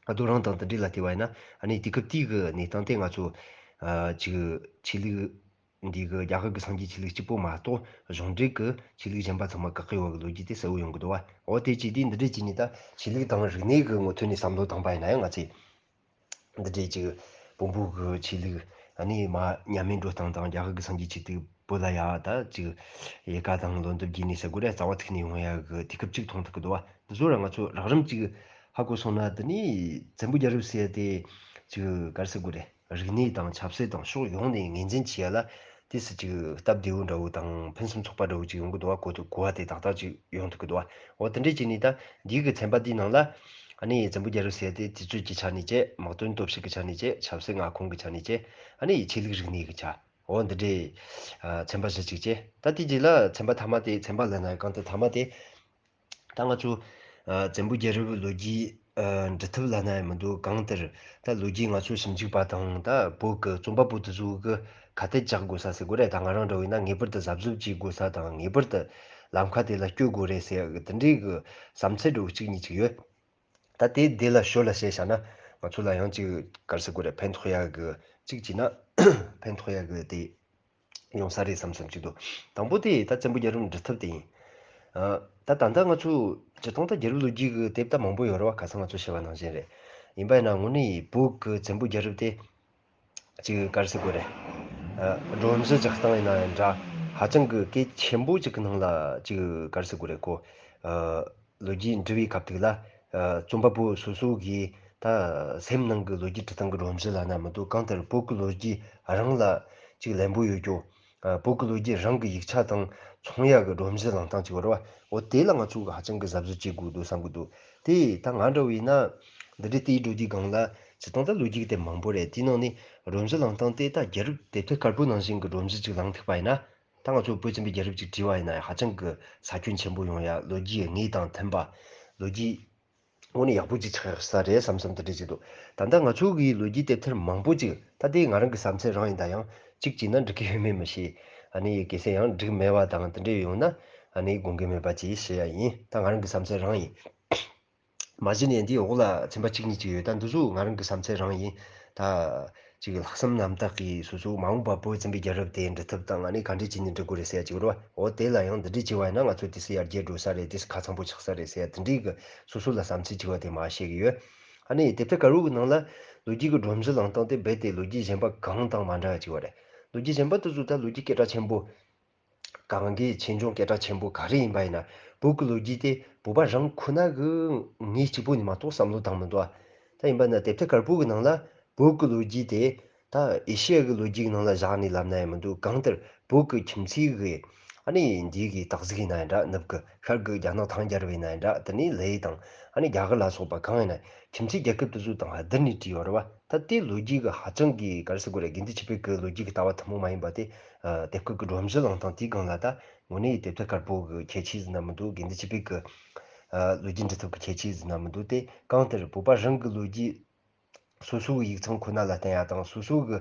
རྡོ་རིང་དང་དེ་འདྲའི་ལ་བལྟས་པ་ཡིན་ན། ཨ་ནི་དུས་སྐབས་དེའི་གི་གནས་སྟངས་དེ་ང་ཚོ་ཨ་ཅིག་ཆོས་ལུགས་འདི་གི་རྒྱ་གར་གི་སངས་རྒྱས་ཆོས་ལུགས་གཅིག་པོ་མ་གཏོགས། གཞུང་འབྲེལ་གི་ཆོས་ལུགས་གཞན་པ་ཚང་མ་བཀག་གི་ཡོད་པ་གི་ལོ་རྒྱུས་དེ་གསལ་བོ་ཡོང་གི་འདུག་བ། འོ་དེ་བྱས་དུས་འདི་འདྲའི་བྱས་ནས་ད་ཆོས་ལུགས་དང་རིག་གནས་གི་ངོས་ཐོག་ནས་བསམ་བློ་བཏང་པ་ཡིན་ན་ཡང་། ང་ཚོས་འདི་འདྲའི་ཅིག་བོན་པོ་གི་ཆོས་ལུགས་ཨ་ནི་མར་ཉམས་མེད་འགྲོ་སྟངས་དང་། རྒྱ་གར་གི་སངས་རྒྱས་ཆོས་ལུགས་བོད་ལ་ཡ་ད་ཅིག་ཡལ་ག་དང་ལོ་འདབ་རྒྱས་ནས་ཟེར་དགོས་རེད། རྩ་བ་ཐུག་ནས་ཡོང་ཡ་གི་དུས་སྐབས་ཅིག་མཐོང་ཐུབ་ཀྱི་འདུག་བ། འདི་ཚོ་ར་ང་ཚོ་རགས་རིམ་ཅིག་ཧ་གོ་སོང་ན། དེ་ནས་བཙན་པོའི་རྒྱལ་རབས་ཟེར་ཡ་དེ་ཅིག་ག་རེ་ཟེར་དགོས་རེད། རིག་གནས་དང་ཆབ་སྲིད་དང་ཕྱོགས་ཡོངས་ནས་ངོས་འཛིན་བྱེད་ཡ་ལ་དེ་སུ་ཅིག་སྟབས་བདེ་བོ་འདྲ་བོ་དང་ཕུན་སུམ་ཚོགས་པ་འདྲ་བོ་ཅིག་ཡོང་གི་འདུག་བ། གོ་ཐུབ། གོ་བ་དེ་ཏག་ཏག་ཅིག་ཡོང་ཐུབ་ཀྱི་འདུག་བ། འོ་དེ་འདྲས་བྱས་ནས་ད་འདིའི་གི་ཚན་པ་འདིའི་ནང་ལ། ཨ་ནི་བཙན་པོའི་རྒྱལ་རབས་ཟེར་ཡ་དེ་དུས་ཚོད་ཀྱི་ཆ་ནས་བྱས། དམག་དོན་སྟོབས་ཤུགས་ཀྱི་ཆ་ནས་བྱས། ཆབ་སྲིད་མངའ་ཁོངས་ཀྱི་ཆ་ནས་བྱས། ཨ་ནི་ཆོས་ལུགས་རིག་གནས་ཀྱི་ཆ། འོ་འདི་འདྲའི་ཨ་ཚན་པ་བཞི་ཅིག་བྱས། ད་དེའི་རྗེས་ལ་ཚན་པ་ཐ་མ་དེ། ཚན་པ་ལབ་ན་གང་ལྟར་ཐ་མ་དེ། ད་ང་ཚོ་ཨ་བཙན་པོའི་རྒྱལ་རབས་ལོ་རྒྱུས་ཨ་འབྲི་ཐབས་ལབ་ན་ཡང་མི་འདུག་གང་ལྟར་ད་ལོ་རྒྱུས་ང་ཚོ་ཞིབ་འཇུག་པ་དང་། ད་བོད་ཀྱི་རྩོམ་པ་པོ་དེ་ཚོ་གི་ཁ་གཏད་གཅོག་དགོས་ས་ཟེར་དགོས་རེད། ད་ང་རང་འདྲ་བོ་ཡིན་ན་ངེས་པར་དུ་གཟབ་གཟབ་བྱེད་དགོས་ས་དང་། ངེས་པར་དུ་ལམ་ཁ་དེ་ལ་སྐྱོད་དགོས་རེད་ཟེར་ཡ་གི་དེ་འདྲའི་གི་བསམ་ཚུལ་འདྲ་བོ་གཅིག་གཉིས་ཅིག་ཡོད། ད་དེ་དེ་ལ་ཞོར་ལ་བཤད་བཞག་ན་ང་ཚོ་ལ་ཡང་ཅིག་ག་རེ་ཟེར་དགོས་རེད། ཕན་ཐོགས་ཡ་གི་ཅིག་བྱས་ན་ཕན་ཐོགས་ཡ་གི་དེ་ཡོང་ས་རེད་བསམ་བསམ་ཅིག་འདུག་དང་པོ་དེ་ད་བཙན་པོའི་རྒྱལ་རབས་འབྲི་ཐབས་དེ་ཡིན། ཨ་ད་ད་ལྟ་ང་ཚོ་སྤྱིར་བཏང་ད་རྒྱལ་རབས་ལོ་རྒྱུས་གི་དེབ་ད་མང་པོ་ཡོད་རེད་བ། ཁ་སང་ང་ཚོ་བཤད་པ་ནང་བཞིན་རེད། ཡིན་པ་ཡིན་ན་དངོས་གནས་བོད་ཀྱི་བཙན་པོའི་རྒྱལ་རབས་དེ་ཅིག་ག་རེ་ཟེར་དགོས་རེད། ཨ་སྒྲོམ་གཞི་རྒྱག་སྟངས་ཡིན་ན་ཡང་འདྲ། ཧ་ཅང་གི་གལ་ཆེན་པོ་ཅིག་གི་ནང་ལ་ཅིག་ག་རེ་ཟེར་དགོས་རེད། ཁོ་ཨ་ལོ་རྒྱུས་འབྲི་བའི་སྐབས་དེ་ལ་ཨ་རྩོམ་པ་པོ་སོ་སོ་གི་ད་སེམས་ནང་གི་ལོ་རྒྱུས་འབྲི་སྟངས་ཀྱི་སྒྲོམ་གཞི་ལབ་ན་མི་འདུག་གང་ལྟར་བོད་ཀྱི་ལོ་རྒྱུས་རང་ལ་ཅིག་ལན་པོ་ཡོད་རྒྱུ། ཨ། བོད་ཀྱི་ལོ་རྒྱུས་རང་གི་ཡིག་ཆ་དང་མཚུངས་ཡག་གི་སྒྲོམ་གཞི་བསླངས་སྟངས་ཅིག་ཡོད་རེད་བ། འོ་དེ་ལ་ང་ཚོ་གི་ཧ་ཅང་གི་གཟབ་གཟབ་བྱེད་དགོས་འདུག་བསམ་གི་འདུག་དེ་ད་ང་འདྲ་བོ་ཡིན་ན་འདི་འདྲའི་བལྟས་འགྲོ་དུས་སྒང་ལ་སྤྱིར་བཏང་ད་ལོ་རྒྱུས་དེ་མང་པོ་རེད། དེའི་ནང་ནས་སྒྲོམ་གཞི་བསླངས་སྟངས་དེ་ད་རྒྱལ་རབས་དེབ་ཐེར་དཀར་པོ་ནང་བཞིན་གྱི་སྒྲོམ་གཞི་ཅིག་བསླངས་ཐུབ་པ་ཡིན་ན། ད་ང་ཚོ་བོད་བཙན་པོའི་རྒྱལ་རབས་ཅིག་བྲིས་པ་ཡིན་ན་ཧ་ཅང་གི་ས་ཁྱོན་ཆེན་པོ་ཡོང་ཡ། ལོ་རྒྱུས་དངོས་དང་མཐུན་པ། ལོ་རྒྱུས་དངོས་གནས་ཡག་པོ་ཅིག་ཆགས་ས་རེད་བསམ་བསམ་དེ་འདྲ་ཅིག་འདུག་ད་ལྟ་ང་ཚོ་གི་ལོ་རྒྱུས་དེབ་ཐེར་མང་པོ་ཅིག་ད་དེ་ང་རང་གི་བསམ་ཚུལ་རང་ཡིན། ད་ཡང་གཅིག་བྱས་ན་འགྲིག་གི་ཡོད་མེད་མི་ཤེས། ཨ་ནི་གལ་སྲིད་ཡང་འགྲིག་མེད་པ་དང་དེ་འདྲ་ཡོང་ན་ཨ་ནི་དགོངས་འགལ་མེད་པ་ཅིག་ཞུ་ཡ་ཡིན། ད་ང་རང་གི་བསམ་ཚུལ་རང་ཡིན། མ་གཞི་ནས་འདིའི་འོག་ལ་ཚན་པ་གཅིག་གཉིས་ཅིག་ཡོད། ད་འདི་ཚོ་ང་རང་གི་བསམ་ཚུལ་རང་ཡིན། ད་ཅིག་ལྷག་བསམ་རྣམ་དག་གིས་སོ་སོ་མ་འོངས་པ་བོད་བཙན་པོའི་རྒྱལ་རབས་དེ་འབྲི་ཐབས་དང་ཨ་ནི་ག་འདྲས་བྱས་ནས་འབྲི་དགོས་རེད་ཟེར་ཡ་ཅིག་ཡོད་རེད་བ། འོ་དེ་ལ་ཡང་འདི་འདྲས་བྱས་པ་ཡིན་ན་ང་ཚོ་དུས་སུ་ཡར་རྒྱས་འགྲོ་ས་རེད། དུས་སུ་ཁ་ཚང་པོ་ཆགས་ས་རེད་ཟེར་ཡ་དེ་འདྲས་ཀྱི་སོ་སོ་ལ་བསམ་ཚུལ་ཅིག་བ་དེ་མར་བཤད་ཀྱི་ཡོད། ཨ་ནི་དེབ་ཐེར་དཀར་པོ་གི་ནང་ལ་ལོ་རྒྱུས་ཀྱི་སྒྲོམ་གཞི་བསླངས་སྟངས་དེ་རྦད་དེ་ལོ་རྒྱུས་གཞན་པ་གང་དང་མ་འདྲ་བ་ཅིག་བ་རེད། ལོ་རྒྱུས་གཞན་པ་དེ་ཚོ་ད་ལོ་རྒྱུས་སྐད་གྲགས་ཆེན་པོ། གང་གི་ཆེ་ཆུང་སྐད་གྲགས་ཆེན་པོ་ག་རེ་ཡིན་པ་ཡིན་ན་བོད་ཀྱི་ལོ་རྒྱུས་དེ་བོད་པ་རང་ཁོ་ན་གི་ངོས་གཅིག་པོ་ནས་མ་གཏོགས་བསམ་བློ་བཏང་མི་འདུག་ད་ཡིན་པ་ན་དེབ་ཐེར་དཀར་པོ་གི་ནང་ལ་བོད་ཀྱི་ལོ་རྒྱུས་དེ་ད་ཨེ་ཤི་ཡ་གི་ལོ་རྒྱུས་ཀྱི་ནང་ལ་བཞག་ནས་ལབ་ན་ཡང་མི་འདུག་གང་ལྟར་བོད་ཀྱི་ཁྱིམ་མཚེས་གི་ཨ་ནི་འདི་གི་སྟག་གཟིག་ཡིན་ན་ཡང་འདྲ། ནུབ་ཀྱི་ཤར་གྱི་རྒྱ་ནག་ཐང་རྒྱལ་རབས་ཡིན་ན་ཡང་འདྲ། དེ་ནས་ལེ་དང་ཨ་ནི་རྒྱ་གར་ལ་སོགས་པ་གང་ཡིན་ན་ཁྱིམ་མཚེས་རྒྱལ་ཁབ་དེ་ཚོ་དང་བསྡུར་ནས་བྲིས་ཡོད་རེད་བ། ད་དེ་ལོ་རྒྱུས་ཀྱི་ཧ་ཅང་གི་ག་རེ་ཟེར་དགོས་རེད། དགེ་འདུན་ཆོས་འཕེལ་གྱི་ལོ་རྒྱུས་ཀྱི་ལྟ་བ་ཐུན་མོང་མ་ཡིན་པ་དེ། ཨ། དེབ་སྐུ་གི་སྒྲོམ་གཞི་བླངས་སྟངས་དེའི་སྒང་ལ་ད་དངོས་གནས་དེབ་ཐེར་དཀར་པོ་གི་ཁྱད་ཆོས་ཟེར་ན་མི་འདུག་དགེ་འདུན་ཆོས་འཕེལ་གྱི། ཨ། ལོ་རྒྱུས་འབྲི་ཐབས་ཀྱི་ཁྱད་ཆོས་ཟེར་ན་མི་འདུག་དེ་གང་ལྟར་བོད་པ་རང་གི་ལོ་རྒྱུས་སོ་སོ་གི་ཡིག་ཚང་ཁོ་ན་ལ་བརྟེན་ཡ་དང་། སོ་སོ་གི་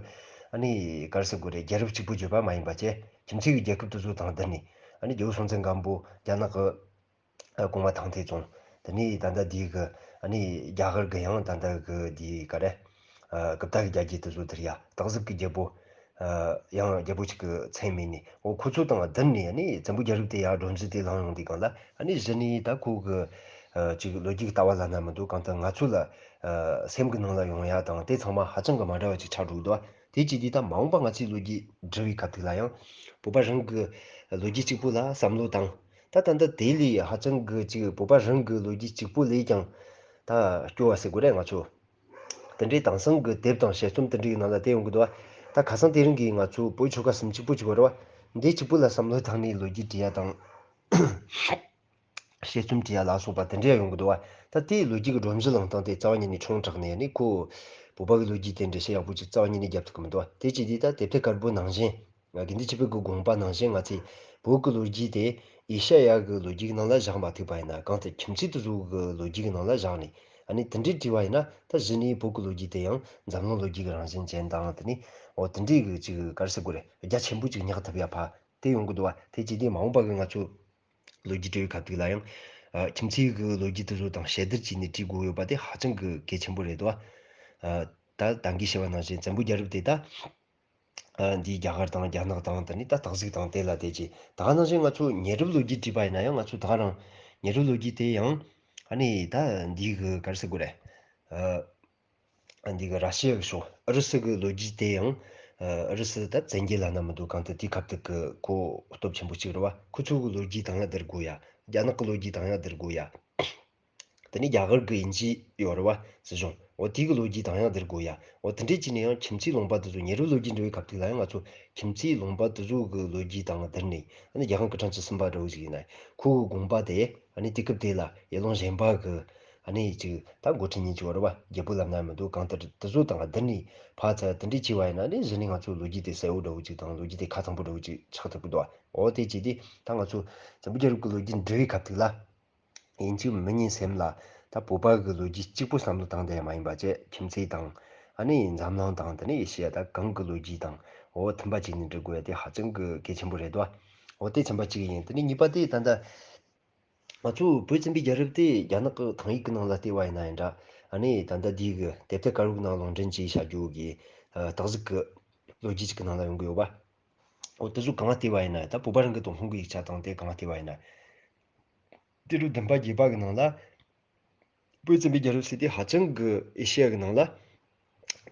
ཨ་ནི་ག་རེ་ཟེར་དགོས་རེད། རྒྱལ་རབས་གཅིག་པུ་བརྗོད་པ་མ་ཡིན་པ་བྱས། ཁྱིམ་མཚེས་ཀྱི་རྒྱལ་ཁབ་དེ་ཚོ་དང་བསྡུར་ནས། ཨ་ནི་རྒྱལ་པོ་སྲོང་བཙན་སྒམ་པོ་རྒྱ་ནག་གི། ཨ། གོང་མ་ཐང་ཐེ་ཙུང་། དེ་ནས་ད་ལྟ་འདི་གི་ཨ་ནི་རྒྱ་གར་གི་ཡང་ད་ལྟ་གི་འདི་ག་རེ། ཨ། གུབ་ཏ་གི་རྒྱལ་རྒྱུད་དེ་ཚོ་དེར་ཡ། སྟག་གཟིག་གི་རྒྱལ་པོ། ཨ། ཡང་རྒྱལ་པོ་ཞིག་གི་མཚན་མིན་ནས། འོ་ཁོ་ཚོ་དང་བསྡུར་ནས་ཨ་ནི་བཙན་པོའི་རྒྱལ་རབས་དེ་ཡ་སྒྲོམ་གཞི་དེ་བསླངས་ཡོང་དུས་སྒང་ལ། ཨ་ནི་གཞི་ནས་ད་ཁོ་གི། ཨ། ཅིག་ལོ་རྒྱུས་ཀྱི་ལྟ་བ་ལབ་ན་མི་འདུག་གང་ལྟར་ང་ཚོ་ལ། ཨ། སེམས་ཀྱི་ནང་ལ་ཡོང་ཡ་དང་དེ་ཚང་མ་ཧ་ཅང་གི་མ་འདྲ་བ་ཅིག་ཆགས་འགྲོ་གི་འདུག་དེ་བྱས་དུས་ད་མ་འོངས་པ་ང་ཚོའི་ལོ་རྒྱུས་འབྲི་བའི་སྐབས་དེ་ལ་ཡང་བོད་པ་རང་གི་ལོ་རྒྱུས་གཅིག་པུ་ལ་བསམ་བློ་བཏང་། ད་ད་ལྟ་དེ་ལས་ཧ་ཅང་གི་ཅིག་བོད་པ་རང་གི་ལོ་རྒྱུས་གཅིག་པུ་ལས་ཀྱང་ད་སྐྱོ་བ་ཟེར་དགོས་རེད། ང་ཚོ་དེ་འདྲའི་དེང་སང་གི་དེབ་དང་དཔྱད་རྩོམ་དེ་འདྲའི་ནང་ལ་བལྟས་ཡོང་གི་འདུག་ད་ཁ་སང་དེ་རིང་གི་ང་ཚོ་བོད་ཆོལ་ཁ་གསུམ་གཅིག་པུ་གཅིག་པུ་རེད་བ། འདི་གཅིག་པུ་ལ་བསམ་བློ་བཏང་ནས་ལོ་རྒྱུས་འབྲི་ཡ་དང་། དཔྱད་རྩོམ་བྲིས་ཡ་ལ་སོགས་པ་དེ་འདྲ་ཡོང་གི་འདུག་བ། ད་དེའི་ལོ་རྒྱུས་ཀྱི་སྒྲོམ་གཞི་བླངས་སྟངས་དེ་རྩ་བ་ཉིད་ནས་ཆུང་དྲགས་ནས་ནི་ཁོ་བོད་པ་གི་ལོ་རྒྱུས་དེ་འགྲེལ་བཤད་ཡག་པོ་ཅིག་རྩ་བ་ཉིད་ནས་རྒྱབ་ཐུབ་ཀྱི་མི་འདུག་བ། དེ་བྱས་དུས་ད་དེབ་ཐེར་དཀར་པོ་ནང་བཞིན། དགེ་འདུན་ཆོས་འཕེལ་གྱི་དགོངས་པ་ནང་བཞིན་ང་ཚོས་བོད་ཀྱི་ལོ་རྒྱུས་དེ་ཨེ་ཤ་ཡ་གི་ལོ་རྒྱུས་ཀྱི་ནང་ལ་བཞག་མ་ཐུབ་པ་ཡིན་ན། གང་ལྟར་ཁྱིམ་མཚེས་དེ་ཚོ་གི་ལོ་རྒྱུས་ཀྱི་ནང་ལ་བཞག་ནས་ཨ་ནི་དེ་འདྲའི་བྲིས་པ་ཡིན་ན། ད་གཞི་ནས་བོད་ཀྱི་ལོ་རྒྱུས་དེ་ཡང་འཛམ་གླིང་ལོ་རྒྱུས་ཀྱི་རང་བཞིན་ཅན་དང་། དེ་ནི་འོ་དེ་འདྲའི་གི་ཅིག་ག་རེ་ཟེར་དགོས་རེད། རྒྱ་ཆེན་པོ་ཅིག་བསྙེགས་ཐུབ་ཡ་ཕར་དེ་ཡོང་གི་འདུག་བ། དེ་བྱས་དུས་མ་འོངས་པ་གི་ང་ཚོ་ལོ་རྒྱུས་འབྲི་བའི་སྐབས་དེ་ལ་ཡང་། ཨ། ཁྱིམ་མཚེས་ཀྱི་ལོ་རྒྱུས་དེ་ཚོ་དང་ཞིབ་བསྡུར་བྱས་ནས་བྲིས་དགོས་ཡོད་པ་དེ་ཧ་ཅང་གི་གལ་ཆེན་པོ་རེད་དོ། ཨ། ད་ད་གིན་བཤད་པ་ནང་བཞིན་བཙན་པོའི་རྒྱལ་རབས་དེ་ད། ཨ། འདིའི་རྒྱ་གར་དང་རྒྱ་ནག་དང་། དེ་ནས་ད་སྟག་གཟིག་དང་དེ་ལ་བལྟས་རྗེས། ད་ག་ནང་བཞིན་ང་ཚོ་ཉེ་རབས་ལོ་རྒྱུས་བྲིས་པ་ཡིན་ན་ཡང་། ང་ཚོ་ད་ག་རང་ཉེ་རབས་ལོ་རྒྱུས་དེ་ཡང་ཨ་ནི་ད་འདི་གི་ག་རེ་ཟེར་དགོས་རེད། ཨ། འདི་གི་ར་ཤི་ཡ་གི་ཕྱོགས་ཨུ་རུ་སུ་གི་ལོ་རྒྱུས་དེ་ཡང་། ཨུ་རུ་སུ་ད་བཙན་རྒྱལ་ལབ་ན་མི་འདུག་གང་ལྟར་དེའི་སྐབས་དེ་གི་གོ་སྟོབས་ཆེན་པོ་གཅིག་རེད་བ། ཁོ་ཚོ་གི་ལོ་རྒྱུས་དང་ཡང་བསྡུར་དགོས་ཡ། རྒྱ་ནག་གི་ལོ་རྒྱུས་དང་ཡང་བསྡུར་དགོས་ཡ། དེ་ནས་རྒྱ་གར་གི་དབྱིན་ཇི་ཡོད་རེད་བ། སྲིད་གཞུང་། འོ་དེ་གི་ལོ་རྒྱུས་དང་ཡང་བསྡུར་དགོས་ཡ། འོ་དེ་འདྲས་བྱས་ནས་ཡང་ཁྱིམ་མཚེས་ལུང་པ་དེ་ཚོ། ཉེ་རབས་ལོ་རྒྱུས་འབྲི་བའི་སྐབས་དེ་ལ་ཡང་ང་ཚོ་ཁྱིམ་མཚེས་ལུང་པ་དེ་ཚོ་གི་ལོ་རྒྱུས་དང་བསྡུར་ནས། ཨ་ནི་རྒྱལ་ཁམས་སྐུ་ཕྲེང་བཅུ་གསུམ་པ་འདྲ་བོ་ཞིག་ཡིན་ན། ཁོ་གི་དགོངས་པ་དེ། ཨ་ནི་དུས་སྐབས་དེ་ལ་ཡུལ་ལུང་གཞན་པ་གི། ཨ་ནི་ཅིག་ད་འགོ་ཁྲིད་མཁན་ཅིག་ཡོད་རེད་བ། རྒྱལ་པོ་ལབ་ན་མི་འདུག་གང་ལྟར་དེ་ཚོ་དང་བསྡུར་ནས་ཕར་ཚུར་དེ་འདྲས་བྱས་པ་ཡིན་ན་ནི། གཞི་ནས་ང་ཚོ་ལོ་རྒྱུས་དེ་གསལ་བོ་འདྲ་བོ་ཅིག་དང་། ལོ་རྒྱུས་དེ་ཁ་ཚང་པོ་འདྲ་བོ་ཅིག་ཆགས་ཐུབ་ཀྱི་འདུག་འོ་དེ་བྱས་ཏེ་ད་ང་ཚོ་བཙན་པོའི་རྒྱལ་རབས་ཀྱི་ལོ་རྒྱུས་འབྲི་བའི་སྐབས་དེ་ལ། ཡིན་གཅིག་མིན་གཉིས་སེམས་ལ་ད་བོད་པ་གི་ལོ་རྒྱུས་གཅིག་པུ་བསམ་བློ་བཏང་བསྡད་ཡ་མ་ཡིན་པ་བྱས། ཁྱིམ་མཚེས་དང་། ཨ་ནི་འཛམ་གླིང་དང་། དེ་ནས་ཨེ་ཤེ་ཡ། ད་གང་གི་ལོ་རྒྱུས་དང་འོ་མཐུན་པ་བྱས་ནས་འབྲི་དགོས་ཡ་དེ་ཧ་ཅང་གི་གལ་ཆེན་པོ་རེད་དོ། འོ་དེ་ཚན་པ་གཅིག་ཡིན། དེ་ནས་གཉིས་པ་དེ་ད་ལྟ་ང་ཚོ་བོད་བཙན་པོའི་རྒྱལ་རབས་དེ་རྒྱ་ནག་གི་ཐང་ཡིག་གི་ནང་ལ་བལྟས་པ་ཡིན་ན་ཡང་འདྲ། ཨ་ནི་ད་ལྟ་འདི་གི་དེབ་ཐེར་དཀར་པོའི་ནང་ལུང་འདྲེན་བྱས་བཞག་རྒྱུ་གི། ཨ། སྟག་གཟིག་གི་ལོ་རྒྱུས་ཅིག་གི་ནང་ལ་ཡོང་གི་ཡོད་པ། འོ་དེ་ཚོ་གང་བལྟས་པ་ཡིན་ན། ད་བོད་པ་རང་གི་ཏུན་ཧོང་གི་ཡིག་ཆ་དང་དེ་གང་བལྟས་པ་ཡིན་ན། ཏི་རུ་བདུན་པ་བརྒྱད་པ་གི་ནང་ལ། བོད་བཙན་པོའི་རྒྱལ་རབས་ཟེར་དེ་ཧ་ཅང་གི་ཨེ་ཤེ་ཡ་གི་ནང་ལ།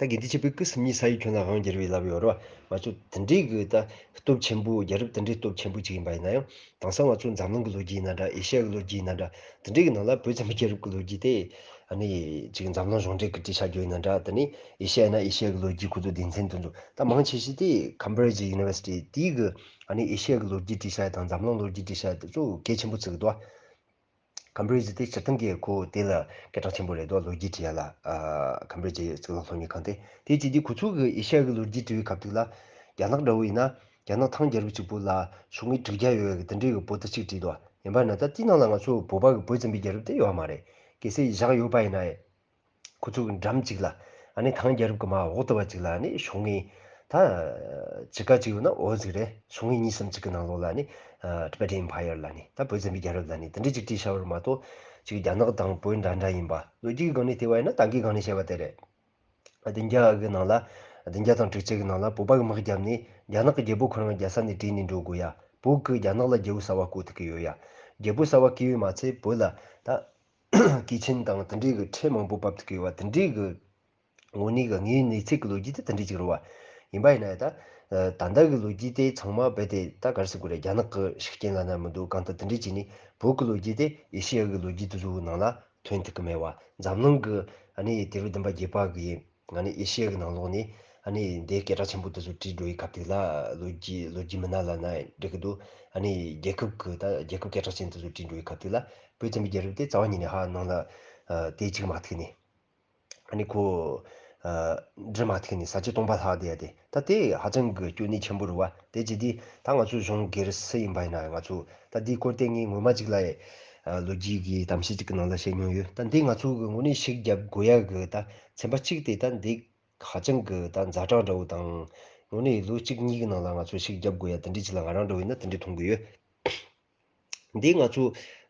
ད་དགེ་ལྡན་ཆོས་འཕེལ་གྱིས་སེམས་ཉིད་ས་ཡི་ཁྱོན་ལ་དབང་བསྒྱུར་བའི་ལབ་ཡོད་རེད་བ། ང་ཚོ་དེ་འདྲའི་གི་ད་སྟོབས་ཆེན་པོ། རྒྱལ་རབས་དེ་འདྲའི་སྟོབས་ཆེན་པོ་ཅིག་ཡིན་པ་ཡིན་ན་ཡང་། དེང་སང་ང་ཚོ་འཛམ་གླིང་གི་ལོ་རྒྱུས་ཡིན་ན་འདྲ། ཨེ་ཤེ་ཡ་གི་ལོ་རྒྱུས་ཡིན་ན་འདྲ། དེ་འདྲའི་གི་ནང་ལ་བོད་བཙན་པོའི་རྒྱལ་རབས་ཀྱི་ལོ་རྒྱུས་དེ། ཨ་ནི་ཅིག་འཛམ་གླིང་གཞུང་འབྲེལ་གྱི་བྲིས་བཞག་རྒྱུ་ཡིན་ན་འདྲ། དེ་ནས་ཨེ་ཤི་ཡ་ན་ཨེ་ཤི་ཡ་གི་ལོ་རྒྱུས་ཁོ་ཚོ་སྡེ་ཚན་དེ་ཚོ། ད་མང་ཆེ་ཤོས་དེ་Cambridge University དེའི་གི་ཨ་ནི་ཨེ་ཤི་ཡ་གི་ལོ་རྒྱུས་བྲིས་བཞག་ཡ་དང་འཛམ་གླིང་ལོ་རྒྱུས་བྲིས་བཞག་ཡ་དེ་ཚོ་གལ་ཆེན་པོ་བརྩི་གི་འདུག Cambridge དེ་སྤྱིར་བཏང་གི་ཁོ་དེ་ལ་སྐད་གྲགས་ཆེན་པོ་རེད་འདུག་ལོ་རྒྱུས་བྲིས་ཡ་ལ། ཨ། Cambridge གཙུག་ལག་སློབ་གཉེར་ཁང་དེ། དེ་བྱས་དུས་ཁོ་ཚོ་གི་ཨེ་ཤི་ཡ་གི་ལོ་རྒྱུས་བྲིས་པའི་སྐབས་དེ་ལ། རྒྱ་ནག་འདྲ་བོ་ཡིན་ན། རྒྱ་ནག་ཐང་རྒྱལ་རབས་གཅིག་པོ་ལ་ཤོག་ངོས་དྲུག་བརྒྱ་ཡོད་ཡ་གི་དེ་འདྲའི་གི་པོ་ཏི་གཅིག་བྲིས་འདུག་ཡིན་པ་ན་ད་དེའི་ནང་ལ་ང་ཚོ་བོད་པ་གི་བོད་བཙན་པོའི་རྒྱལ་རབས་དེ་ཡོད་མ་རེད། གལ་སྲིད་བཞག་ཡོད་པ་ཡིན་ན། ཁོ་ཚོ་གི་འགྲམ་གཅིག་ལ། ཨ་ནི་ཐང་རྒྱལ་རབས་ཀྱི་མར་འོག་ཏུ་བ་གཅིག་ལ། ཨ་ནི་ཤོག་ངོས་ད་ཅི་ག་གཅིག་ཡོད་ན་འོ་ཟིག་རེད། ཤོག་ངོས་གཉིས་གསུམ་གཅིག་གི་ནང་ལོགས་ལ། ཨ་ནི་ཨ། Tibetan Empire ལ་ནི། ད་བོད་བཙན་པོའི་རྒྱལ་རབས་ལ་ནི། དེ་འདྲ་ཅིག་བྲིས་བཞག་པ་རེད་མ་གཏོགས། ཅིག་རྒྱ་ནག་དང་བོད་འདྲ་འདྲ་ཡིན་པ། ལོ་རྒྱུས་ཀྱི་སྒང་ནས་བལྟས་པ་ཡིན་ན། ད་གིན་སྒང་ནས་བཤད་པ་དེ་རེད། བདུན་བརྒྱ་གི་ནང་ལ། བདུན་བརྒྱ་དང་དྲུག་ཅུ་གི་ནང་ལ་བོད་པ་གི་དམག་བརྒྱབ་ནས། རྒྱ་ནག་གི་རྒྱལ་པོ་ཁོ་རང་རྒྱལ་ས་ནས་བྲོས་ནས་འགྲོ་དགོས་ཡ། བོད་ཀྱིས་རྒྱ་ནག་ལ་རྒྱལ་པོ་གསར་པ་བསྐོ་ཐུབ་ཀྱི་ཡོད་ཡ། རྒྱལ་པོ་གསར་པ་བསྐོས་པས་མ་ཚད། བོད་ལ་ད་གོས་ཆེན་དང་དེ་འདྲའི་གི་ཁྲལ་མང་པོ་བབས་ཐུབ་ཀྱི་ཡོད་པ། དེ་འདྲའི་གི་དངོས་གནས་གི་དངོས་ཡོད་གནས་ཚུལ་གི་ལོ་རྒྱུས་དེ་དེ་འདྲའི་ཅིག་རེད་པ། ཡིན་པ་ཡིན་ན་ད། ད་ལྟ་གི་ལོ་རྒྱུས་དེ་ཚང་མ་རྦད་དེ་ད་ག་རེ་ཟེར་དགོས་རེད། རྒྱ་ནག་གི་ཤུགས་རྐྱེན་ལ་ན་མི་འདུག་གང་ལྟར་དེ་འདྲའི་བྱས་ནས་བོད་ཀྱི་ལོ་རྒྱུས་དེ་ཨེ་ཤེ་ཡ་གི་ལོ་རྒྱུས་དེ་ཚོའི་ནང་ལ་ཐོན་ཐུབ་ཀྱི་མེད་པ། འཛམ་གླིང་གི་ཨ་ནི་དུས་རབས་བདུན་པ་བརྒྱད་པ་གི་ཨ་ནི་ཨེ་ཤེ་ཡ་གི་ནང་ལོགས་ནས་ཨ་ནི་དེ་སྐད་གྲགས་ཆེན་པོ་དེ་ཚོ་བྲིས་འགྲོ་བའི་སྐབས་དེ་ལ། ལོ་རྒྱུས་ལོ་རྒྱུས་མི་སྣ་ལ་ན་འགྲིག་གི་འདུག་ཨ་ནི་རྒྱལ་ཁབ་ཀྱི་ད་རྒྱལ་ཁབ་སྐད་གྲགས་ཅན་དེ་ཚོ་བྲིས་འགྲོ་བའི་སྐབས་དེ་ལ། བོད་བཙན་པོའི་རྒྱལ་རབས་དེ་རྩ་བ་ཉིད་ནས་ཧ་ནང་ལ་ཨ་དེ་གཅིག་མ་ཐུག་ནས། ཨ་ནི་ཁོ་ཨ་འབྲི་མ་ཐུབ་ནས་ས་བཅད་སྟོང་པ་ལྷག་བསྡད་ཡ་དེ། ད་དེ་ཧ་ཅང་གི་སྐྱོན་གནད་ཆེན་པོ་རེད་པ། དེ་བྱས་དུས་ད་ང་ཚོ་གཞུང་སྒེར་སུ་ཡིན་པ་ཡིན་ན། ང་ཚོ་ད་འདིའི་སྐོར་དེ་ངས་སྔོན་མ་ཅིག་ལ་ཡ་ཨ་ལོ་རྒྱུས་ཀྱི་གཏམ་བཤད་ཅིག་གི་ནང་ལ་བཤད་མྱོང་ཡོད། ད་འདི་ང་ཚོ་གི་དངོས་གནས་ཤུགས་རྒྱབ་དགོས་ཡ་གི་ད་ཚན་པ་གཅིག་དེ། ད་འདི་ཧ་ཅང་གི་ད་ཛ་དྲག་འདྲ་བོ་དང་། དངོས་གནས་ལོ་གཅིག་གཉིས་ཀྱི་ནང་ལ་ང་ཚོ་ཤུགས་རྒྱབ་དགོས་ཡ་དེ་འདྲ་ཅིག་ལ་ང་རང་འདྲ་བོ་ཡིན་ན་དེ་འདྲ་མཐོང་གི་ཡོད། འདི་ང་ཚོ་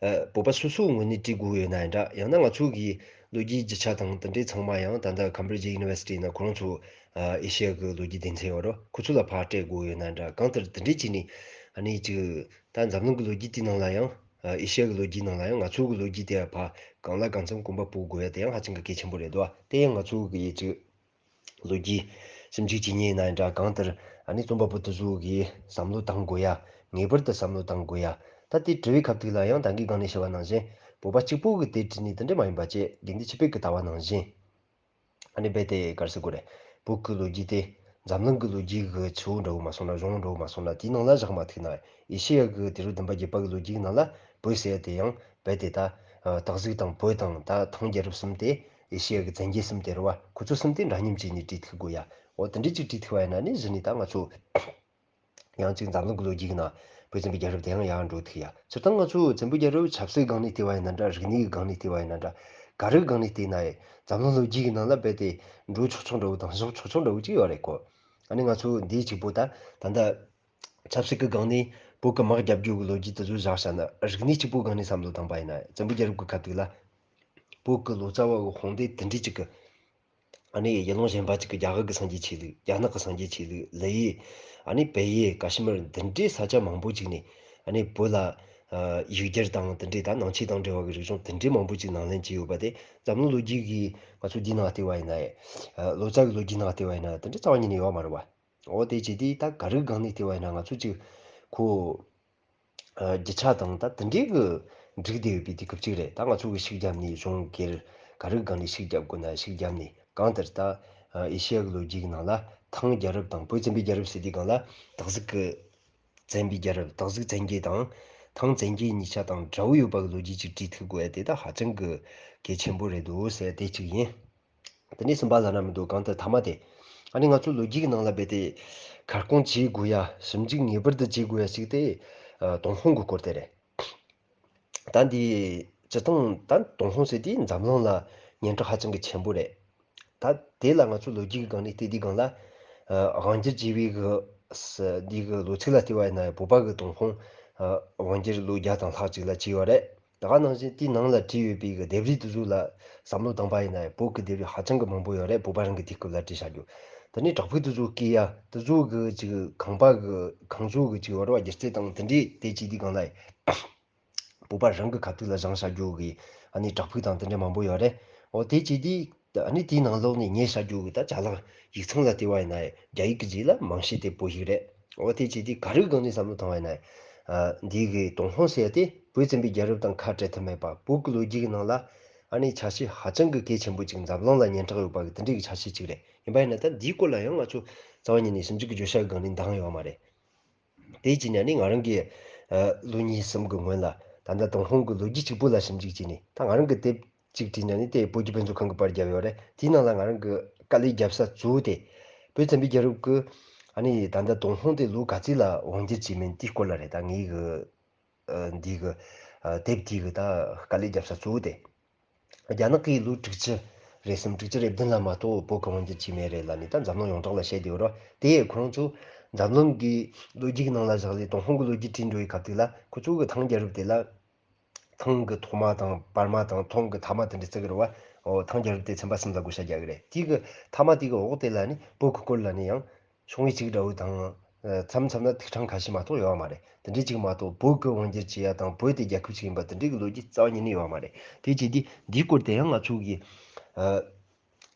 ཨ་བོད་པ་སོ་སོའི་ངོས་ནས་བྲིས་དགོས་ཡོད་ན་ཡང་འདྲ། ཡང་ན་ང་ཚོ་གི་ལོ་རྒྱུས་རྒྱུ་ཆ་དང་དེ་འདྲའི་ཚང་མ་ཡང་ད་ལྟ་Cambridge University ན་ཁོ་རང་ཚོ་ཨ་ཨེ་ཤེ་ཡ་གི་ལོ་རྒྱུས་སྡེ་ཚན་ཡོད་རེད། ཁོ་ཚོ་ལ་ཕར་སྤྲད་དགོས་ཡོད་ན་འདྲ། གང་ལྟར་དེ་འདྲའི་བྱས་ནས་ཨ་ནི་ཅིག་ད་འཛམ་གླིང་གི་ལོ་རྒྱུས་དེའི་ནང་ལ་ཡང་། ཨ་ཨེ་ཤེ་ཡ་གི་ལོ་རྒྱུས་ནང་ལ་ཡང་ང་ཚོ་གི་ལོ་རྒྱུས་དེ་ཕར་གང་ལ་གང་འཚམ་གོམ་པ་སྤོ་དགོས་ཡ་དེ་ཡང་ཧ་ཅང་གི་གལ་ཆེན་པོ་རེད་འདུག་དེ་ཡང་ང་ཚོ་གི་ཡིད་ཆེས། ལོ་རྒྱུས་ཞིབ་འཇུག་བྱེད་མཁན་ཡིན་ན་འདྲ། གང་ལྟར་ཨ་ནི་རྩོམ་པ་པོ་དེ་ཚོ་གིས་བསམ་བློ་བཏང་དགོས་ཡ། ངེས་པར་དུ་བསམ་བློ་བཏང་དགོས་ཡ། ད་དེ་བྲི་བའི་སྐབས་དེ་ལ་ཡང་ད་གིན་སྒང་ནས་བཤད་པ་ནང་བཞིན་བོད་པ་གཅིག་པོ་གིས་དེ་བྲིས་ནས་དེ་འདྲ་མ་ཡིན་པ་བྱས། དགེ་འདུན་ཆོས་འཕེལ་གྱི་ལྟ་བ་ནང་བཞིན། ཨ་ནི་རྦད་དེ་ག་རེ་ཟེར་དགོས་རེད། བོད་ཀྱི་ལོ་རྒྱུས་དེ་འཛམ་གླིང་གི་ལོ་རྒྱུས་ཀྱི་ཆུ་བོ་འདྲ་བོ་མ་སོང་ན། གཞུང་འདྲ་བོ་མ་སོང་ན། དེའི་ནང་ལ་བཞག་མ་ཐུབ་ན། ཨེ་ཤེ་ཡ་གི་དུས་རབས་བདུན་པ་བརྒྱད་པ་གི་ལོ་རྒྱུས་ཀྱི་ནང་ལ་བོད་ཟེར་ཡ་དེ་ཡང་རྦད་དེ་ད་ཨ་སྟག་གཟིག་དང་བོད་དང་ད་ཐང་རྒྱལ་རབས་གསུམ་དེ། ཨེ་ཤེ་ཡ་གི་བཙན་རྒྱལ་གསུམ་དེ་རེད་པ། ཁོ་ཚོ་གསུམ་དེ་འདྲ་མཉམ་བྱས་ནས་བྲིས་ཐུབ་དགོས་ཡ། འོ་དེ་འདྲ་ཅིག་བྲིས་ཐུབ་པ་ཡིན་ན་ནི་གཞི་ནས་ད་ང་ཚོ་ཡང་ཅིག་འཛམ་གླིང་གི་ལོ་རྒྱུས་ཀྱི་ནང་བོད་བཙན་པོའི་རྒྱལ་རབས་དེ་ཡང་ཡར་འགྲོ་ཐུབ་ཡ། སྤྱིར་བཏང་ང་ཚོ་བཙན་པོའི་རྒྱལ་རབས་ཆབ་སྲིད་སྒང་ནས་བལྟས་པ་ཡིན་ན་འདྲ། རིག་གནས་ཀྱི་སྒང་ནས་བལྟས་པ་ཡིན་ན་འདྲ། ག་རེ་སྒང་ནས་བལྟས་ན་ཡང་འཛམ་གླིང་ལོ་རྒྱུས་ཀྱི་ནང་ལ་རྦད་དེ་འགྲོ་ཆོག་ཆོག་འདྲ་བོ་དང་བཞག་ཆོག་ཆོག་འདྲ་བོ་ཅིག་ཡོད་རེད་ཀོ། ཨ་ནི་ང་ཚོ་འདིའི་གཅིག་པོ་ད་ད་ལྟ་ཆབ་སྲིད་ཀྱི་སྒང་ནས་བོད་ཀྱི་དམག་རྒྱབ་རྒྱུ་གི་ལོ་རྒྱུས་དེ་ཚོ་བཞག་བཞག་ན། རིག་གནས་གཅིག་པོའི་སྒང་ནས་བསམ་བློ་བཏང་པ་ཡིན་ན། བཙན་པོའི་རྒྱལ་རབས་ཀྱི་སྐབས་དེ་ལ་བོད་ཀྱི་ལོ་ཙཱ་བ་གི་དཔུང་སྡེ་དེ་འདྲའི་ཅིག་གི། ཨ་ནི་ཡུལ་ལུང་གཞན་པ་ཅིག་གི་རྒྱ་གར་གྱི་སངས་རྒྱས་ཆོས་ལུགས། རྒྱ་ནག་གི་སངས་རྒྱས་ཆོས་ལུགས། ལི་ཡུལ། ཨ་ནི་བལ་ཡུལ། ཀ་ཤི་མིར། འདི་འདྲའི་ས་ཆ་མང་པོ་ཅིག་ནས། ཨ་ནི་བོད་ལ་ཨ་ཡིག་སྒྱུར་དང་དེ་འདྲའི་ད་ནང་ཆོས་དང་འབྲེལ་བ་གི་རིག་གཞུང་དེ་འདྲའི་མང་པོ་ཅིག་ནང་ལེན་བྱས་ཡོད་པ་དེ། འཛམ་གླིང་ལོ་རྒྱུས་ཀྱི་ང་ཚོ་འདི་ནང་བལྟས་པ་ཡིན་ན། ཨ་ལོ་ཙཱ་གི་ལོ་རྒྱུས་ནང་བལྟས་པ་ཡིན་ན་དེ་འདྲའི་རྩ་བ་ཉིད་ནས་ཡོད་མ་རེད་པ། འོ་དེ་བྱས་དུས་ད་ག་རེ་སྒང་ནས་བལྟས་པ་ཡིན་ན་ང་ཚོ་ཅིག་ཁོ། ཨ་རྒྱུ་ཆ་དང་ད་དེ་འདྲའི་གི་འགྲིག་བསྡད་ཡོད་པའི་དུས་སྐབས་ཅིག་རེད། ད་ང་ཚོ་གི་ཤུགས་བརྒྱབ་ནས་གཞུང་སྒེར་ག་རེ་སྒང་ནས་ཤུགས་བརྒྱབ་དགོས་ན་ཤུགས་བརྒྱབ་ནས། གང་ལྟར་ད་ཨ་ཨེ་ཤེ་ཡ་གི་ལོ་རྒྱུས་ཀྱི་ནང་ལ་ཐང་རྒྱལ་རབས་དང་བོད་བཙན་པོའི་རྒྱལ་རབས་ཟེར་དུས་སྒང་ལ་སྟག་གཟིག་གི་བཙན་པོའི་རྒྱལ་རབས། སྟག་གཟིག་བཙན་རྒྱལ་དང་ཐང་བཙན་རྒྱལ་གཉིས་ཆ་དང་འདྲ་བོ་ཡོད་པ་གི་ལོ་རྒྱུས་ཅིག་བྲིས་ཐུབ་དགོས་ཡ་དེ་ད་ཧ་ཅང་གི་གལ་ཆེན་པོ་རེད་འདུག་ཟེར་ཡ་དེ་གཅིག་ཡིན། དེ་ནས་གསུམ་པ་ལབ་ན་མི་འདུག་གང་ལྟར་མཐའ་མ་དེ། ཨ་ནི་ང་ཚོ་ལོ་རྒྱུས་ཀྱི་ནང་ལ་རྦད་དེ་ཁ་སྐོང་བྱེད་དགོས་ཡ། ཞིབ་འཇུག་ངེས་པར་དུ་བྱེད་དགོས་ཡ་ཞིག་དེ་ཨ་ཏུན་ཧོང་གི་སྐོར་དེ་རེད། ད་འདི་སྤྱིར་བཏང་ད་ཏུན་ཧོང་ཟེར་དུས་འཛམ་གླིང་ལ་སྙན་གྲགས་ཧ་ཅང་གི་ཆེན་པོ་རེད། ད་དེ་ལ་ང་ཚོ་ལོ་རྒྱུས་ཀྱི་སྒང་ནས་བལྟས་དུས་སྒང་ལ། ཨ་དབང་སྒྱུར་བྱས་པའི་གི་ས་འདི་གི་ལོ་ཚིགས་ལ་བལྟས་པ་ཡིན་ན་བོད་པ་གི་ཏུན་ཧོང་ཨ་དབང་སྒྱུར་ལོ་བརྒྱ་དང་ལྷག་ཅིག་ལ་བྱས་ཡོད་རེད། ད་ག་ནང་བཞིན་དེའི་ནང་ལ་བྲིས་ཡོད་པའི་གི་ལྡེབས་རིས་དེ་ཚོ་ལ་བསམ་བློ་བཏང་པ་ཡིན་ན་བོད་ཀྱི་ལྡེབས་རིས་ཧ་ཅང་གི་མང་པོ་ཡོད་རེད། བོད་པ་རང་གི་དུས་སྐབས་ལ་བྲིས་བཞག་རྒྱུ། དེ་ནས་བྲག་ཕུག་དེ་ཚོ་བརྐོས་ཡ་དེ་ཚོ་གི་ཅིག་ཁང་པ་གི་ཁང་བཟོ་གི་ཅིག་ཡོད་རེད་པ། སྒྱུ་རྩལ་དང་དེ་འདྲའི་དེ་བྱས་དུས་སྒང་ལ་བོད་པ་རང་གི་ཁ་ཐུག་ལ་བཞེངས་བཞག་རྒྱུ་གི་ཨ་ནི་བྲག་ཕུག་དང་དེ་འདྲ་མང་པོ་ཡོད་རེད། འོ་དེ་བྱས་དུས་ཨ་ནི་དེའི་ནང་ལོགས་ནས་ཉར་བཞག་རྒྱུ་གི་ད་ཅ་ལག་ཡིག་ཚང་ལ་བལྟས་པ་ཡིན་ན་རྒྱ་ཡིག་གི་རྗེས་ལ་མང་ཤས་དེ་བོད་ཡིག་རེད། འོ་དེ་བྱས་དུས་ག་རེའི་སྒང་ནས་བསམ་བློ་བཏང་བ་ཡིན་ན། ཨ་འདི་གི་ཏུན་ཧོང་ཟེར་ཡ་དེ་བོད་བཙན་པོའི་རྒྱལ་རབས་དང་ཁ་བྲལ་ཐབས་མེད་པ། བོད་ཀྱི་ལོ་རྒྱུས་ཀྱི་ནང་ལ་ ཨ་ནི་ཆ་ཤས་ཧ་ཅང་གི་གལ་ཆེན་པོ་ཅིག་འཛམ་གླིང་ལ་སྙན་གྲགས་ཡོད་པ་གི་དེ་འདྲའི་གི་ཆ་ཤས་ཅིག་རེད། ཡིན་པ་ཡིན་ན་ད་འདིའི་སྐོར་ལ་ཡང་ང་ཚོ་རྩ་བ་ཉིད་ནས་ཞིབ་འཇུག་གི་བརྗོད་བྱ་གི་སྒང་ནས་འདང་ཡོད་མ་རེད། དེ་བྱས་ནས་ནི་ང་རང་གིས་ཨ་ལོ་གཉིས་གསུམ་གི་སྔོན་ལ་ད་ལྟ་ཏུན་ཧོང་གི་ལོ་རྒྱུས་གཅིག་པོ་ལ་ཞིབ་འཇུག་བྱས་ནས། ད་ང་རང་གི་དེབ་གཅིག་བྲིས་ན་ནི་དེ་བོད་ཀྱི་དཔེ་མཛོད་ཁང་གིས་པར་བརྒྱབ་ཡོད་རེད། དེའི་ནང་ལ་ང་རང་གི་དཀའ་ལས་བརྒྱབ་ས་གཙོ་བོ་དེ། བོད་བཙན་པོའི་རྒྱལ་རབས་ཀྱི་ཨ་ནི་ད་ལྟ་ཏུན་ཧོང་དེ་ལོ་ག་ཚོད་ལ་དབང་སྒྱུར་བྱས་མིན་དེའི་སྐོར་ལ་རེད། ད་ངའི་གི་ཨ་འདི་གི་ཨ་དེབ་དེ་གི་ད་དཀའ་ལས་བརྒྱབ་ས་གཙོ་བོ་དེ། རྒྱ་ནག་གིས་ལོ་དྲུག་ཅུ་རེ་གསུམ་དྲུག་ཅུ་རེ་བདུན་ལ་མ་གཏོགས་བོད་ཀྱི་དབང་སྒྱུར་བྱས་མེད་རེད་ལབ་ནས་ད་འཛམ་གླིང་ཡོངས་གྲགས་ལ་བཤད་བསྡད་ཡོད་རེད། དེ་ཡང་ཁོ་རང་ཚོ་འཛམ་གླིང་གི་ལོ་རྒྱུས་ཀྱི་ནང་ལ་བཞག་ལས་ཏུན་ཧོང་གི་ལོ་རྒྱུས་བྲིས་འགྲོ་བའི་སྐབས་དེ་ལ་ཁོ་ཚོ་གི་ཐང་རྒྱལ་རབས་དེ་ལ། ཐང་གི་ཐོག་མ་དང་བར་མ་དང་ཐང་གི་ཐ་མ་དེ་འདྲ་བརྩི་གི་རེད་བ། འོ་ཐང་རྒྱལ་རབས་དེ་ཚན་པ་གསུམ་ལ་བགོ་བཤའ་རྒྱག་གི་རེད། དེ་གི་ཐ་མ་དེ་གི་འོག་དེ་ལ་ནི་བོད་ཀྱི་སྐོར་ལ་ནི་ཡང་ཤོང་བའི་ཅིག་འདྲ་བོ་དང་། ཨ་མཚམས་མཚམས་ན་ཐིག་ཕྲེང་ཁ་ཤས་མ་གཏོགས་ཡོད་བ་མ་རེད། དེ་འདྲའི་ཅིག་མ་གཏོགས་བོད་ཀྱི་དབང་སྒྱུར་བྱེད་ཡ་དང་བོད་དེ་རྒྱལ་ཁབ་ཅིག་ཡིན་པ་དེ་འདྲའི་གི་ལོ་རྒྱུས་རྩ་བ་ཉིད་ནས་ཡོད་བ་མ་རེད། དེ་བྱས་དུས་འདིའི་སྐོར་དེ་ཡང་ང་ཚོ་གི་ཨ་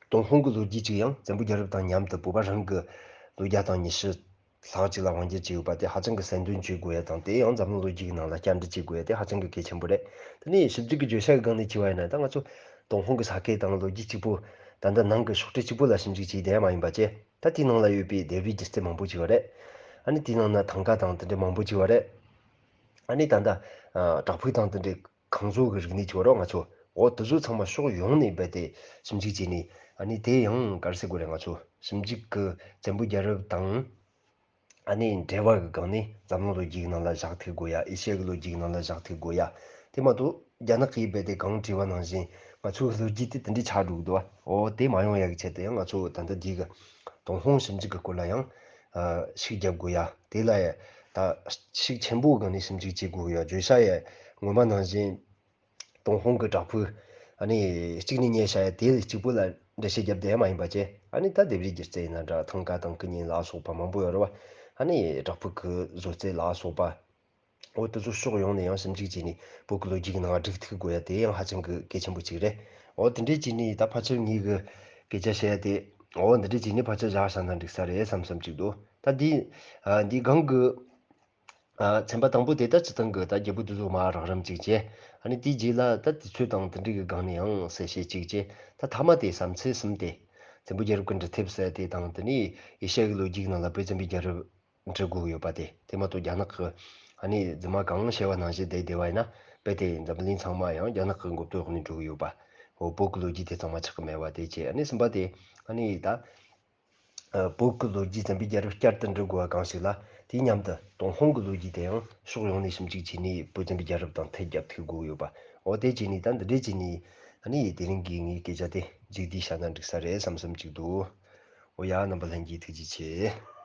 ཏུན་ཧོང་གི་ལོ་རྒྱུས་ཅིག་ཡང་བཙན་པོའི་རྒྱལ་རབས་དང་མཉམ་དུ་བོད་པ་རང་གི་ལོ་བརྒྱ་དང་ཉི་ཤུ་ལྷག་ཅིག་ལ་དབང་སྒྱུར་བྱས་ཡོད་པ་དེ་ཧ་ཅང་གི་གསལ་འདོན་བྱེད་དགོས་ཡ་དང་། དེ་ཡང་འཛམ་གླིང་ལོ་རྒྱུས་ཀྱི་ནང་ལ་བསྐྱར་འགྲེལ་བྱེད་དགོས་ཡ་དེ་ཧ་ཅང་གི་གལ་ཆེན་པོ་རེད། དེ་ནས་ཞིབ་འཇུག་གི་བརྗོད་བྱ་གི་སྒང་ནས་བྱས་པ་ཡིན་ན། ད་ང་ཚོ་ཏུན་ཧོང་གི་ས་ཁུལ་དང་ལོ་རྒྱུས་གཅིག་པོ། ད་ལྟ་ནང་གི་ཕྱོགས་སྒྲིག་གཅིག་པོ་ལ་ཞིབ་འཇུག་བྱས་བསྡད་ཡ་མ་ཡིན་པ་བྱས། ད་དེའི་ནང་ལ་ཡོད་པའི་ལྡེབས་རིས་སྒྱུ་རྩལ་མང་པོ་ཅིག་ཡོད་རེད། ཨ་ནི་དེའི་ནང་ན་ཐང་ག་དང་དེ་འདྲའི་མང་པོ་ཅིག་ཡོད་རེད། ཨ་ནི་ད་ལྟ་ཨ་བྲག་ཕུག་དང་དེ་འདྲའི་ཁང་བཟོ་གི་རིག་གནས་ཅིག་ཡོད་རེད། ང་ཚོ་འོ་དེ་ཚོ་ཚང་མ་ཕྱོགས་ཡོངས་ནས་རྦད་དེ་ཞིབ་འཇུག་བྱས་ནས། ཨ་ནི་དེ་ཡང་ག་རེ་ཟེར་དགོས་རེད། ང་ཚོ་ཞིབ་འཇུག་གི་བཙན་པོའི་རྒྱལ་རབས་དང་ཨ་ནི་འབྲེལ་བ་གི་སྒང་ནས་འཛམ་གླིང་ལོ་རྒྱུས་ཀྱི་ནང་ལ་བཞག་ཐུབ་དགོས་ཡ། ཨེ་ཤི་ཡ་གི་ལོ་རྒྱུས་ཀྱི་ནང་ལ་བཞག་ཐུབ་དགོས་ཡ། དེ་མ་གཏོགས་རྒྱ་ནག་གིས་རྦད་དེ་གང་བྲིས་པ་ནང་བཞིན་ང་ཚོའི་ལོ་རྒྱུས་དེ་དེ་འདྲའི་ཆགས་འགྲོ་གི་འདུག་བ། འོ་དེ་མ་ཡོང་ཡ་གི་ཆེད་དུ་ཡང་ང་ཚོ་ད་ལྟ་འདི་གི་ཏུན་ཧོང་ཞིབ་འཇུག་གི་སྐོར་ལ་ཡང་ཨ་ཤུགས་རྒྱབ་དགོས་ཡ། དེ་ལ་ཡ་ད་ཤུགས་ཆེན་པོའི་སྒང་ནས་ཞིབ་འཇུག་བྱེད་དགོས་ཡ། བརྗོད་བྱ་ཡ་ངོ་མ་ནང་བཞིན་ཏུན་ཧོང་གི་བྲག་ཕུག་ཨ་ནི་གཅིག་ནས་ཉོས་བཞག་ཡ་དེ་ལ་གཅིག་པོ་ལ་འགྲེལ་བཤད་རྒྱབ་བསྡད་ཡ་མ་ཡིན་པ་བྱས། ཨ་ནི་ད་ལྡེབས་རིས་སྒྱུ་རྩལ་ཡིན་ན་འདྲ། ཐང་ག་དང་སྐུ་བརྙན་ལ་སོགས་པ་མང་པོ་ཡོད་རེད་བ། ཨ་ནི་བྲག་ཕུག་གི་བཟོ་རྩལ་ལ་སོགས་པ། འོ་དེ་ཚོ་ཕྱོགས་ཡོངས་ནས་ཡང་ཞིབ་འཇུག་བྱས་ནས་བོད་ཀྱི་ལོ་རྒྱུས་ཀྱི་ནང་སྒྲིག་ཐུབ་དགོས་ཡ་དེ་ཡང་ཧ་ཅང་གི་གལ་ཆེན་པོ་གཅིག་རེད། འོ་དེ་འདྲས་བྱས་ནས་ད་ཕལ་ཆེར་ངེད་ཀྱི་སྐད་ཆ་བཤད་ཡ་དེ། འོ་འདི་འདྲས་བྱས་ནས་ཕལ་ཆེར་བཞག་བཞག་ན་འགྲིག་ས་རེད་བསམ་བསམ་གཅིག་འདུག་ད་འདི་ཨ་འདི་སྒང་གི་ཨ་ཚན་པ་དང་པོ་དེ་ད་སྤྱིར་བཏང་གི་ད་རྒྱལ་པོ་དེ་ཚོ་མར་རགས་རིམ་གཅིག་བྱས། ཨ་ནི་དེའི་རྗེས་ལ་ད་དུས་ཚོད་དང་དེ་འདྲས་ཀྱི་སྒང་ནས་ཡང་གསལ་བཤད་གཅིག་བྱས། ད་མཐའ་མ་དེ་བསམ་ཚུལ་གསུམ་དེ། བཙན་པོའི་རྒྱལ་རབས་ཀྱི་འབྲི་ཐེབས་ཟེར་དེ་དང་། དེ་ནས་ཨེ་ཤ་ཡའི་ལོ་རྒྱུས་ཀྱི་ནང་ལ་བོད་བཙན་པོའི་རྒྱལ་རབས་འབྲི་དགོས་ཀྱི་ཡོད་པ་དེ། དེ་མ་གཏོགས་རྒྱ་ནག་གི་ཨ་ནི་རྫུན་མ་གང་བཤད་པ་ནང་བཞིན་བསྡད་བསྡད་པ་ཡིན་ན། རྦད་དེ་འཛམ་བུ་གླིང་ཚང་མ་ཡང་རྒྱ་ནག་གི་མགོ་སྐོར་འོག་ནས་འགྲོ་གི་ཡོད་པ། འོ་བོད་ཀྱི་ལོ་རྒྱུས་དེ་ཚང་མ་ཆགས་ཀྱི་མེད་པ་དེ་བྱས། ཨ་ནི་གསུམ་པ་དེ་ཨ་ནི་ད་ཨ་བོད་ཀྱི་ལོ་རྒྱུས་བཙན་པོའི་རྒྱལ་རབས་བསྐྱར་དུ་འབྲི་དགོས་པ་གང་ཞིག་ལ། དེའི་མཉམ་དུ་ཏུན་ཧོང་གི་ལོ་རྒྱུས་དེ་ཡང་ཕྱོགས་ཡོངས་ནས་ཞིབ་འཇུག་བྱས་ནས་བོད་བཙན་པོའི་རྒྱལ་རབས་དང་ཐད་རྒྱབ་ཐུབ་དགོས་ཀྱི་ཡོད་པ། འོ་དེ་བྱས་ནས་ད་འདི་འདྲས་བྱས་ནས་ཨ་ནི་དེ་རིང་གི་ངའི་སྐད་ཆ་དེ་མཇུག་བསྡུས་བཞག་ན་འགྲིག་ས་རེད་བསམ་བསམ་གཅིག་འདུག་འོ་ཡ། རྣམ་པ་ལྷན་རྒྱས་ཐུགས་རྗེ་ཆེ།